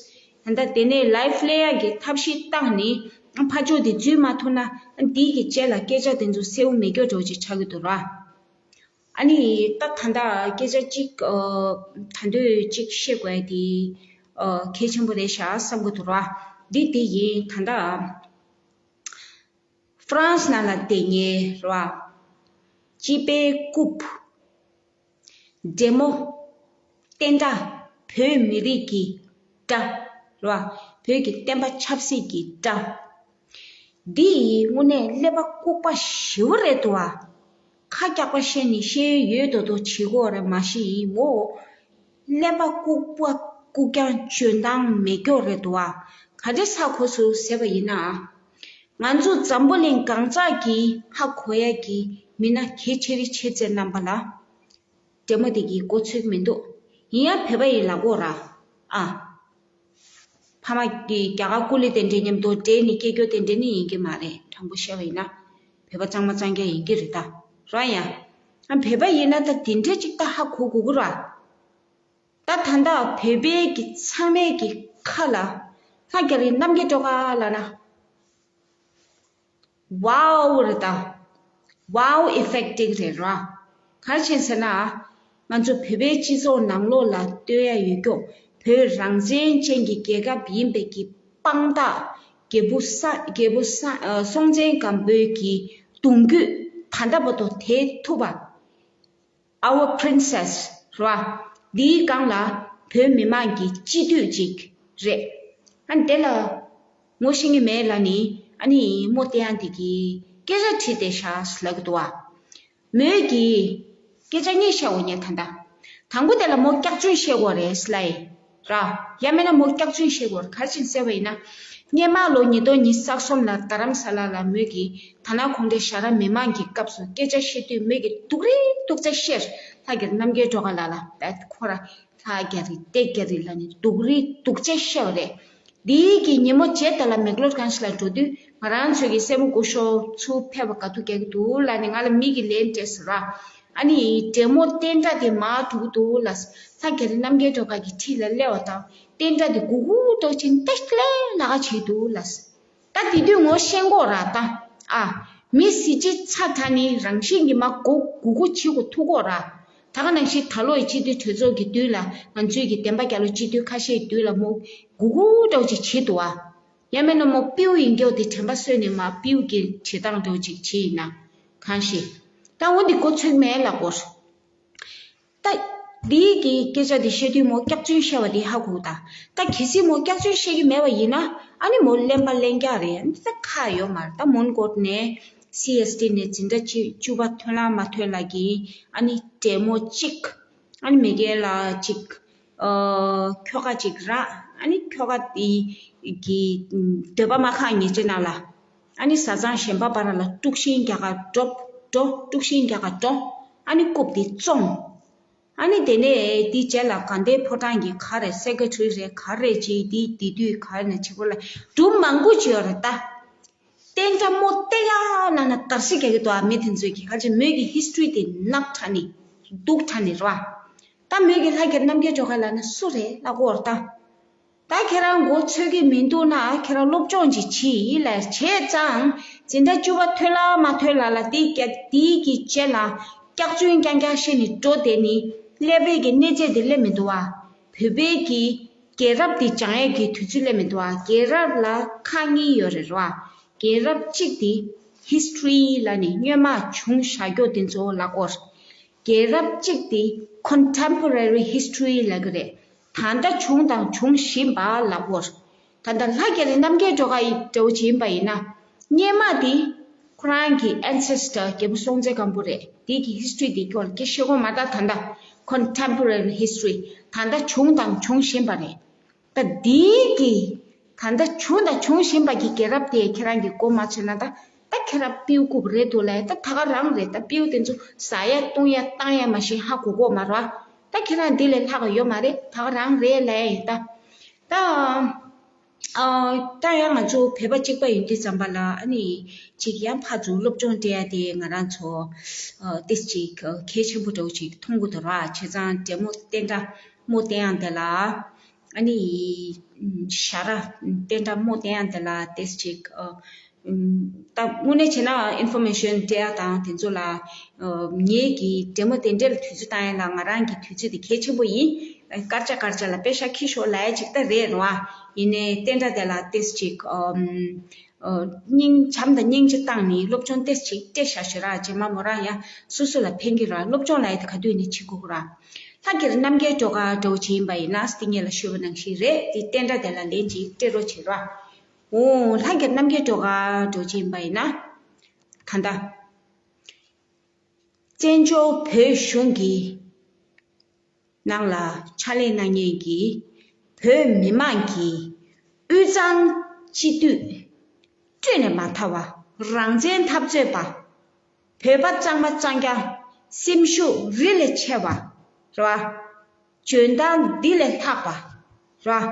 ད་ལྟ་དེ་ནས་live་ལེན་ཡག་གི་ཐབས་ཤེས་བཏང་ནས་ཕར་ཕྱོགས་དེ་འཛུལ་མ་ཐུབ་ན་འདིའི་གི་རྗེས་ལ་སྐད་ཆ་དེ་ཚོ་གསལ་པོ་མེད་རྒྱུ་འདྲ་བོ་ཅིག་ཆགས་ཀྱི་འདུག་ར། ཨ་ནི་ད་ད་ལྟ་སྐད་ཆ་གཅིག་ཨ། ད་འདོད་གཅིག་བཤད་དགོས་ཡ་དེ་ཨ། གལ་ཆེན་པོ་རེད་ཤག་བསམ་གྱི་འདུག་ར། འདི་དེ་ཡིན། ད་ལྟ་ཧྥ་རན་སི་ནང་ལ་བསྡད་མཁན་ར། སྤྱི་པའི་རྐུབ། འདྲེ་མོ། བསྟན་དགྲ། བོད་མི་རིགས་ཀྱི་དགྲ། རེད་བ། བོད་ཀྱི་བསྟན་པ་ཆབ་སྲིད་ཀྱི་དགྲ། འདི་ཡིས་དངོས་གནས་ཀླད་པ་ལྐུགས་པ་ཞེ་པོ་རེད་འདུག་བ། ཁ་རྒྱག་པ་བཤད་ནི་བཤད་ཡོད་མདོག་མདོག་བྱེད་ཀྱི་ཡོད་རེད་མ་གཞི་ཡིན་མོ། ཀླད་པ་ལྐུགས་པ་ལྐུགས་རྐྱང་འཇོན་ཐང་མེད་སྐྱོ་རེད་འདུག་བ། ག་འདྲ་ས་གོ་སོང་ཟེར་བ་ཡིན་ན། ང་ཚོ་འཛམ་བུ་གླིང་གང་ཟག་གིས་ཧ་གོ་ཡ་གི་མི་སྣ་གལ་ཆེ་རིགས་ཆེ་ཚད་རྣམ་པ་ལ། འདྲེ་མོ་དེ་གིས་མགོ་ཚོད་ཀྱི་མི་འདུག་ཡིན་ཡང་བོད་པ་ཡིན་ལབ་དགོས་ར། ཨ། ཕ་མ་གི་རྒྱ་གར་ཀུ་ལི་དེ་འདྲའི་མཉམ་དུ་འདྲེས་ནས་སྐྱེས་རྒྱུ་དེ་འདྲ་ནི་ཡིན་གྱི་མ་རེད། དྲང་པོ་བཤད་པ་ཡིན་ན། བོད་པ་གཙང་མ་གཙང་རྐྱང་ཡིན་གྱི་རེད་ད། ར་ཡ། ཨ། བོད་པ་ཡིན་ན་ད་དེ་འདྲ་ཅིག་ད་ཧ་གོ་དགོས་ཀྱི་ར། ད་ད་ལྟ་བོད་པའི་གི་ཚང་མའི་གི་ཁ་ལ་ལྷ་རྒྱ་རི་རྣམ་རྒྱལ་སྒྲོལ་དཀར་ལབ་ན། ཝའོ་རེད་ད། ཝའོ་ཨི་ཕེག་ཊི་རེད་ར། ག་རེ་བྱས་ཟེར་ན། ང་ཚོ་བོད་པའི་སྤྱི་ཚོགས་ནང་ལོགས་ལ་སྟོན་ཡ་ཡོད་སྐྱོ། བོད་རང་བཙན་ཅན་གྱི་རྒྱལ་ཁབ་ཡིན་པའི་གི་དཔང་རྟགས། རྒྱལ་པོ་ས་རྒྱལ་པོ་ས་ཨ་སྲོང་བཙན་སྒམ་པོའི་གི་གདུང་རྒྱུད་ད་ལྟ་བར་དུ་དེད་ཐུབ་པ། Our Princess རེད་བ། འདིའི་སྒང་ལ་བོད་མི་མང་གི་སྤྱི་འཐུས་ཅིག་རེད། ཨ་ནི་དེ་ལ་ངོ་ཤེས་ཀྱི་མེད་ལབ་ནི། ཨ་ནི་མོ་དེ་ཡང་འདི་གི་སྐད་ཆ་དྲིས་བསྡད་ཤག་ལབ་ཀྱི་འདུག་བ། མོས་ཀྱིས་སྐད་ཆ་གཉིས་བཤད་འོ་ཉེ་ད་ལྟ། དང་པོ་དེ་ལ་མོ་སྐྱག་རྫུན་བཤད་དགོས་རེད་ལབ་ཡིན། ར། ཡང་མིན་ན་མོ་སྐྱག་རྫུན་བཤད་དགོས་རེད། ག་རེ་བྱས་ཟེར་བ་ཡིན་ན། སྔོན་མ་ལོ་ཉིས་སྟོང་ཉི་ཤུ་རྩ་གསུམ་ལ་རྡ་རམ་ས་ལ་ལ་མོས་ཀྱིས་ད་ནང་གུང་ཁྲན་ཞྭ་ར་མི་མང་གི་སྐབས་སུ་སྐད་ཆ་བཤད་དུས་མོས་ཀྱིས་སྡུག་རུས་སྡུག་ཅག་བཤད། ལྷ་རྒྱ་རི་རྣམ་རྒྱལ་སྒྲོལ་དཀར་ལགས་ལ་བས་ཁོ་ར་ལྷ་རྒྱ་རི་ཏེ་རྒྱ་རི་ལབ་ནས་སྡུག་རུས་སྡུག་ཅག་བཤད་པ་རེད། འདིའི་གི་ཉིན་མོ་རྗེས་དེ་ལ་མེག་ལོར་གྷན་ཇི་ལ་འགྲོ་དུས་ང་རང་ཚོའི་གི་སྲས་མོ་སྐུ་ཞབས་ཚུར་ཕེབས་པ་ག་དུས་རྒྱག་གི་འདུག་ལབ་ནས་ང་ལ་མི་གིས་ལན་སྤྲད་སོང་ར། ཨ་ནི་འདྲེ་མོ་བསྟན་དགྲ་དེ་མར་འགྲོ་གི་འདུག་ལབ། ལྷ་རྒྱ་རི་རྣམ་རྒྱལ་སྒྲོལ་དཀར་གྱི་འཁྲིས་ལ་སླེབས་པ་དང་བསྟན་དགྲ་དེ་གུ་གུ་འདྲ་བྱས་ཏེ་ལེ་ལ་ཁ་བྱེད་འདུག་ལབ། ད་དེ་དུས་ངོ་ཤེས་དགོས་ར་ད། ཨ། མི་གཟི་བརྗིད་ཚ་དྲགས་ནི་རང་བཞིན་གྱིས་མ་གོ་གུ་གུ་བྱེད་དགོས་ཐུག་དགོས་ར། ད་ག་ནང་བཞིན་ད་ལོ་ཡི་སྤྱི་འཐུས་གྲོས་ཚོགས་ཀྱི་དུས་ལ་ང་ཚོའི་གི་བདེན་པ་རྒྱལ་ལོ་སྤྱི་འཐུས་ཁ་ཤས་དུས་ལ་མོ་གུ་གུ་འདྲ་བོ་ཅིག་བྱེད་འདུག་ཨ། ཡང་མིན་ན་མོ་སྤྲེའུ་ཡིན་རྒྱུ་དེ་དྲན་པ་གསོས་ནས་མ་སྤྲེའུ་གི་བྱེད་སྟངས་འདྲ་བོ་ཅིག་བྱེད་ཡིན་ན། གང་ཤེས། ད་འོ་འདི་གོ་ཚོད་མེད་ལབ་དགོས། ད་འདིའི་གི་སྐད་ཆ་འདི་བཤད་དུས་མོ་སྐྱག་རྫུན་བཤད་པ་འདི་ཧ་གོ་ད། ད་གལ་སྲིད་མོ་སྐྱག་རྫུན་བཤད་ཀྱི་མེད་པ་ཡིན་ན་ཨ་ནི་མོ་གླེན་པ་གླེན་རྐྱང་རེད། འདི་ད་ཁག་ཡོད་མ་རེད། ད་མོན་གྷོ་ནས་སི་ཨེས་ཊི་ནས་འཛིན་གྲྭ་བཅུ་བཅུ་པ་ཐོན་ལ་མ་ཐོན་ལ་གི་ཨ་ནི་འདྲེ་མོ་གཅིག་ཨ་ནི་མེ་རྒྱལ་ལགས་གཅིག་ཨ། ཁྱོ་ག་གཅིག་རག་ཨ་ནི་ཁྱོ་ག་དེ་གི་འདོད་པ་མ་ཁེངས་ཉེས་ཅན་ནང་ལ། ཨ་ནི་བཟའ་ཚང་གཞན་པ་བར་ལ་དཀྲུག་ཤིང་རྒྱག་ག་འགྲོ་འགྲོ་དཀྲུག་ཤིང་རྒྱག་ག་འགྲོ། ཨ་ནི་རྐུབ་དེ་བཙོང་། ཨ་ནི་དེ་ནས་དེའི་རྗེས་ལ་དགའ་ལྡན་ཕོ་བྲང་གི་ག་རེ་སེ་ཀེ་ཊ་རི་རེད་ག་རེ་བྱས་དེ་དེ་དུས་ག་རེ་ནས་བྱེད་པོ་ལ་སྒྲུང་མང་པོ་བྱས་ཡོད་རེད་ད། བསྟན་དགྲ་མོ་བསྟན་ཡག་ལབ་ན་དར་སྲི་རྒྱག་གི་འདུག་ཨ། མི་དེ་ཚོས་ཀྱིས་ག་ཅི་མོས་ཀྱི་ཧིས་ཊོ་རི་དེ་ནག་དྲགས་ནས་སྡུག་དྲགས་ནས་རེད་བ། ད་མོས་ཀྱི་ལྷ་རྒྱལ་རྣམ་རྒྱལ་སྒྲོལ་དཀར་ལབ་ན་སུ་རེད་ལབ་དགོས་རེད་ད། ད་ཁྱེད་རང་མགོ་ཚོད་ཀྱི་མི་འདུག་ན་ཁྱེད་རང་སློབ་སྦྱོང་ཅིག་བྱེད་ཡིན་ལབ་བྱས་ཙང་འཛིན་གྲྭ་བཅུ་པ་ཐོན་ལ་མ་ཐོན་ལ་ལ་དེའི་སྐད་དེའི་གི་རྗེས་ལ་སྐྱག་རྫུན་རྐྱང་རྐྱང་བཤད་ནས་འགྲོ་བསྡད་ནི་སླེབས་པའི་གི་གནས་ཚད་དེ་སླེབས་མི་འདུག་བ། བོད་པའི་གི་རྒྱལ་རབས་དེ་སྦྱང་ཡས་ཀྱི་དུས་ཚོད་སླེབས་མི་འདུག་བ། རྒྱལ་རབས་ལ་ཁག་གཉིས་ཡོད་རེད་ར་བ། རྒྱལ་རབས་གཅིག་དེ་ཧིས་ཊོ་རི་ལབ་ནས་སྔོན་མ་བྱུང་བཞག་རྒྱུ་དེ་ཚོ་ལབ་དགོས། རྒྱལ་རབས་གཅིག་དེ་ཁོན་ཊེམ་པོ་རེ་རི་ཧིས་ཊོ་རི་ལབ་ཀྱི་རེད། ད་ལྟ་བྱུང་དང་འབྱུང་བཞིན་པ་ལབ་དགོས། ད་ལྟ་ལྷ་རྒྱ་རི་རྣམ་རྒྱལ་སྒྲོལ་དཀར་ཡི་འདྲ་བོ་ཅིག་ཡིན་པ་ཡིན་ན། སྔོན་མ་དེ་ཁོ་རང་གི་ཨེན་སེ་སི་ཊར་རྒྱལ་པོ་སྲོང་བཙན་སྒམ་པོ་རེད། དེ་གི་ཧིས་ཊོ་རི་དེ་སྐོར་ལ་སྐད་ཆ་བཤད་དགོས་མ་རེད། ད་ད་ལྟ་ཁོན་ཊེམ་པོ་རེ་རི་ཧིས་ཊོ་རི་ད་ལྟ་བྱུང་དང་འབྱུང་བཞིན་པ་རེད། ད་འདིའི་གི་ད་ལྟ་བྱུང་དང་འབྱུང་བཞིན་པ་གི་རྒྱལ་རབས་དེ་ཁྱེད་རང་གིས་མགོ་མ་ཚོས་ན། ད་ད་ཁྱེད་རང་སྤྲེའུ་རྐུབ་རེད་འདུག་ལབ། ད་ད་ག་རང་རེད། ད་སྤྲེའུ་དེ་ཚོ་ཟ་ཡ་བཏུང་ཡ་བཏང་ཡ་མ་ཤེས་ཧ་གོ་གོ་མ་རེད། ད་ཁྱེད་རང་འདི་ལས་ལྷག་ག་ཡོད་མ་རེད། ད་ག་རང་རེད་ལབ་ཡིན་ད། ད་ཨ། ད་ཡང་ང་ཚོ་བོད་པ་གཅིག་པ་ཡིན་དུས་ཙམ་པ་ལ་ཨ་ནི་ཅིག་ཡང་ཕར་ཚུར་སློབ་སྦྱོང་སྤྲད་ཡ་དེ་ང་རང་ཚོ་ཨ་ཏིས་ཅིག་གལ་ཆེན་པོ་འདྲ་བོ་ཅིག་མཐོང་གི་འདུག་ར། བྱས་ཙང་འདྲེ་མོ་བསྟན་དགྲ་མོ་བསྟན་ཡག་དེ་ལ། ཨ་ནི་ཞྭ་ར་བསྟན་དགྲ་མོ་བསྟན་ཡག་དེ་ལ་ཏིས་ཅིག་ཨ། ད་དངོས་གནས་བྱས་ན་ཨིན་ཕོར་མེ་ཤན་སྤྲད་ཡ་དང་དེ་ཚོ་ལ་ཨ། ངེད་ཀྱིས་འདྲེ་མོ་དེ་འདྲ་ལ་དུས་ཚོད་བཏང་ཡ་ལ་ང་རང་གི་དུས་ཚོད་དེ་གལ་ཆེན་པོ་ཡིན། སྐར་ཆ་སྐར་ཆ་ལ་པེ་ཤ་ཁྱི་ཤོག་ལབ་ཡ་ཅིག་ད་རེད་རེད་བ། ཡིན་ནའི་བསྟན་དགྲ་དེ་ལ་ཏིས་ཅིག་ཨ། སྙིང་བྱམས་དང་སྙིང་རྗེ་བཏང་ནས་སློབ་སྦྱོང་ཏོག་ཙམ་ཅིག་སྤྲད་བཞག་ཞུ་ར། རྗེས་མ་མོ་རང་ཡང་སོ་སོ་ལ་ཕན་གྱི་ར། སློབ་སྦྱོང་ལབ་ཡ་དེ་ག་དུས་ནས་བྱེད་དགོས་ཀྱི་ར། ལྷ་རྒྱ་རི་རྣམ་རྒྱལ་སྒྲོལ་དཀར་འདྲ་བོ་ཅིག་ཡིན་པ་ཡིན་ན་སྟེང་ཉིད་ལ་ཞུས་པ་ནང་བཞིན་རེད། དེ་བསྟན་དགྲ་དེ་ལ་ལན་ཅིག་སྤྲད་རོགས་བྱེད་ར། འོ་ལྷ་རྒྱ་རི་རྣམ་རྒྱལ་སྒྲོལ་དཀར་འདྲ་བོ་ཅིག་ཡིན་པ་ཡིན་ན། ད་ལྟ། བཙན་བྱོལ་བོད་གཞུང་གི་ནང་ལ་ཕྱག་ལས་གནང་མཁན་གྱི་བོད་མི་མང་གི་དབུས་གཙང་སྤྱི་འཐུས་བསྐྲུན་ནས་མ་ཐར་བ། རང་བཙན་འཐབ་རྩོད་པ། བོད་པ་གཙང་མ་གཙང་རྐྱང་། སེམས་ཤུགས་རི་ལས་ཆེ་བ་རེད་བ། འཇོན་ཐང་འདི་ལས་ལྷག་པ་ར།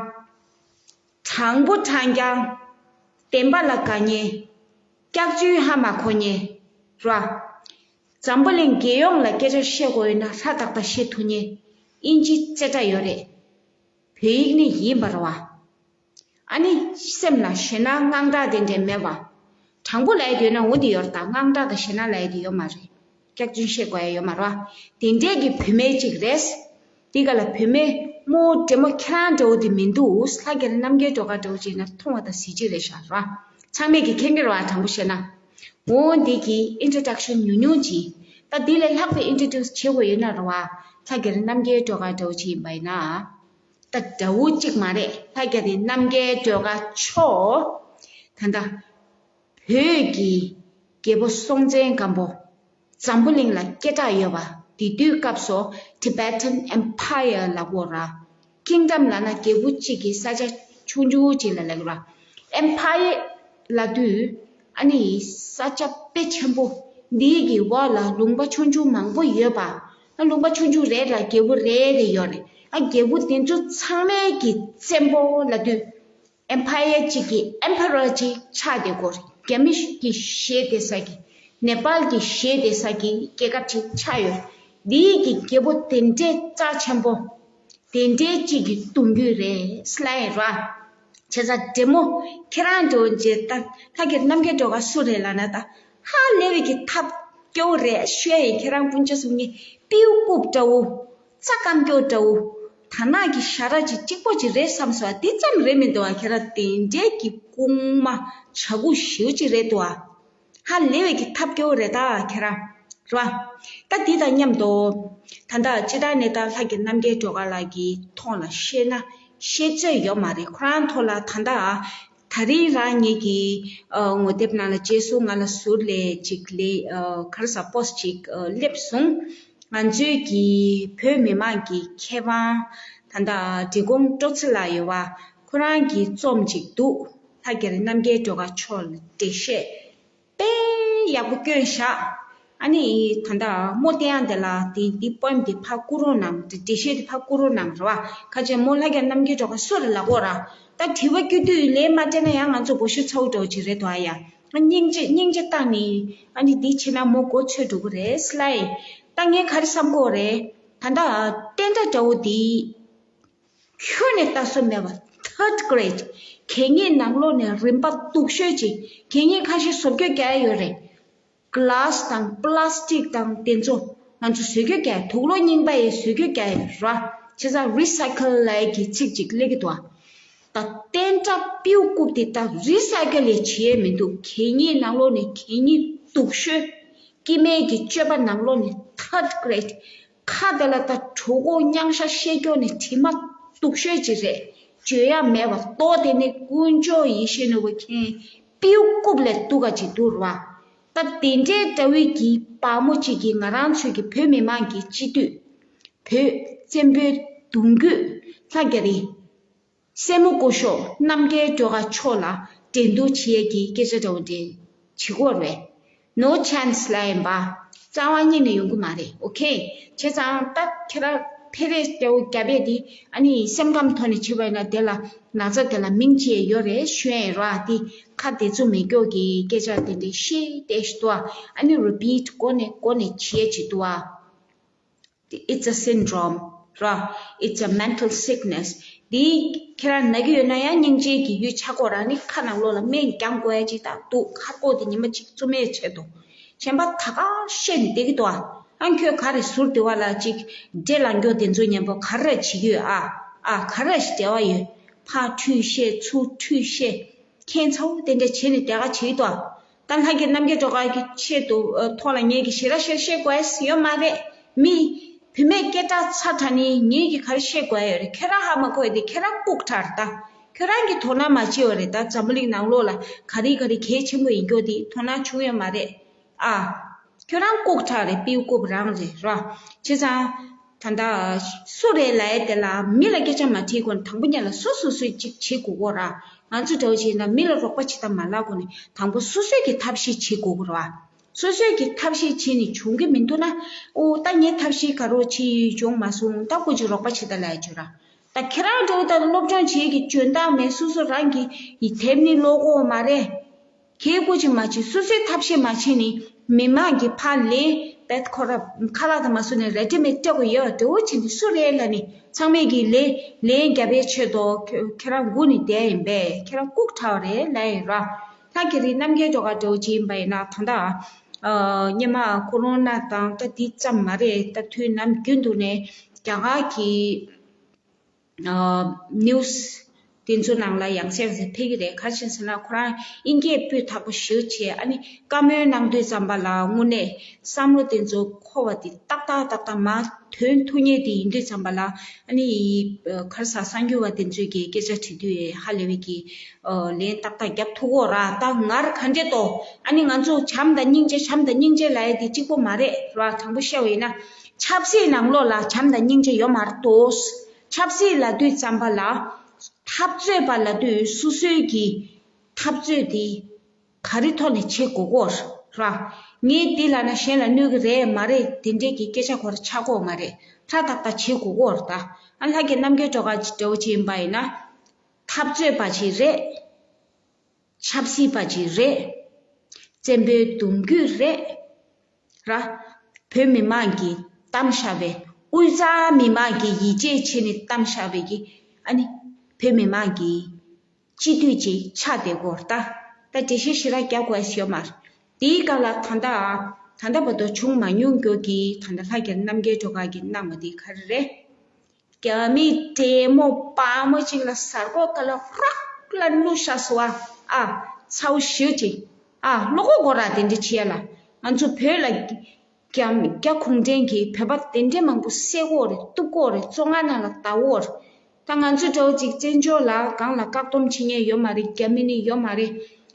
དྲང་པོ་དྲང་རྐྱང་། བདེན་པ་ལ་དགའ་མཁན། སྐྱག་རྫུན་ཧ་མ་གོ་མཁན་ར། འཛམ་བུ་གླིང་རྒྱལ་ཡོངས་ལ་སྐད་ཆ་བཤད་དགོས་ཡོད་ན་ཧྲ་ཏག་ཏག་བཤད་ཐུབ་མཁན། ཨིན་ཇི་རྩེ་གྲ་ཡོད་རེད། བོད་ཡིག་ནི་ཡིན་པ་རེད་བ། ཨ་ནི་སེམས་ལ་ཞེད་སྣང་དངངས་སྐྲག་དེ་འདྲ་མེད་པ། དྲང་པོ་ལབ་ཡ་དེ་ཡོད་ན་འོ་དེ་ཡོད་རེད་ད། དངངས་སྐྲག་དང་ཞེད་སྣང་ལབ་ཡ་དེ་ཡོད་མ་རེད། སྐྱག་རྫུན་བཤད་དགོས་ཡ་ཡོད་མ་རེད་བ། དེ་འདྲས་ཀྱི་བུད་མེད་ཅིག་རེད། དེ་ག་ལ་བུད་མེད་མོ་འདྲེ་མོ་ཁྱེད་རང་འདྲ་བོ་དེ་མི་འདུག་ལྷ་རྒྱ་རི་རྣམ་རྒྱལ་སྒྲོལ་དཀར་འདྲ་བོ་ཅིག་ན་མཐོང་བ་དང་གཟི་བརྗིད་རེད་ཤག་ར། ཚང་མས་ཀྱི་མཁྱེན་གྱི་རེད་བ། དྲང་པོ་བཤད་ན། འོ་འདི་གི་introduction ཉུང་ཉུང་ཅིག་ད་འདི་ལས་ལྷག་པའི་introduce བྱེད་དགོས་ཡོད་ན་རེད་བ། ལྷ་རྒྱ་རི་རྣམ་རྒྱལ་སྒྲོལ་དཀར་འདྲ་བོ་ཅིག་ཡིན་པ་ཡིན་ན། ད་འདྲ་བོ་གཅིག་མ་རེད། ལྷ་རྒྱ་རི་རྣམ་རྒྱལ་སྒྲོལ་དཀར་མཆོག་ད་ལྟ་བོད་ཀྱི་རྒྱལ་པོ་སྲོང་བཙན་སྒམ་པོ་འཛམ་བུ་གླིང་ལ་སྐད་གྲགས་ཡོད་པ། དེ་དུས་སྐབས་སུ་Tibetan Empire ལབ་དགོས་ར། Kingdom ལབ་ན་རྒྱལ་པོ་གཅིག་གི་ས་ཆ་ཆུང་ཆུང་ཅིག་ལ་ལབ་དགོས་ར། Empire ལབ་དུས་ཨ་ནི་ས་ཆ་དཔེ་ཆེན་པོ། འདིའི་གི་འོག་ལ་ལུང་པ་ཆུང་ཆུང་མང་པོ་ཡོད་པ། ཨ་ལུང་པ་ཆུང་ཆུང་རེ་རེ་ལ་རྒྱལ་པོ་རེ་རེ་ཡོད་རེད། ཨ་རྒྱལ་པོ་དེ་ཚོ་ཚང་མའི་གི་བཙན་པོ་ལབ་དུས། Empire གཅིག་གི་Emperor གཅིག་ཆགས་བསྡད་ཀྱི་ཡོད་རེད། རྒྱ་མི་གི་གཞི་བསྡད་ས་གི། ནེ་པཱལ་གི་གཞི་བསྡད་ས་གི་རྒྱལ་ཁབ་ཅིག་ཆགས་ཡོད། འདིའི་གི་རྒྱལ་པོ་དེ་འདྲས་རྩ་ཆེན་པོ། དེ་འདྲས་གཅིག་གི་གདུང་རྒྱུད་རེད་ལབ་ཡིན་ར། བྱས་ཙང་འདྲེ་མོ་ཁྱེད་རང་འདྲ་བོ་ཅིག་ད་ལྷ་རྒྱ་རི་རྣམ་རྒྱལ་སྒྲོལ་དཀར་སུ་རེད་ལབ་ན་ད། ཧ་ལས་པའི་གི་ཐབས་སྐྱོ་བོ་རེད་ཤོད་ཡིན། ཁྱེད་རང་སྤུན་མཆེད་གསུམ་གཉིས་པིའུ་རྐུབ་འདྲ་བོ། རྩ་སྐམ་སྐྱོ་འདྲ་བོ། དར་ནག་གི་ཞྭ་ར་ཅིག་གཅིག་པོ་ཅིག་རེད་བསམ་སོང་། དེ་ཙམ་རེད་མི་འདུག་ཨ། ཁྱེད་རང་དེ་འདྲས་ཀྱི་རྐུན་མ་བྱ་རྐུ་ཞེ་པོ་ཅིག་རེད་འདུག་ཨ། ཧ་ལས་པའི་གི་ཐབས་སྐྱོ་བོ་རེད་ད་ཁྱེད་རང་ར། ད་འདི་དང་མཉམ་དུ་ད་ལྟ་སྤྱིར་བཏང་ནས་ད་ལྷ་རྒྱ་རི་རྣམ་རྒྱལ་སྒྲོལ་དཀར་ལགས་ཀྱི་ཐོག་ལ་བཤད་ན་བཤད་ཚོད་ཡོད་མ་རེད། ཁོ་རང་ཐོག་ལ་ད་ལྟ་ད་རིང་རང་ཉིད་ཀྱི་ཨ་ངོ་དེབ་ནང་ལ་རྗེས་སུ་ང་ལ་ཟུར་ལས་ཅིག་ལས་ཨ་ག་རེ་ཟ་པོ་སི་ཅིག་ཨ་སླེབས་སོང་། ང་ཚོའི་གི་བོད་མི་མང་གི་མཁས་དབང་ད་ལྟ་འབྲི་གུང་སྤྲོ་ཚེ་ལགས་ཡོད་པ། ཁོ་རང་གི་རྩོམ་ཅིག་འདུག་ལྷ་རྒྱ་རི་རྣམ་རྒྱལ་སྒྲོལ་དཀར་མཆོག་ལ་འགྲེལ་བཤད་དཔེ་ཡག་པོ་བསྐྱོན་བཞག་ཨ་ནི་ད་ལྟ་རྨོ་བསྟན་ཡག་འདི་ལ་འདི་འདི་པོ་ཨེམ་འདི་ཕར་བསྐུར་རོགས་གནང་། འདི་འགྲེལ་བཤད་འདི་ཕར་བསྐུར་རོགས་གནང་ར་བ། ཁ་ཆེ་མོ་ལྷ་རྒྱ་རི་རྣམ་རྒྱལ་སྒྲོལ་དཀར་སུ་རེད་ལབ་དགོས་ར། ད་དྲི་བ་བསྐྱུར་དུས་ལན་མ་སྤྲད་ན་ཡང་ང་ཚོ་འབོ་ཤུ་ཚ་བོ་འདྲ་བོ་ཅིག་རེད་དོ། ཨ་ཡ། ང་སྙིང་རྗེ་སྙིང་རྗེ་བཏང་ནི། ཨ་ནི་འདི་བྱས་ན་མོ་མགོ་ཚོས་འགྲོ་གི་རེད་ལབ་ཡིན། ད་ངས་ག་རེ་བསམ་གོ་རེད། ད་ལྟ་བསྟན་དགྲ་འདྲ་བོ་འདི་ཁྱོན་ནས་ལྟ་སྲོལ་མེད་པ། Third grade གད་སྙིགས་ནང་ལོགས་ནས་རིན་པ་སྡུག་ཤོས་ཅིག་གད་སྙིགས་ཁ་ཤས་བཟོ་བཅོས་རྒྱག་ཡ་ཡོད་རེད། ག་ལཱ་སི་དང་པ་ལཱ་སི་ཊིག་དང་དེ་ཚོ་ང་ཚོ་བཟོ་བཅོས་རྒྱག་ཡ། དུག་ལོག་རྙིང་པ་ཡི་བཟོ་བཅོས་རྒྱག་ཡ་ར། བྱས་ཙང་རི་སའི་ཀལ་ལབ་ཡ་གི་ཚིག་ཅིག་སླེབས་ཀྱི་འདུག་ཨ། ད་བསྟན་དགྲ་པིའུ་རྐུབ་དེ་ད་རི་སའི་ཀལ་ལས་བྱེད་ཡས་མི་འདུག་གད་སྙིགས་ནང་ལོགས་ནས་གད་སྙིགས་སྡུག་ཤོས། སྐྱེ་དམན་གྱི་སྤྱོད་པ་ནང་ལོགས་ནས་third grade ཁ་དེ་ལ་ད་གྲོད་ཁོག་མྱང་ཤ་བཤད་སྐྱོ་ནས་དྲི་མ་སྡུག་ཤོས་ཅིག་རེད། བརྗོད་ཡ་མེད་པ། ལྟོ་དེ་ནི་དཀོན་མཆོག་ཡེ་ཤེས་ནོར་བུ་མཁྱེན། པིའུ་རྐུབ་ལས་སྡུག་ག་ཅིག་འདུག་ར་བ། ད་དེ་འདྲའི་འདྲ་བོའི་གི་བག་མོ་ཅིག་གིས་ང་རང་ཚོའི་གི་བོད་མི་མང་གི་སྤྱི་འཐུས། བོད་བཙན་པོའི་གདུང་རྒྱུད་ལྷ་རྒྱ་རི། སྲས་མོ་སྐུ་ཞབས་རྣམ་རྒྱལ་སྒྲོལ་དཀར་མཆོག་ལ་འགྲན་བསྡུར་བྱེད་ཡས་ཀྱི་སྐད་ཆ་འདྲ་བོ་འདྲ་བྱེད་ཀྱི་ཡོད་རེད། No chance ལབ་ཡིན་པ། རྩ་བ་ཉིད་ནས་ཡོང་གི་མ་རེད། ཨོ་ཁེ། བྱས་ཙང་ད་ཁྱེད་རང་ཕེ་རེ་འདྲ་བོ་རྒྱབ་ཡས་དེ་ཨ་ནི་སེམས་ཁམས་ཐོག་ནས་བྱེད་པ་ཡིན་ན་དེ་ལ་ན་ཚ་དེ་ལ་མིང་ཅིག་ཡོད་རེད་ཞུ་ཡས་ཡིན་ར། དེ་ཁ་བདེ་ཚོད་མེད་སྐྱོ་གི་སྐད་ཆ་དེ་འདྲ་བཤད་བསྡད་ཤི་འདུག་ཨ། ཨ་ནི་རི་པིཊ་མགོ་ནས་མགོ་ནས་བྱེད་ཡས་ཅིག་འདུག་ཨ། It's a syndrome ར། It's a mental sickness. འདི་ཁྱེད་རང་ན་གི་ཡོད་ན་ཡང་སྙིང་རྗེ་གི་ཡུལ་ཆགས་དགོས་ར། ནི་ཁ་ནང་ལོགས་ལ་སྨན་རྒྱག་དགོས་ཡ་ཅིག་ད་འདུག་ཁ་ལྐོག་དེ་ཉི་མ་གཅིག་བཙུམ་ཡས་ཆེད་དུ། གཞན་པ་ད་ག་བཤད་ནས་བསྡད་ཀྱི་འདུག་ཨ། ཨ་ཁྱོད་ག་རེ་ཟུར་དེ་བ་ལ་ཅིག་འདྲེ་ལངས་མགྱོགས་དེ་ཚོ་མཉམ་པོ་ག་རེ་བྱེད་ཀྱི་ཡོད་ཨ། ཨ་ག་རེ་ཞིག་འབྲེལ་བ་ཡོད། ཕར་ཁྲུས་བཤད་ཚུར་ཁྲུས་བཤད། ཁྱད་མཚར་པོ་དེ་འདྲ་བྱས་ནས་དེ་ག་བྱེད་ཀྱི་འདུག་ཨ། ད་ལྷ་རྒྱལ་རྣམ་རྒྱལ་སྒྲོལ་དཀར་གྱི་ཆེད་དུ་ཨ་ཐོག་ལ་ངེད་ཀྱི་ཞེ་དྲག་བཤད་བཤད་དགོས་ཡ་ཡོད་མ་རེད། མི་བུད་མེད་སྐད་གྲགས་ཚ་དྲགས་ནི་ངེད་ཀྱི་ག་རེ་བཤད་དགོས་ཡ་ཡོད་རེད། ཁྱོད་རང་ཧ་མ་གོ་ཡ་དེ་ཁྱོད་རང་ལྐུགས་དྲགས་རེད་ད། ཁྱོད་རང་གི་དོ་སྣང་མ་བྱས་པ་རེད་ད། འཛམ་བུ་གླིང་ནང་ལོགས་ལ་ག་རེ་ག་རེ་གལ་ཆེན་པོ་ཡིན་མགྱོགས་དེ་དོ་སྣང་བྱུང་ཡོད་མ་རེད་ཨ། ཁྱོད་རང་ལྐུགས་དྲགས་རེད། པིའུ་རྐུབ་རང་རེད་ར། བྱས་ཙང་། ད་ལྟ་སུ་རེད་ལབ་ཡ་དེ་ལ་མི་ལ་སྐད་ཆ་མ་དྲིས་གོང་དང་པོ་ཉིད་ལ་སོ་སོ་སོས་ཅིག་བྱེད་དགོས་གོ་ར། ང་ཚོ་འདྲ་བོ་བྱས་ན་མི་ལ་རོགས་པ་བྱེད་ཐབས་མ་ལབ་གོང་ནས་དང་པོ་སོ་སོས་ཀྱི་ཐབས་ཤེས་བྱེད་དགོས་གོ་ར། སོ་སོས་ཀྱི་ཐབས་ཤེས་བྱས་ནས་བྱུང་གི་མི་འདུག་ན། ཨོ་ད་ངས་ཐབས་ཤེས་ག་རོགས་བྱས་ཡོད་བྱུང་མ་སོང་། ད་སྐུ་མཁྱེན་རོགས་པ་བྱེད་ད་ལབ་ཡ་བྱོས་ར། ད་ཁྱེད་རང་འདྲ་བོ་ད་སློབ་སྦྱོང་བྱེད་ཀྱི་འཇོན་ཐང་མེད། སོ་སོ་རང་གི་ཡི་དེབ་ནི་ཀློག་གོ་མ་རེད། ཁྱེད་སྐུ་མཁྱེན་མ་བྱེད། སོ་སོའི་ཐབས་ཤེས་མ་བྱས་ནས་མི་མང་གི་ཕར་ལན་བེད་ཁོ་ར་ཁ་ལག་དང་མ་སོ་ནས་རེ་ཌི་མེད་སྤྲད་དགོས་ཡོད་འདྲ་བོ་བྱེད་ནས་སུ་རེད་ལབ་ནས་ཚང་མས་ཀྱི་ལན་ལན་རྒྱབ་པའི་ཆེད་དུ་ཁྱོད་ཁྱེད་རང་སྒུག་ནས་བསྡད་ཡིན་པས། ཁྱེད་རང་ལྐུགས་དྲགས་རེད་ལབ་ཡིན་ར། ད་ཁྱེད་རིགས་རྣམ་རྒྱལ་སྒྲོལ་དཀར་འདྲ་བོ་བྱེད་ཡིན་པ་ཡིན་ན་ད་ལྟ་ཨ་སྔོན་མ་ཀོ་རོ་ན་དང་ད་དེ་ཙམ་མ་རེད། ད་དུས་ནམ་རྒྱུན་དུ་ནས་རྒྱ་གར་གྱི་ཨ་ནིའུ་སི་དེ་ཚོ་ནང་ལ་ཡང་སེ་ཡང་སེ་ཕེབས་ཀྱི་རེད། ག་རེ་བྱས་ཟེར་ན་ཁོ་རང་དབྱིན་སྐད་སྤུས་དག་པོ་ཞེ་པོ་བྱས། ཨ་ནི་བཀའ་མོལ་གནང་དུས་ཙམ་པ་ལ་དངོས་གནས་བསམ་བློ་དེ་ཚོ་འཁོར་བ་དེ་ཏག་ཏག་ཏག་ཏག་མར་ཐོན་ཐུབ་མཁན་དེ་ཡིན་དུས་ཙམ་པ་ལ། ཨ་ནི་ག་རེ་ཟ་གསར་འགྱུར་བ་དེ་ཚོས་ཀྱི་སྐད་ཆ་དྲི་དུས་ཧ་ལས་པའི་གི་ལན་ཏག་ཏག་རྒྱབ་ཐུབ་ཀྱི་ཡོད་ར། ད་ངར་ག་འདྲས་ཏོ། ཨ་ནི་ང་ཚོ་བྱམས་དང་སྙིང་རྗེ་བྱམས་དང་སྙིང་རྗེ་ལབ་ཡ་དེ་གཅིག་པོ་མ་རེད་ར། དྲང་པོ་བཤད་པ་ཡིན་ན་ཆབ་སྲིད་ནང་ལོགས་ལ་བྱམས་དང་སྙིང་རྗེ་ཡོད་མ་རེད་ཏོ། ཆབ་སྲིད་ལབ་དུས་ཙམ་པ་ལ་འཐབ་རྩོད་པ་ལབ་དུས་སོ་སོའི་གི་འཐབ་རྩོད་དེ་ག་རེ་ཐོག་ནས་བྱེད་དགོས་ཀྱི་ཡོད་ར། ངས་འདི་ལབ་ན་གཞན་ལ་གནོད་ཀྱི་རེད་མ་རེད་དེ་འདྲས་ཀྱི་སྐད་ཆ་ཁོ་ར་ཆགས་ཀྱི་ཡོད་མ་རེད། ཧྲ་ཏག་ཏག་བྱེད་དགོས་ཀྱི་ཡོད་ར། ད་ཨ་ལྷ་རྒྱལ་རྣམ་རྒྱལ་སྒྲོལ་དཀར་འདྲ་བོ་བྱེད་ཡིན་པ་ཡིན་ན་འཐབ་རྩོད་པ་ཅིག་རེད། ཆབ་སྲིད་པ་ཅིག་རེད། བཙན་པོའི་གདུང་རྒྱུད་རེད། ར། བོད་མི་མང་གིས་བདམས་བཞག་པའི་དབུས་གཙང་མི་མང་གིས་ཡིད་ཆེས་བྱས་ནས་བདམས་བཞག་པའི་གི་ཨ་ནི་བོད་མི་མང་གི་སྤྱི་འཐུས་ཅིག་ཆགས་བསྡད་ཀྱི་ཡོད་རེད། ད་ད་འགྲེལ་བཤད་ཞེ་དྲག་རྒྱག་དགོས་ཡ་ཡོད་མ་རེད། དེའི་སྐབས་ལ་ད་ལྟ་ད་ལྟ་བར་དུ་བྱུང་མ་མྱོང་རྒྱུ་གི་ད་ལྟ་ལྷ་རྒྱལ་རྣམ་རྒྱལ་སྒྲོལ་དཀར་གྱིས་གནང་བ་དེ་ག་རེ་རེད། རྒྱ་མི་འདྲེ་མོ་དཔའ་མོ་གཅིག་ལ་གཟའ་སྐར་ཁ་ལ་རག་ལ་བླུགས་བཞག་སོང་བ། ཨ། ཚ་བོ་ཞེ་གཅིག་ཨ། བློ་ཁོག་དགོས་ར་དེ་འདྲ་བྱེད་ཡ་ལ། ང་ཚོ་བོད་ལ་རྒྱ་རྒྱ་གུང་ཁྲན་གྱིས་བོད་པ་དེ་འདྲ་མང་པོ་བསད་ཀྱི་ཡོད་རེད། གཏུབ་ཀྱི་ཡོད་རེད། བཙོན་ཁང་ནང་ལ་བསྡད་ཀྱི་ཡོད་རེད། ད་ང་ཚོ་འདྲ་བོ་ཅིག་བཙན་བྱོལ་ལ་སྒང་ལ་བཀག་སྡོམ་བྱེད་མཁན་ཡོད་མ་རེད། རྒྱ་མི་ནི་ཡོད་མ་རེད།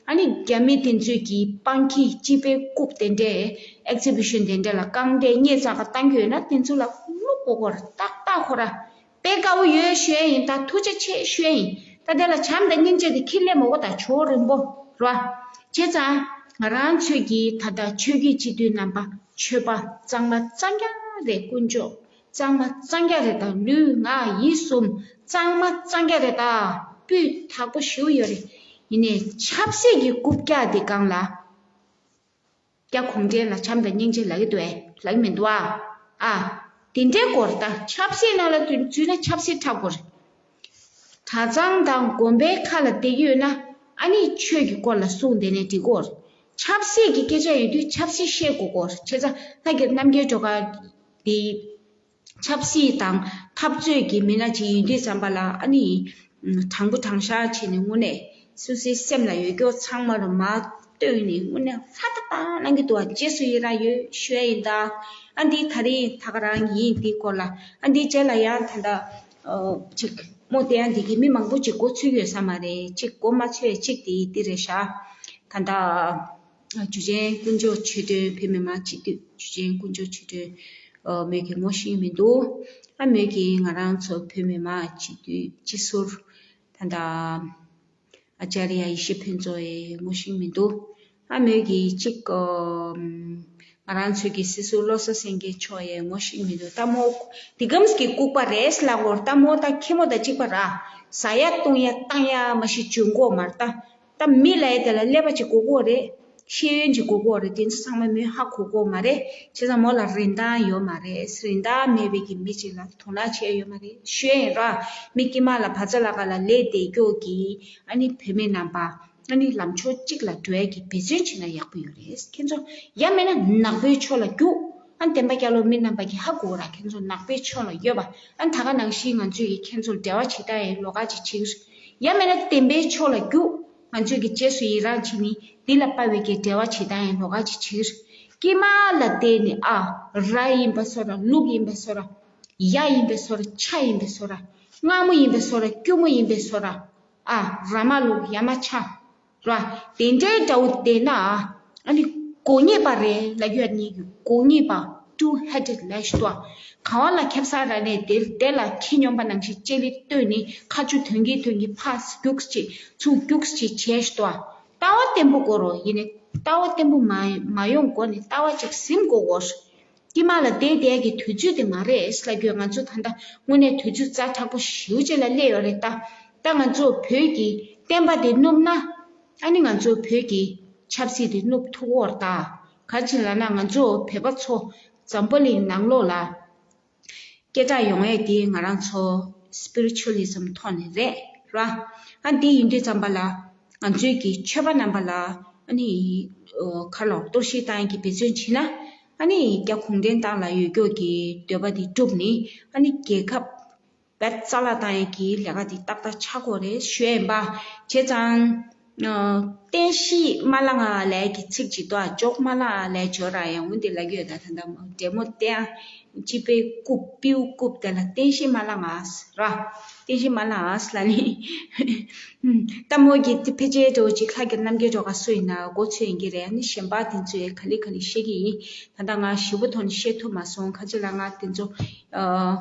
ཨ་ནི་རྒྱ་མི་དེ་ཚོས་ཀྱི་སྤང་ཁྱི་སྤྱི་པའི་རྐུབ་དེ་འདྲས་ཨེག་ཛི་བི་ཤན་དེ་འདྲས་ལ་རྐང་དེ་སྙེ་ཙག་ག་བཏང་གི་ཡོད་ན་དེ་ཚོ་ལ་བླུག་དགོས་ཀྱི་རེད། ཏག་ཏག་ཁོ་ར་དཔེ་དགའ་བོ་ཡོད་ཞུ་ཡ་ཡིན། ད་ཐུགས་རྗེ་ཆེ་ཞུ་ཡ་ཡིན། ད་དེ་ལ་བྱམས་དང་སྙིང་རྗེ་དེ་ཁྱི་ལས་མང་པོ་དང་ཇོ་བོ་རིན་པོ་རེད་བ། བྱས་ཙང་ང་རང་ཚོས་ཀྱི་ད་ལྟ་ཆོས་བརྒྱུད་སྤྱི་འཐུས་རྣམ་པ་ཆོས་པ་གཙང་མ་གཙང་རྐྱང་རེད། དཀོན་མཆོག་གཙང་མ་གཙང་རྐྱང་རེད། ད་ལུས་ངག་ཡིད་གསུམ་གཙང་མ་གཙང་རྐྱང་རེད། ད་སྤུས་དག་པོ་ཞེ་པོ་ཡོད་རེད། ཡིན་ནའི་ཆབ་སྲིད་ཀྱི་རྐུབ་བཀྱག་འདི་སྒང་ལ་རྒྱ་གུང་ཁྲན་ལ་བྱམས་དང་སྙིང་རྗེ་ལབ་ཀྱི་འདུག་ཨེ། ལབ་ཀྱི་མི་འདུག་ཨ། ཨ། དེ་འདྲའི་སྐོར་ད་ཆབ་སྲིད་ནང་ལ་འཛུལ་ན་ཆབ་སྲིད་འཁྲབ་དགོས་རེད། གྲྭ་ཚང་དང་དགོན་པའི་ཁ་ལ་བསྡད་ཀྱི་ཡོད་ན་ཨ་ནི་ཆོས་ཀྱི་སྐོར་ལ་གསུངས་བསྡད་ནས་འགྲིག་གི་ཡོད་རེད། ཆབ་སྲིད་ཀྱི་སྐད་ཆ་ཡོད་དུས་ཆབ་སྲིད་བཤད་དགོས་ཀྱི་ཡོད་རེད། བྱས་ཙང་ལྷ་རྒྱལ་རྣམ་རྒྱལ་སྒྲོལ་དཀར་འདི་ཆབ་སྲིད་དང་འཐབ་རྩོད་ཀྱི་མི་སྣ་ཅིག་ཡིན་དུས་ཙམ་པ་ལ་ཨ་ནི་དྲང་པོ་དྲང་བཞག་བྱས་ནས་དངོས་གནས་སོ་སོའི་སེམས་ལ་ཡོད་རྒྱུ་ཚང་མ་རུ་མར་བཏོན་ནས་དངོས་གནས་ཧྲ་ཏག་ཏག་གནང་གི་འདུག་བ། རྗེས་སུ་ཡི་རང་ཡོད་ཞུ་ཡ་ཡིན་ད། ཨ་འདི་ད་རིང་ད་ག་རང་ཡིན། འདི་སྐོར་ལ་ཨ་འདི་རྗེས་ལ་ཡང་ད་ལྟ་ཨ་ཅིག་མོ་དེ་ཡང་འདི་གི་མི་མང་པོ་ཅིག་མགོ་ཚོས་ཡོད་ས་མ་རེད། ཅིག་མགོ་མ་ཚོས་ཅིག་དེ་འདི་རེད་ཤག་ད་ལྟ་ཇུ་ཆེན་དཀོན་མཆོག་ཆོས་སྒྲོན། བོད་མི་མང་སྤྱི་འཐུས་ཇུ་ཆེན་དཀོན་མཆོག་ཆོས་སྒྲོན་ཨ་མོས་ཀྱིས་ངོ་ཤེས་མི་འདུག་ཨ་མོས་ཀྱིས་ང་རང་ཚོ་བོད་མི་མང་སྤྱི་འཐུས་སྤྱི་ཟུར་ད་ལྟ་ཨ་ཅཱརྱ་ཡེ་ཤེས་ཕུན་ཚོགས་ཡང་ངོ་ཤེས་མི་འདུག་ཨ་མོས་ཀྱིས་གཅིག་ཨ་ང་རང་ཚོའི་གི་སྲིད་ཟུར་བློ་བཟང་སེང་གེ་མཆོག་ཡང་ངོ་ཤེས་མི་འདུག་ད་མོ་འདི་གམ་གྱི་ལྐུགས་པ་རེད་ལབ་དགོས་རེད། ད་མོ་ད་ཁྱི་མོ་དང་གཅིག་པ་ར། ཟ་ཡ་བཏུང་ཡ་བཏང་ཡ་མ་ཤི་འཇོན་གོ་མ་རེད་ད། ད་མི་ལབ་ཡ་དེ་ལ་ཀླད་པ་ཅིག་དགོས་ཀྱི་ཡོད་རེད། ཤེས་ཡོན་ཅིག་དགོས་ཀྱི་ཡོད་རེད། དེ་ཚོ་ཚང་མ་མོས་ཧ་གོ་གི་ཡོད་མ་རེད། བྱས་ཙང་མོ་ལ་རིན་ཐང་ཡོད་མ་རེད། རིན་ཐང་མེད་པའི་གི་མི་ཅིག་ལ་དོ་སྣང་བྱས་ཡོད་མ་རེད། ཞུ་ཡ་ཡིན་ར། མི་དཀྱིལ་མ་ལ་བ་ཚ་ལ་ཁ་ལ་ལས་བསྡད་རྒྱུ་གི་ཨ་ནི་བུད་མེད་རྣམ་པ་ཨ་ནི་ལམ་ཕྱོགས་གཅིག་ལ་འགྲོ་ཡ་གི་འབད་བརྩོན་བྱས་ན་ཡག་པོ་ཡོད་རེད། ཁྱེད་ཚོ་ཡང་མིན་ན་ནག་པོའི་ཕྱོགས་ལ་རྒྱུགས། ཨ་བསྟན་པ་རྒྱལ་ལོ་མི་རྣམ་པ་གི་ཧ་གོ་ར། ཁྱེད་ཚོ་ནག་པོའི་ཕྱོགས་ལ་ཡོད་པ། ཨ་ད་ག་ནང་བཞིན་ང་ཚོས་ཀྱི་ཁྱེད་ཚོར་འབྲེལ་བ་བྱེད་སྟངས་ཡང་ལོགས་ཀ་ཅིག་བྱེད་ཀྱི་རེད། ཡང་མིན་ན་བསྟན་པའི་ཕྱོགས་ལ་རྒྱུགས། ང་ཚོས་ཀྱི་རྗེས་སུ་ཡི་རང་བྱེད་ནི་འདི་ལ་དཔའ་བའི་གི་འབྲེལ་བ་བྱེད་སྟངས་ཡང་ལོགས་ཀ་ཅིག་བྱེད་ཀྱི་རེད། དཀྱིལ་མ་ལ་བསྡད་ནས་ཨ་ར་ཡིན་པ་བཟོ་འདྲ། ལུག་ཡིན་པ་བཟོ་འདྲ། ཡ་ཡིན་པ་བཟོ་འདྲ། ཆ་ཡིན་པ་བཟོ་འདྲ། མངར་མོ་ཡིན་པ་བཟོ་འདྲ། སྐྱུར་མོ་ཡིན་པ་བཟོ་འདྲ། ཨ་ར་མ་ལུག་ཡ་མ་ཆ་ར། དེ་འདྲའི་འདྲ་བོ་བསྡད་ན་ཨ་ནི་གོ་ཉེས་པ་རེད་ལབ་ཡོད་ནི། གོ་ཉེས་པ། two headed ལབ་ཤི་ཏོ། ག་བ་ལ་ཁེབ་ས་ར་ནས་དེ་དེ་ལ་ཁྱི་སྨྱོན་པ་ནང་བཞིན་ལྕེ་ལེབ་བཏོན་ནས་ཁ་ཆུ་དོན་གྱིས་དོན་གྱིས་ཕར་རྒྱུགས་བྱེད་ཚུར་རྒྱུགས་བྱེད་བྱས་ཤི་ཏོ། ལྟ་བ་བརྟན་པོ་དགོས་རོ། ཡིན་ནའི་ ལྟ་བ་བརྟན་པོ་མ་མ་ཡོང་སྒོ་ནས་ལྟ་བ་ཅིག་ཟིན་དགོས་གོ། དཀྱིལ་མ་ལ་བསྡད་བསྡད་ཀྱི་དུས་ཚོད་དེ་མ་རེད་ལབ་རྒྱུ། ང་ཚོ་ད་ལྟ་དངོས་གནས་དུས་ཚོད་ཛ་དྲག་པོ་ཞེ་པོ་ཅིག་ལ་སླེབས་ཡོད་རེད་ད། ད་ང་ཚོ་བོད་ཀྱི་བསྟན་པ་དེ་བསྣུབས་ན། ཨ་ནི་ང་ཚོ་བོད་ཀྱི་ཆབ་སྲིད་དེ་བསྣུབས་ཐུབ་ཀྱི་ཡོད་རེད་ད། ག་རེ་བྱས་ལབ་ན་ང་ཚོ་བོད་པ་ཚོ་འཛམ་བུ་གླིང་ནང་ལོགས་ལ་སྐད་གྲགས་ཡོང་ཡས་དེ་ང་རང་ཚོ་སི་པི་རི་ཅུ་ཨ་ལི་ཛམ་ཐོག་ནས་རེད་ར། ཨ་འདི་ཡིན་དུས་ཙམ་པ་ལ་ང་ཚོའི་གི་ཆོས་པ་རྣམ་པ་ལ་ཨ་ནི་ཁ་ལོག་གཏོར་བཤིག་བཏང་ཡས་ཀྱི་འབད་བརྩོན་བྱས་ན། ཨ་ནི་རྒྱ་གུང་ཁྲན་ཏང་ལ་ཡོད་རྒྱུ་གི་འདོད་པ་དེ་བསྒྲུབས་ནས། ཨ་ནི་རྒྱལ་ཁབ་བད་རྩ་ལ་བཏང་ཡས་ཀྱི་ལས་ཀ་དེ་ཏག་ཏག་ཆགས་ཀྱི་ཡོད་རེད་ཞུ་ཡས་ཡིན་པ། བྱས་ཙང་། ཨ། བསྟན་བཤིག་མ་བླང་ང་ལབ་ཀྱི་ཚིག་ཅིག་འདུག་ཨ། འཇོག་མ་བླང་ང་ལབ་འཇོག་ར་ཡང་འོ་འདི་ལབ་ཀྱི་ཡོད་ད། ད་ལྟ་འདྲེ་མོ་བསྟན་ཨ། སྤྱི་པའི་རྐུབ་པིའུ་རྐུབ་དེ་ལ་བསྟན་བཤིག་མ་བླང་ང་ཟེར་ར། བསྟན་བཤིག་མ་བླང་ང་ཟེར་ལབ་ནི། ལྟད་མོ་གི་དེ་ཕལ་ཆེར་འདྲ་བོ་ཅིག་ལྷ་རྒྱལ་རྣམ་རྒྱལ་སྒྲོལ་དཀར་སུ་ཡིན་ན་མགོ་ཚོས་ཡིན་གྱི་རེད། ཨ་ནི་གཞན་པ་དེ་ཚོས་ག་ལེ་ག་ལེ་བཤད་ཀྱི་ཡིན། ད་ལྟ་ང་ཞིབ་པོ་ཐོག་ནས་བཤད་ཐུབ་མ་སོང་། ཁ་ཅིག་ལ་ང་དེ་ཚོ། ཨ།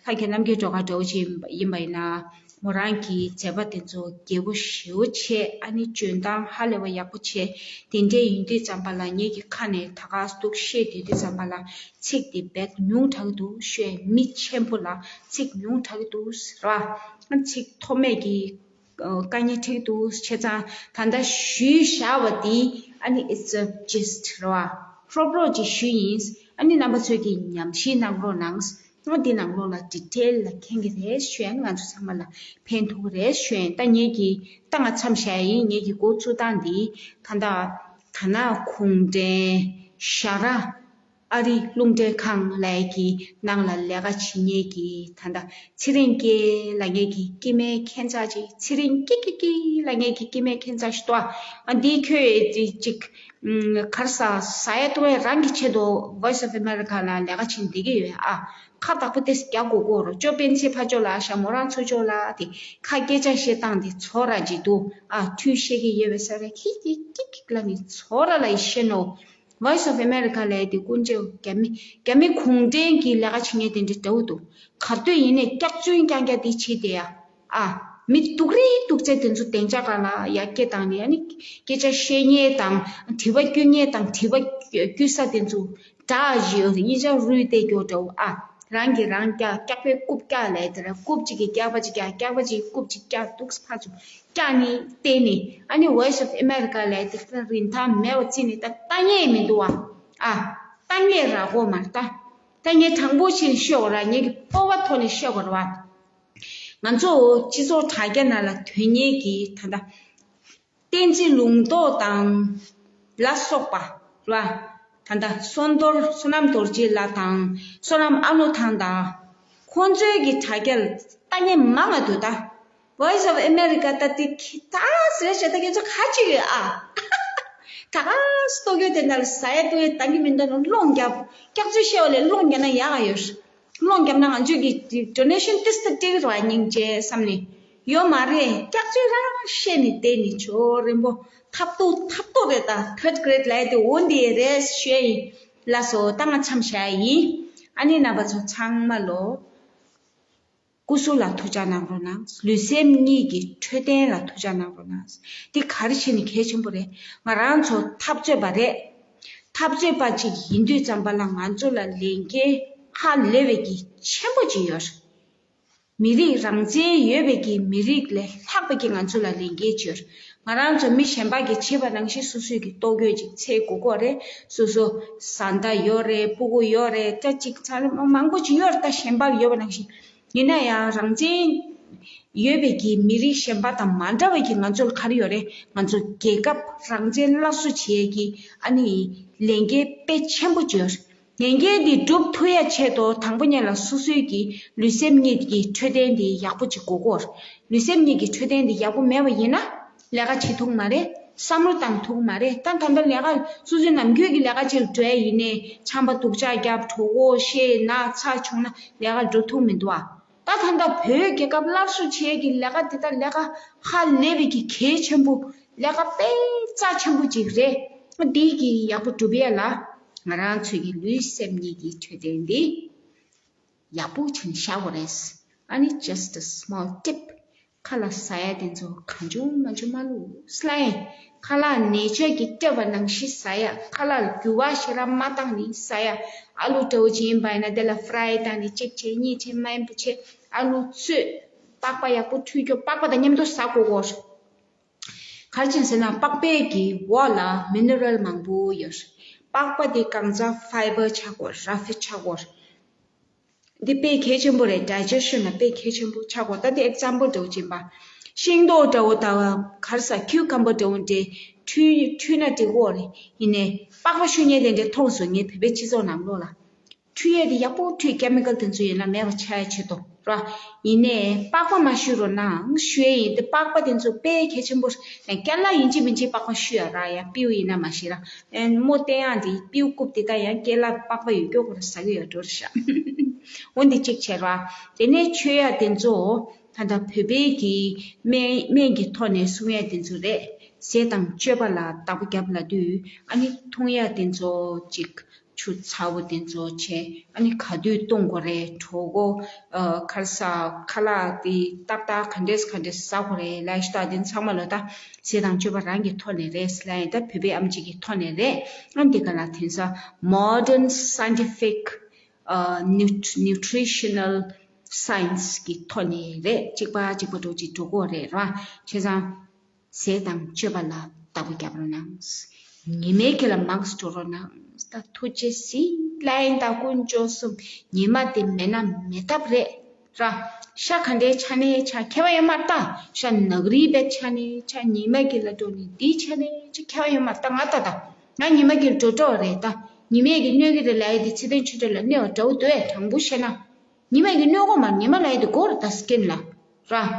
ལྷ་རྒྱལ་རྣམ་རྒྱལ་སྒྲོལ་དཀར་འདྲ་བོ་ཅིག་ཡིན་པ་ཡིན་ན། མོ་རང་གི་མཛད་པ་དེ་ཚོ་རྒྱས་པོ་ཞེ་པོ་བྱས། ཨ་ནི་འཇོན་ཐང་ཧ་ལས་པ་ཡག་པོ་བྱས། དེ་འདྲས་ཡིན་དུས་ཙམ་པ་ལ་ངེད་ཀྱི་ཁ་ནས་ད་ག་འདུག་བཤད་དུས་དུས་ཙམ་པ་ལ་ཚིག་དེ་རྦད་ཉུང་དྲགས་འདུག་ཤོད། མི་ཆེན་པོ་ལ་ཚིག་ཉུང་དྲགས་འདུག་ཟེར་བ། ཨ། ཚིག་ཐོགས་མེད་ཀྱི་དཀའ་ངལ་འཕྲད་འདུག་བྱས་ཙང་ད་ལྟ་ཞུས་བཞག་པ་དེ་ཨ་ནི་it's a gist རེད་བ། ཧྲོབ་ཧྲོབ་ཅིག་ཞུས་ཡིན། ཨ་ནི་རྣམ་པ་ཚོས་ཀྱིས་ཉམས་ཞིབ་གནང་རོགས་གནང་། ཨ། འདི་ནང་ལོགས་ལ་ཌི་ཊེལ་ལ་མཁྱེན་གྱི་རེད་ཞུ་ཡ་ནི་ང་ཚོ་ཚང་མ་ལ་ཕན་ཐོགས་ཀྱི་རེད་ཞུ་ཡ་ཡིན། ད་ངེད་ཀྱིས་ད་ང་མཚམས་བཞག་ཡ་ཡིན། ངེད་ཀྱི་འགོ་བཙུགས་སྟངས་འདི་ད་ལྟ་དར་ནག་གུང་ཁྲན་ཞྭ་ར་ཨ་རི་རླུང་འཕྲིན་ཁང་ལབ་ཡ་གི་ནང་ལ་ལས་ཀ་བྱེད་མཁན་གྱི་ད་ལྟ་ཚེ་རིང་སྐྱིད་ལབ་མཁན་གྱི་སྐྱེ་དམན་ཁྱད་མཚར་ཅིག་ཚེ་རིང་སྐྱིད་སྐྱིད་སྐྱིད་ལབ་མཁན་གྱི་སྐྱེ་དམན་ཁྱད་མཚར་ཞིག་འདུག་ཨ། འདི་ཁྱོད་ཅིག་ཨུམ། ག་རེ་ཟ་ཟ་ཡ་བཏུང་ཡ་རང་གི་ཆེད་དུ་Voice of America ལ་ལས་ཀ་བྱེད་བསྡད་ཀྱི་ཡོད་ཨ། ཁ་བདག་པོ་ཏོག་ཙམ་རྒྱག་དགོས་ཀྱི་རེད། ཅོ་སྤེན་ཚེ་ཕར་ཕྱོགས་ལ་ཤ་མོ་རང་ཚུར་ཕྱོགས་ལ་དེ་ཁ་སྐད་ཆ་བཤད་སྟངས་དེ་ཚོར་ར་ཅིག་འདུག་ཨ། ཁྲུས་བཤད་ཀྱི་ཡོད་པའི་ས་ར་ཁིག་ཁིག་ཁིག་ཁིག་ལབ་ནས་ཚོར་ར་ལ་ཡི་བཤད་ནོ། Voice of America ལབ་དེ་ཀུན་སྤྱོད་རྒྱ་མི་རྒྱ་མི་གུང་ཁྲན་གྱི་ལས་ཀ་བྱེད་མཁན་དེ་འདྲ་འདྲ་བོ་འདུག་ག་དུས་ཡིན་ནའི་སྐྱག་རྫུན་རྐྱང་རྐྱང་དེ་བྱེད་བསྡད་ཡ། ཨ། མི་སྡུག་རུས་སྡུག་ཚད་དེ་ཚོ་སྡིངས་ཆ་སྒང་ལ་ཡར་སྐྱེལ་བཏང་ནས། ཨ་ནི་སྐད་ཆ་བཤད་མཁན་དང་དྲི་བ་བསྐྱུར་མཁན་དང་དྲི་བ་བསྐྱུར་ས་དེ་ཚོ་འདྲ་ཞིག་ཡོད་རེད། གཉིས་ཆ་རུས་བལྟས་སྐྱོ་འདྲ་བོ། ཨ། རང་གིས་རང་སྐྱག་སྐྱག་པས་རྐུབ་བཀྱག་ལབ་དེ་ར། རྐུབ་གཅིག་གིས་སྐྱག་པ་གཅིག་བཀྱག་སྐྱག་པ་གཅིག་གིས་རྐུབ་གཅིག་བཀྱག་འདུག་ཕར་ཚུར་བཀྱག་ནས་བལྟས་ནས། ཨ་ནི་Voice of America ལབ་དེ་རིན་ཐང་མེད་པ་བརྩིས་ནས་ད་ལྟ་ཉན་མི་འདུག་བ། ཨ། ལྟ་ཉན་རག་གོ་མ་རེད་ད། ལྟ་ཉན་དྲང་པོ་བྱས་ནས་ཤོད་དགོས་ར། ངེད་ཀྱི་སྤོབས་པ་ཐོག་ནས་ཤོད་དགོས་རེད་བ། ང་ཚོ་སྤྱི་ཚོགས་དྲ་རྒྱ་ནང་ལ་སྡོད་མཁན་གྱི་ད་ལྟ་བསྟན་འཛིན་ལུང་རྟོགས་དང་ལ་སོགས་པ་རེད་བ། ད་ལྟ་བསོད་རྡོར་བསོད་ནམས་རྡོ་རྗེ་ལགས་དང་བསོད་ནམས་ཨ་ལོ་ཐང་དང་། ཁོང་ཚོའི་གི་དྲ་རྒྱ་ལ་ལྟ་མཁན་མང་ང་འདུག་ད། Voice of America ད་དེ་གི་ད་ཟེར་བྱས་ད་ཁྱེད་ཚོ་ག་ཅིག་ཡོད་ཨ། ད་ག་སྟོད་གཡོ་དེ་འདྲ་ལ་ཟ་ཡ་བཏུང་ཡ་འདང་གི་མི་འདུག་ན་སློང་རྒྱབ། སྐྱག་རྫུན་བཤད་པ་ལས་སློང་རྒྱབ་ན་ཡག་ག་ཡོད། སློང་རྒྱབ་ན་ང་ཚོས་ཀྱི་ཌོ་ནེ་ཤན་ཏོག་ཙམ་སྤྲད་རོགས་སྙིང་རྗེ་བསམ་ནས། ཡོད་མ་རེད། སྐྱག་རྫུན་རང་བཤད་ནས་བསྡད་ནས་ཇོ་རིན་པོ་ཐབས་སྡུག་ཐབས་སྡུག་རེད་ད། ཐར་ཌི་གྷེ་རེཌ་ལབ་ཡ་དེ་འོ་འདི་རེད་ཞུ་ཡ་ཡིན། ལགས་སོ། ད་ང་མཚམས་བཞག་ཡ་ཡིན། ཨ་ནི་རྣམ་པ་ཚོ་ཚང་མ་ལོ། སྐུ་གཟུགས་ལ་ཐུགས་ཅག་གནང་རོགས་གནང་། ལུས་སེམས་གཉིས་ཀྱི་འཕྲོད་བསྟེན་ལ་ཐུགས་ཅག་གནང་རོགས་གནང་། འདི་ག་རེ་བྱས་ནས་གལ་ཆེན་པོ་རེད། ང་རང་ཚོ་འཐབ་རྩོད་པ་རེད། འཐབ་རྩོད་པ་ཅིག་ཡིན་དུས་ཙམ་པ་ལ་ང་ཚོ་ལ་ལས་འགན་ཧ་ལས་པའི་གི་ཆེན་པོ་ཅིག་ཡོད་རེད། མི་རིགས་རང་བཙན་ཡོད་པའི་གི་མི་རིགས་ལས་ལྷག་པའི་གི་ང་ཚོ་ལ་ལས་འགན་ཅིག་ཡོད་རེད། ང་རང་ཚོ་མི་གཞན་པ་གིས་བྱས་པ་ནང་བཞིན་སོ་སོའི་གི་ལྟོ་གོས་ཅིག་འཚོལ་དགོས་ཀྱི་རེད། སོ་སོ་བཟའ་ཟླ་ཡོད་རེད། སྤུ་གུ་ཡོད་རེད། སྐྲ་གཅིག་ཚ་མང་པོ་ཅིག་ཡོད་རེད། ད་གཞན་པ་ཡོད་པ་ནང་བཞིན། ཡིན་ན་ཡང་རང་བཙན་ཡོད་པའི་གི་མི་རིགས་གཞན་པ་དང་མ་འདྲ་བའི་གི་ང་ཚོ་ལ་ག་རེ་ཡོད་རེད། ང་ཚོ་རྒྱལ་ཁབ་རང་བཙན་སླར་གསོ་བྱེད་ཡས་ཀྱི་ཨ་ནི་ལས་འགན་དཔེ་ཆེན་པོ་ཅིག་ཡོད་རེད། ལས་འགན་འདི་སྒྲུབ་ཐུབ་ཡ་ཆེད་དུ་དང་པོ་ཉིད་ལ་སོ་སོའི་གི་ལུས་སེམས་གཉིས་ཀྱི་འཕྲོད་བསྟེན་འདི་ཡག་པོ་ཅིག་དགོས་ཀྱི་ཡོད་རེད། ལུས་སེམས་གཉིས་ཀྱི་འཕྲོད་བསྟེན་འདི་ཡག་པོ་མེད་པ་ཡིན་ན། ལས་ཀ་བྱེད་ཐུབ་མ་རེད། བསམ་བློ་བཏང་ཐུབ་མ་རེད། ད་ད་ལྟ་ལས་ཀ་སོ་སོའི་ནམ་རྒྱུན་གྱི་ལས་ཀ་ཅིག་འགྲོ་ཡ་ཡིན་ནའི་ཆམ་པ་སྡུག་ཅག་བརྒྱབ། གྲོད་ཁོག་བཤལ། ན་ཚ་བྱུང་ན་ལས་ཀ་འགྲོ་ཐུབ་མི་འདུག་ཨ། ད་ད་ལྟ་བོད་རྒྱལ་ཁབ་སླར་གསོ་བྱེད་ཀྱི་ལས་ཀ་འདི་ད་ལས་ཀ་ཧ་ལས་པའི་གི་གལ་ཆེན་པོ། ལས་ཀ་དཔེ་རྩ་ཆེན་པོ་ཅིག་རེད། འདི་གི་ཡག་པོ་སྒྲུབ་ཡ་ལ་ང་རང་ཚོའི་གི་ལུས་སེམས་གཉིས་ཀྱི་འཕྲོད་བསྟེན་འདི་ཡག་པོ་བྱས་ནས་བཞག་དགོས་རེད། ཨ་ནི་just a small tip. ཁ་ལ་ཟ་ཡ་དེ་ཚོ་གང་བྱུང་མང་བྱུང་མ་བླུགས་ལབ་ཡིན། ཁ་ལག་ནས་ཆས་ཀྱི་སྤྲད་པ་ནང་བཞིན་ཟ་ཡ། ཁ་ལག་ལ་འགྱུར་བ་ཞེ་དྲག་མ་བཏང་ནས་ཟ་ཡ། ཨ་ལུ་འདྲ་བོ་ཅིག་ཡིན་པ་ཡིན་ན་དེ་ལ་ཕ་རའི་བཏང་ནས་གཅིག་བྱས་གཉིས་བྱས་མ་ཡིན་པ་བྱས་ཨ་ལུ་ཚོས་པགས་པ་ཡག་པོ་འཐུང་རྒྱུ། པགས་པ་དང་མཉམ་དུ་ཟ་དགོས་གོ། ག་རེ་བྱས་ཟེར་ན་པགས་པའི་གི་འོག་ལ་མི་ནི་རལ་མང་པོ་ཡོད། པགས་པ་དེ་གང་ཟག་ཕའི་བར་ཆགས་དགོས། ར་ཕིཌ་ཆགས་དགོས། འདི་དཔེ་གལ་ཆེན་པོ་རེད། ཌའི་ཇེ་ཤན་ལ་དཔེ་གལ་ཆེན་པོ་ཆགས་དགོས། ད་འདི་ཨེག་ཛམ་པལ་འདྲ་བོ་ཅིག་ཡིན་པ། ཤིང་ཏོག་འདྲ་བོ་དང་ག་རེ་ཟ་ཁིའུ་ཀམ་བར་འདྲ་བོ་འདྲ་འཐུང་འཐུང་ན་འགྲིག་གོ་རེད། ཡིན་ནའི་པགས་པ་བཤུ་མཁན་དེ་འདྲ་མཐོང་སོང་ངས། བོད་པའི་སྤྱི་ཚོགས་ནང་ལོགས་ལ། འཐུང་ཡས་དེ་ཡག་པོ་འཐུང་། ཀེ་མི་ཀལ་དེ་ཚོ་ཡོད་ན་མེད་པ་ཆགས་ཡས་ཆེད་དུ་ར། ཡིན་ནའི་པགས་པ་མ་བཤུ་རོགས་གནང་། བཤུ་ཡས་ཡིན་དེ་པགས་པ་དེ་ཚོ་དཔེ་གལ་ཆེན་པོ་རེད། ཡང་ཀལ་ལ་ཡིན་གཅིག་མིན་གཅིག་པགས་པ་བཤུ་ཡ་ར། ཡང་སྤྲེའུ་ཡིན་ན་མ་ཤེས་ར། ཨེ་མོ་བསྟན་ཡག་དེ་སྤྲེའུ་རྐུབ་དེ་དག་ཡང་ཀལ་ལ་པགས་པ་ཡོད་སྐྱོ་ཁོ་ར་ཟ་གི་ཡོད་འགྲོ་རེད་ཤག་འོ་འདི་གཅིག་བྱས་ར། དེ་ནས་མཆོད་ཡ་དེ་ཚོ་ད་ལྟ་བོད་པའི་གི་སྨན་སྨན་གྱི་ཐོག་ནས་གསུང་ཡ་དེ་ཚོ་རེད། ཟས་དང་སྤྱོད་པ་ལ་བདག་པོ་རྒྱབ་ལབ་དུས་ཨ་ནི་འཐུང་ཡ་དེ་ཚོ་གཅིག་ཆུ་ཚ་བོ་དེ་ཚོ་བྱས། ཨ་ནི་ག་དུས་བཏུང་དགོས་རེད། གྲོད་ཁོག་ཨ་ཁ་ལག་ཟ་ཁ་ལག་དེ་ཏག་ཏག་ག་འདྲས་ག་འདྲས་ཟ་དགོས་རེད། ལབ་ཤ་སྟག་དེ་ཚང་མ་ལོ་ད་ཟས་དང་སྤྱོད་པ་རང་གི་ཐོག་ནས་རེད་ལབ་ཡིན། ད་བོད་པའི་ཨེམ་ཆི་གི་ཐོག་ནས་རེད། ཨ་འདི་ག་ལ་དེང་སང་modern scientific ཨ་ནིའུ་ནིའུ་ཊི་རི་ཤི་ནལ་སའེན་སི་གི་ཐོག་ནས་རེད། གཅིག་པ་གཅིག་པ་འགྲོ་གཅིག་འགྲོ་དགོས་རེད་ར། བྱས་ཙང་ཟས་དང་སྤྱོད་པ་ལ་བདག་པོ་རྒྱབ་རོགས་གནང་། ཉི་མའི་དཀྱིལ་ལ་མང་ཙམ་འགྲོ་རོགས་གནང་། ད་ཐུགས་རྗེ་གཟིགས་ལན་དང་དཀོན་མཆོག་གསུམ། ཉི་མ་དེ་མེད་ན་མེད་ཐབས་རེད་ར། ཤ་ག་འདྲའི་ཆ་ནས་ཆ་ཁྱད་པར་ཡོད་མ་རེད། ད་ཤ་ནག་རིལ་བའི་ཆ་ནས་ཆ་ཉི་མའི་དཀྱིལ་ལ་འགྲོ་ནས་འདིའི་ཆ་ནས་ཆ་ཁྱད་པར་ཡོད་མ་རེད། ད་ང་ད་ད་ང་ཉི་མའི་དཀྱིལ་འགྲོ་འགྲོ་རེད། ད་ཉི་མས་གི་གནོད་གི་རེད་ལབ་ཡ་དེ་ཚེ་བརྟན་ཆོས་སྒྲོན་ལ་གནོད་པ་འདྲ་བོ་འདུག་ཨེ། དྲང་པོ་བཤད་ན། ཉི་མས་གི་གནོད་གོ་མ་རེད། ཉི་མ་ལབ་ཡ་དེ་གོ་རེད་ད་སི་ཀིན་ལ་ར།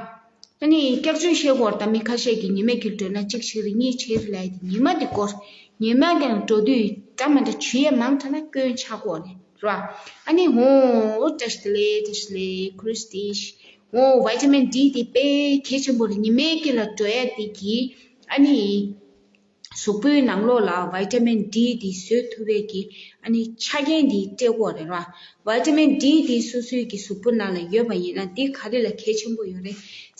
ཨ་ནི་སྐྱག་རྫུན་བཤད་གོ་རེད་ད། མི་ཁ་ཤས་ཀྱིས་ཉི་མའི་དཀྱིལ་འགྲོ་ན་གཅིག་བྱེད་རེད་གཉིས་བྱེད་རེད་ལབ་ཡ་དེ་ཉི་མ་དེ་གོ་རེད། ཉི་མ་གི་ནང་འགྲོ་དུས་འདྲ་མི་འདྲ་བྱེད་ཡས་མང་དྲགས་ན་སྐྱོན་ཆགས་གོ་རེད་ར། ཨ་ནི་ཧོ་བཀྲ་ཤིས་བདེ་ལེགས། བཀྲ་ཤིས་བདེ་ལེགས། ཁུ་རིས་ཏིས། ཧོ་བི་ཊ་མིན་ཌི་དེ་དཔེ་གལ་ཆེན་པོ་རེད། ཉི་མའི་དཀྱིལ་ལ་འགྲོ་ཡ་དེ་གིས་ཨ་ནི། གཟུགས་པོའི་ནང་ལོགས་ལ་བི་ཊ་མིན་ཌི་དེ་བཟོ་ཐུབ་པའི་གི་ཨ་ནི་ཆ་རྐྱེན་དེ་སྤྲད་དགོས་རེད་ར། བི་ཊ་མིན་ཌི་དེ་སོ་སོའི་གི་གཟུགས་པོ་ནང་ལ་ཡོད་པ་ཡིན་ན་དེ་ག་རེ་ལ་གལ་ཆེན་པོ་ཡོད་རེད།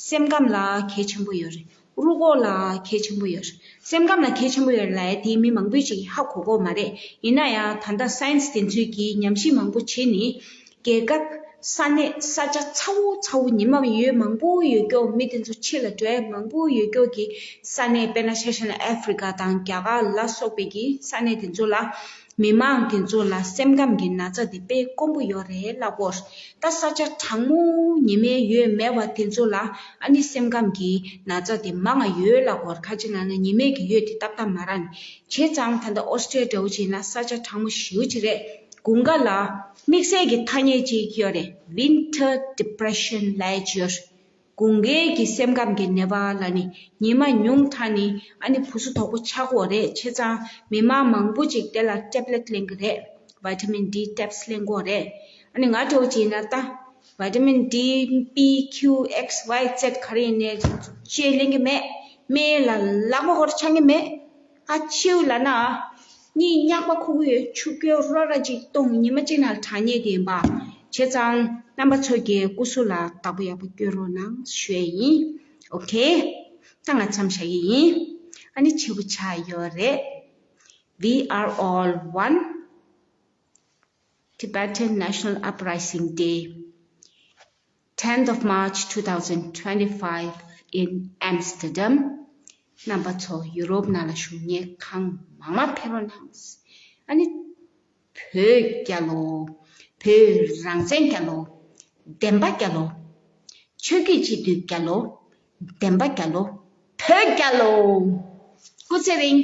སེམས་ཁམས་ལ་གལ་ཆེན་པོ་ཡོད་རེད། རུས་ཁོག་ལ་གལ་ཆེན་པོ་ཡོད་རེད། སེམས་ཁམས་ལ་གལ་ཆེན་པོ་ཡོད་རེད་ལབ་ཡ་དེ་མི་མང་པོས་ཅིག་ཧ་གོ་གོ་མ་རེད། ཡིན་ན་ཡང་ད་ལྟ་སའེན་སི་དེ་ཚོས་གི་ཉམས་ཞིབ་མང་པོ་བྱས་ནས། རྒྱལ་ཁབ་ས་གནས་ས་ཆ་ཚ་བོ་ཚ་བོ་ཉི་མ་ཡོད་མང་པོ་ཡོད་སྐྱོ། མི་དེ་ཚོ་ཕྱི་ལ་འགྲོ་ཡ་མང་པོ་ཡོད་སྐྱོ་གི་ས་གནས། དཔེར་ན་ཆ་བཞག་ན་ཨ་ཧྥི་རི་ཀ་དང་རྒྱ་གར་ལ་སོགས་པའི་གི་ས་གནས་དེ་ཚོ་ལ་མི་མང་དེ་ཚོ་ལ་སེམས་ཁམས་ཀྱི་ན་ཚ་དེ་དཔེ་དཀོན་པོ་ཡོད་རེད་ལབ་གོ། ད་ས་ཆ་གྲང་མོ་ཉི་མའི་འོད་མེད་པ་དེ་ཚོ་ལ་ཨ་ནི་སེམས་ཁམས་ཀྱི་ན་ཚ་དེ་མང་ང་ཡོད་ལབ་གོ། ཁ་ཅིག་ན་ན་ཉི་མའི་གི་འོད་དེ་ཏག་ཏག་མ་རག་ནི། བྱས་ཙང་ད་ལྟ་ཨོ་སི་ཀྲི་ཡ་འདྲ་བོ་ཅིག་ན་ས་ཆ་གྲང་མོ་ཞེ་པོ་ཅིག་རེད། དགུན་ཁ་ལ་དམིགས་བསལ་གྱི་ཐ་སྙད་ཅིག་ཡོད་རེད། Winter Depression ལབ་ཡ་ཅིག་ཡོད་རེད། དགུན་ཁའི་གི་སེམས་ཁམས་ཀྱི་ནད་པ་ལ་ནི་ཉི་མ་ཉུང་དྲགས་ནི་ཨ་ནི་བུ་སུ་དོག་པོ་ཆགས་ཀྱི་ཡོད་རེད། བྱས་ཙང་མི་མང་མང་པོ་ཅིག་དེ་ལ་ཊེབ་ལེཊ་ལེན་གི་རེད། བི་ཊ་མིན་ཌི་ཊེབ་ལེན་གི་ཡོད་རེད། ཨ་ནི་ང་འདྲ་བོ་ཅིག་ཡིན་ན་ད་བི་ཊ་མིན་ཌི་པི་ཁིའུ་ཨེག་སི་ཝའི་ཛེད་ག་རེ་ཡིན་ནའི་ཅིག་ལེན་གི་མེད། སྨན་ལ་ལག་པ་ཧོར་ཆང་གི་མེད། ཨ་ཕྱིའུ་ལ་ན། གཉིད་ཉག་པ་ཁུག་གི་ཡོད། ཆུ་སྐྱོར་རོ་ར་ཅིག་གཏོང་། ཉི་མ་གཅིག་ནང་ལ་དྲག་ཉེ་དེ་ཡིན་པ། བྱས་ཙང་རྣམ་པ་ཚོ་གི་སྐུ་གཟུགས་ལ་བདག་པོ་ཡག་པོ་སྐྱོན་རོགས་གནང་ཞུ་ཡ་ཡིན། ཨོ་ཁེ། ད་ང་མཚམས་བཞག་གི་ཡིན། ཨ་ནི་བྱེད་པོ་ཆགས་ཡོད་རེད། We are all one. Tibetan National Uprising Day, tenth of March two thousand twenty-five in Amsterdam. རྣམ་པ་ཚོ་ཡུ་རོབ་ནང་ལ་བཞུགས་མཁན་གང་མང་མང་ཕེབས་རོགས་གནང་། ཨ་ནི་བོད་རྒྱལ་ལོ། བོད་རང་བཙན་རྒྱལ་ལོ། བདེན་པ་རྒྱལ་ལོ། ཆོས་བརྒྱུད་སྤྱི་འཐུས་རྒྱལ་ལོ། བདེན་པ་རྒྱལ་ལོ། བོད་རྒྱལ་ལོ། སྐུ་ཚེ་རིང་།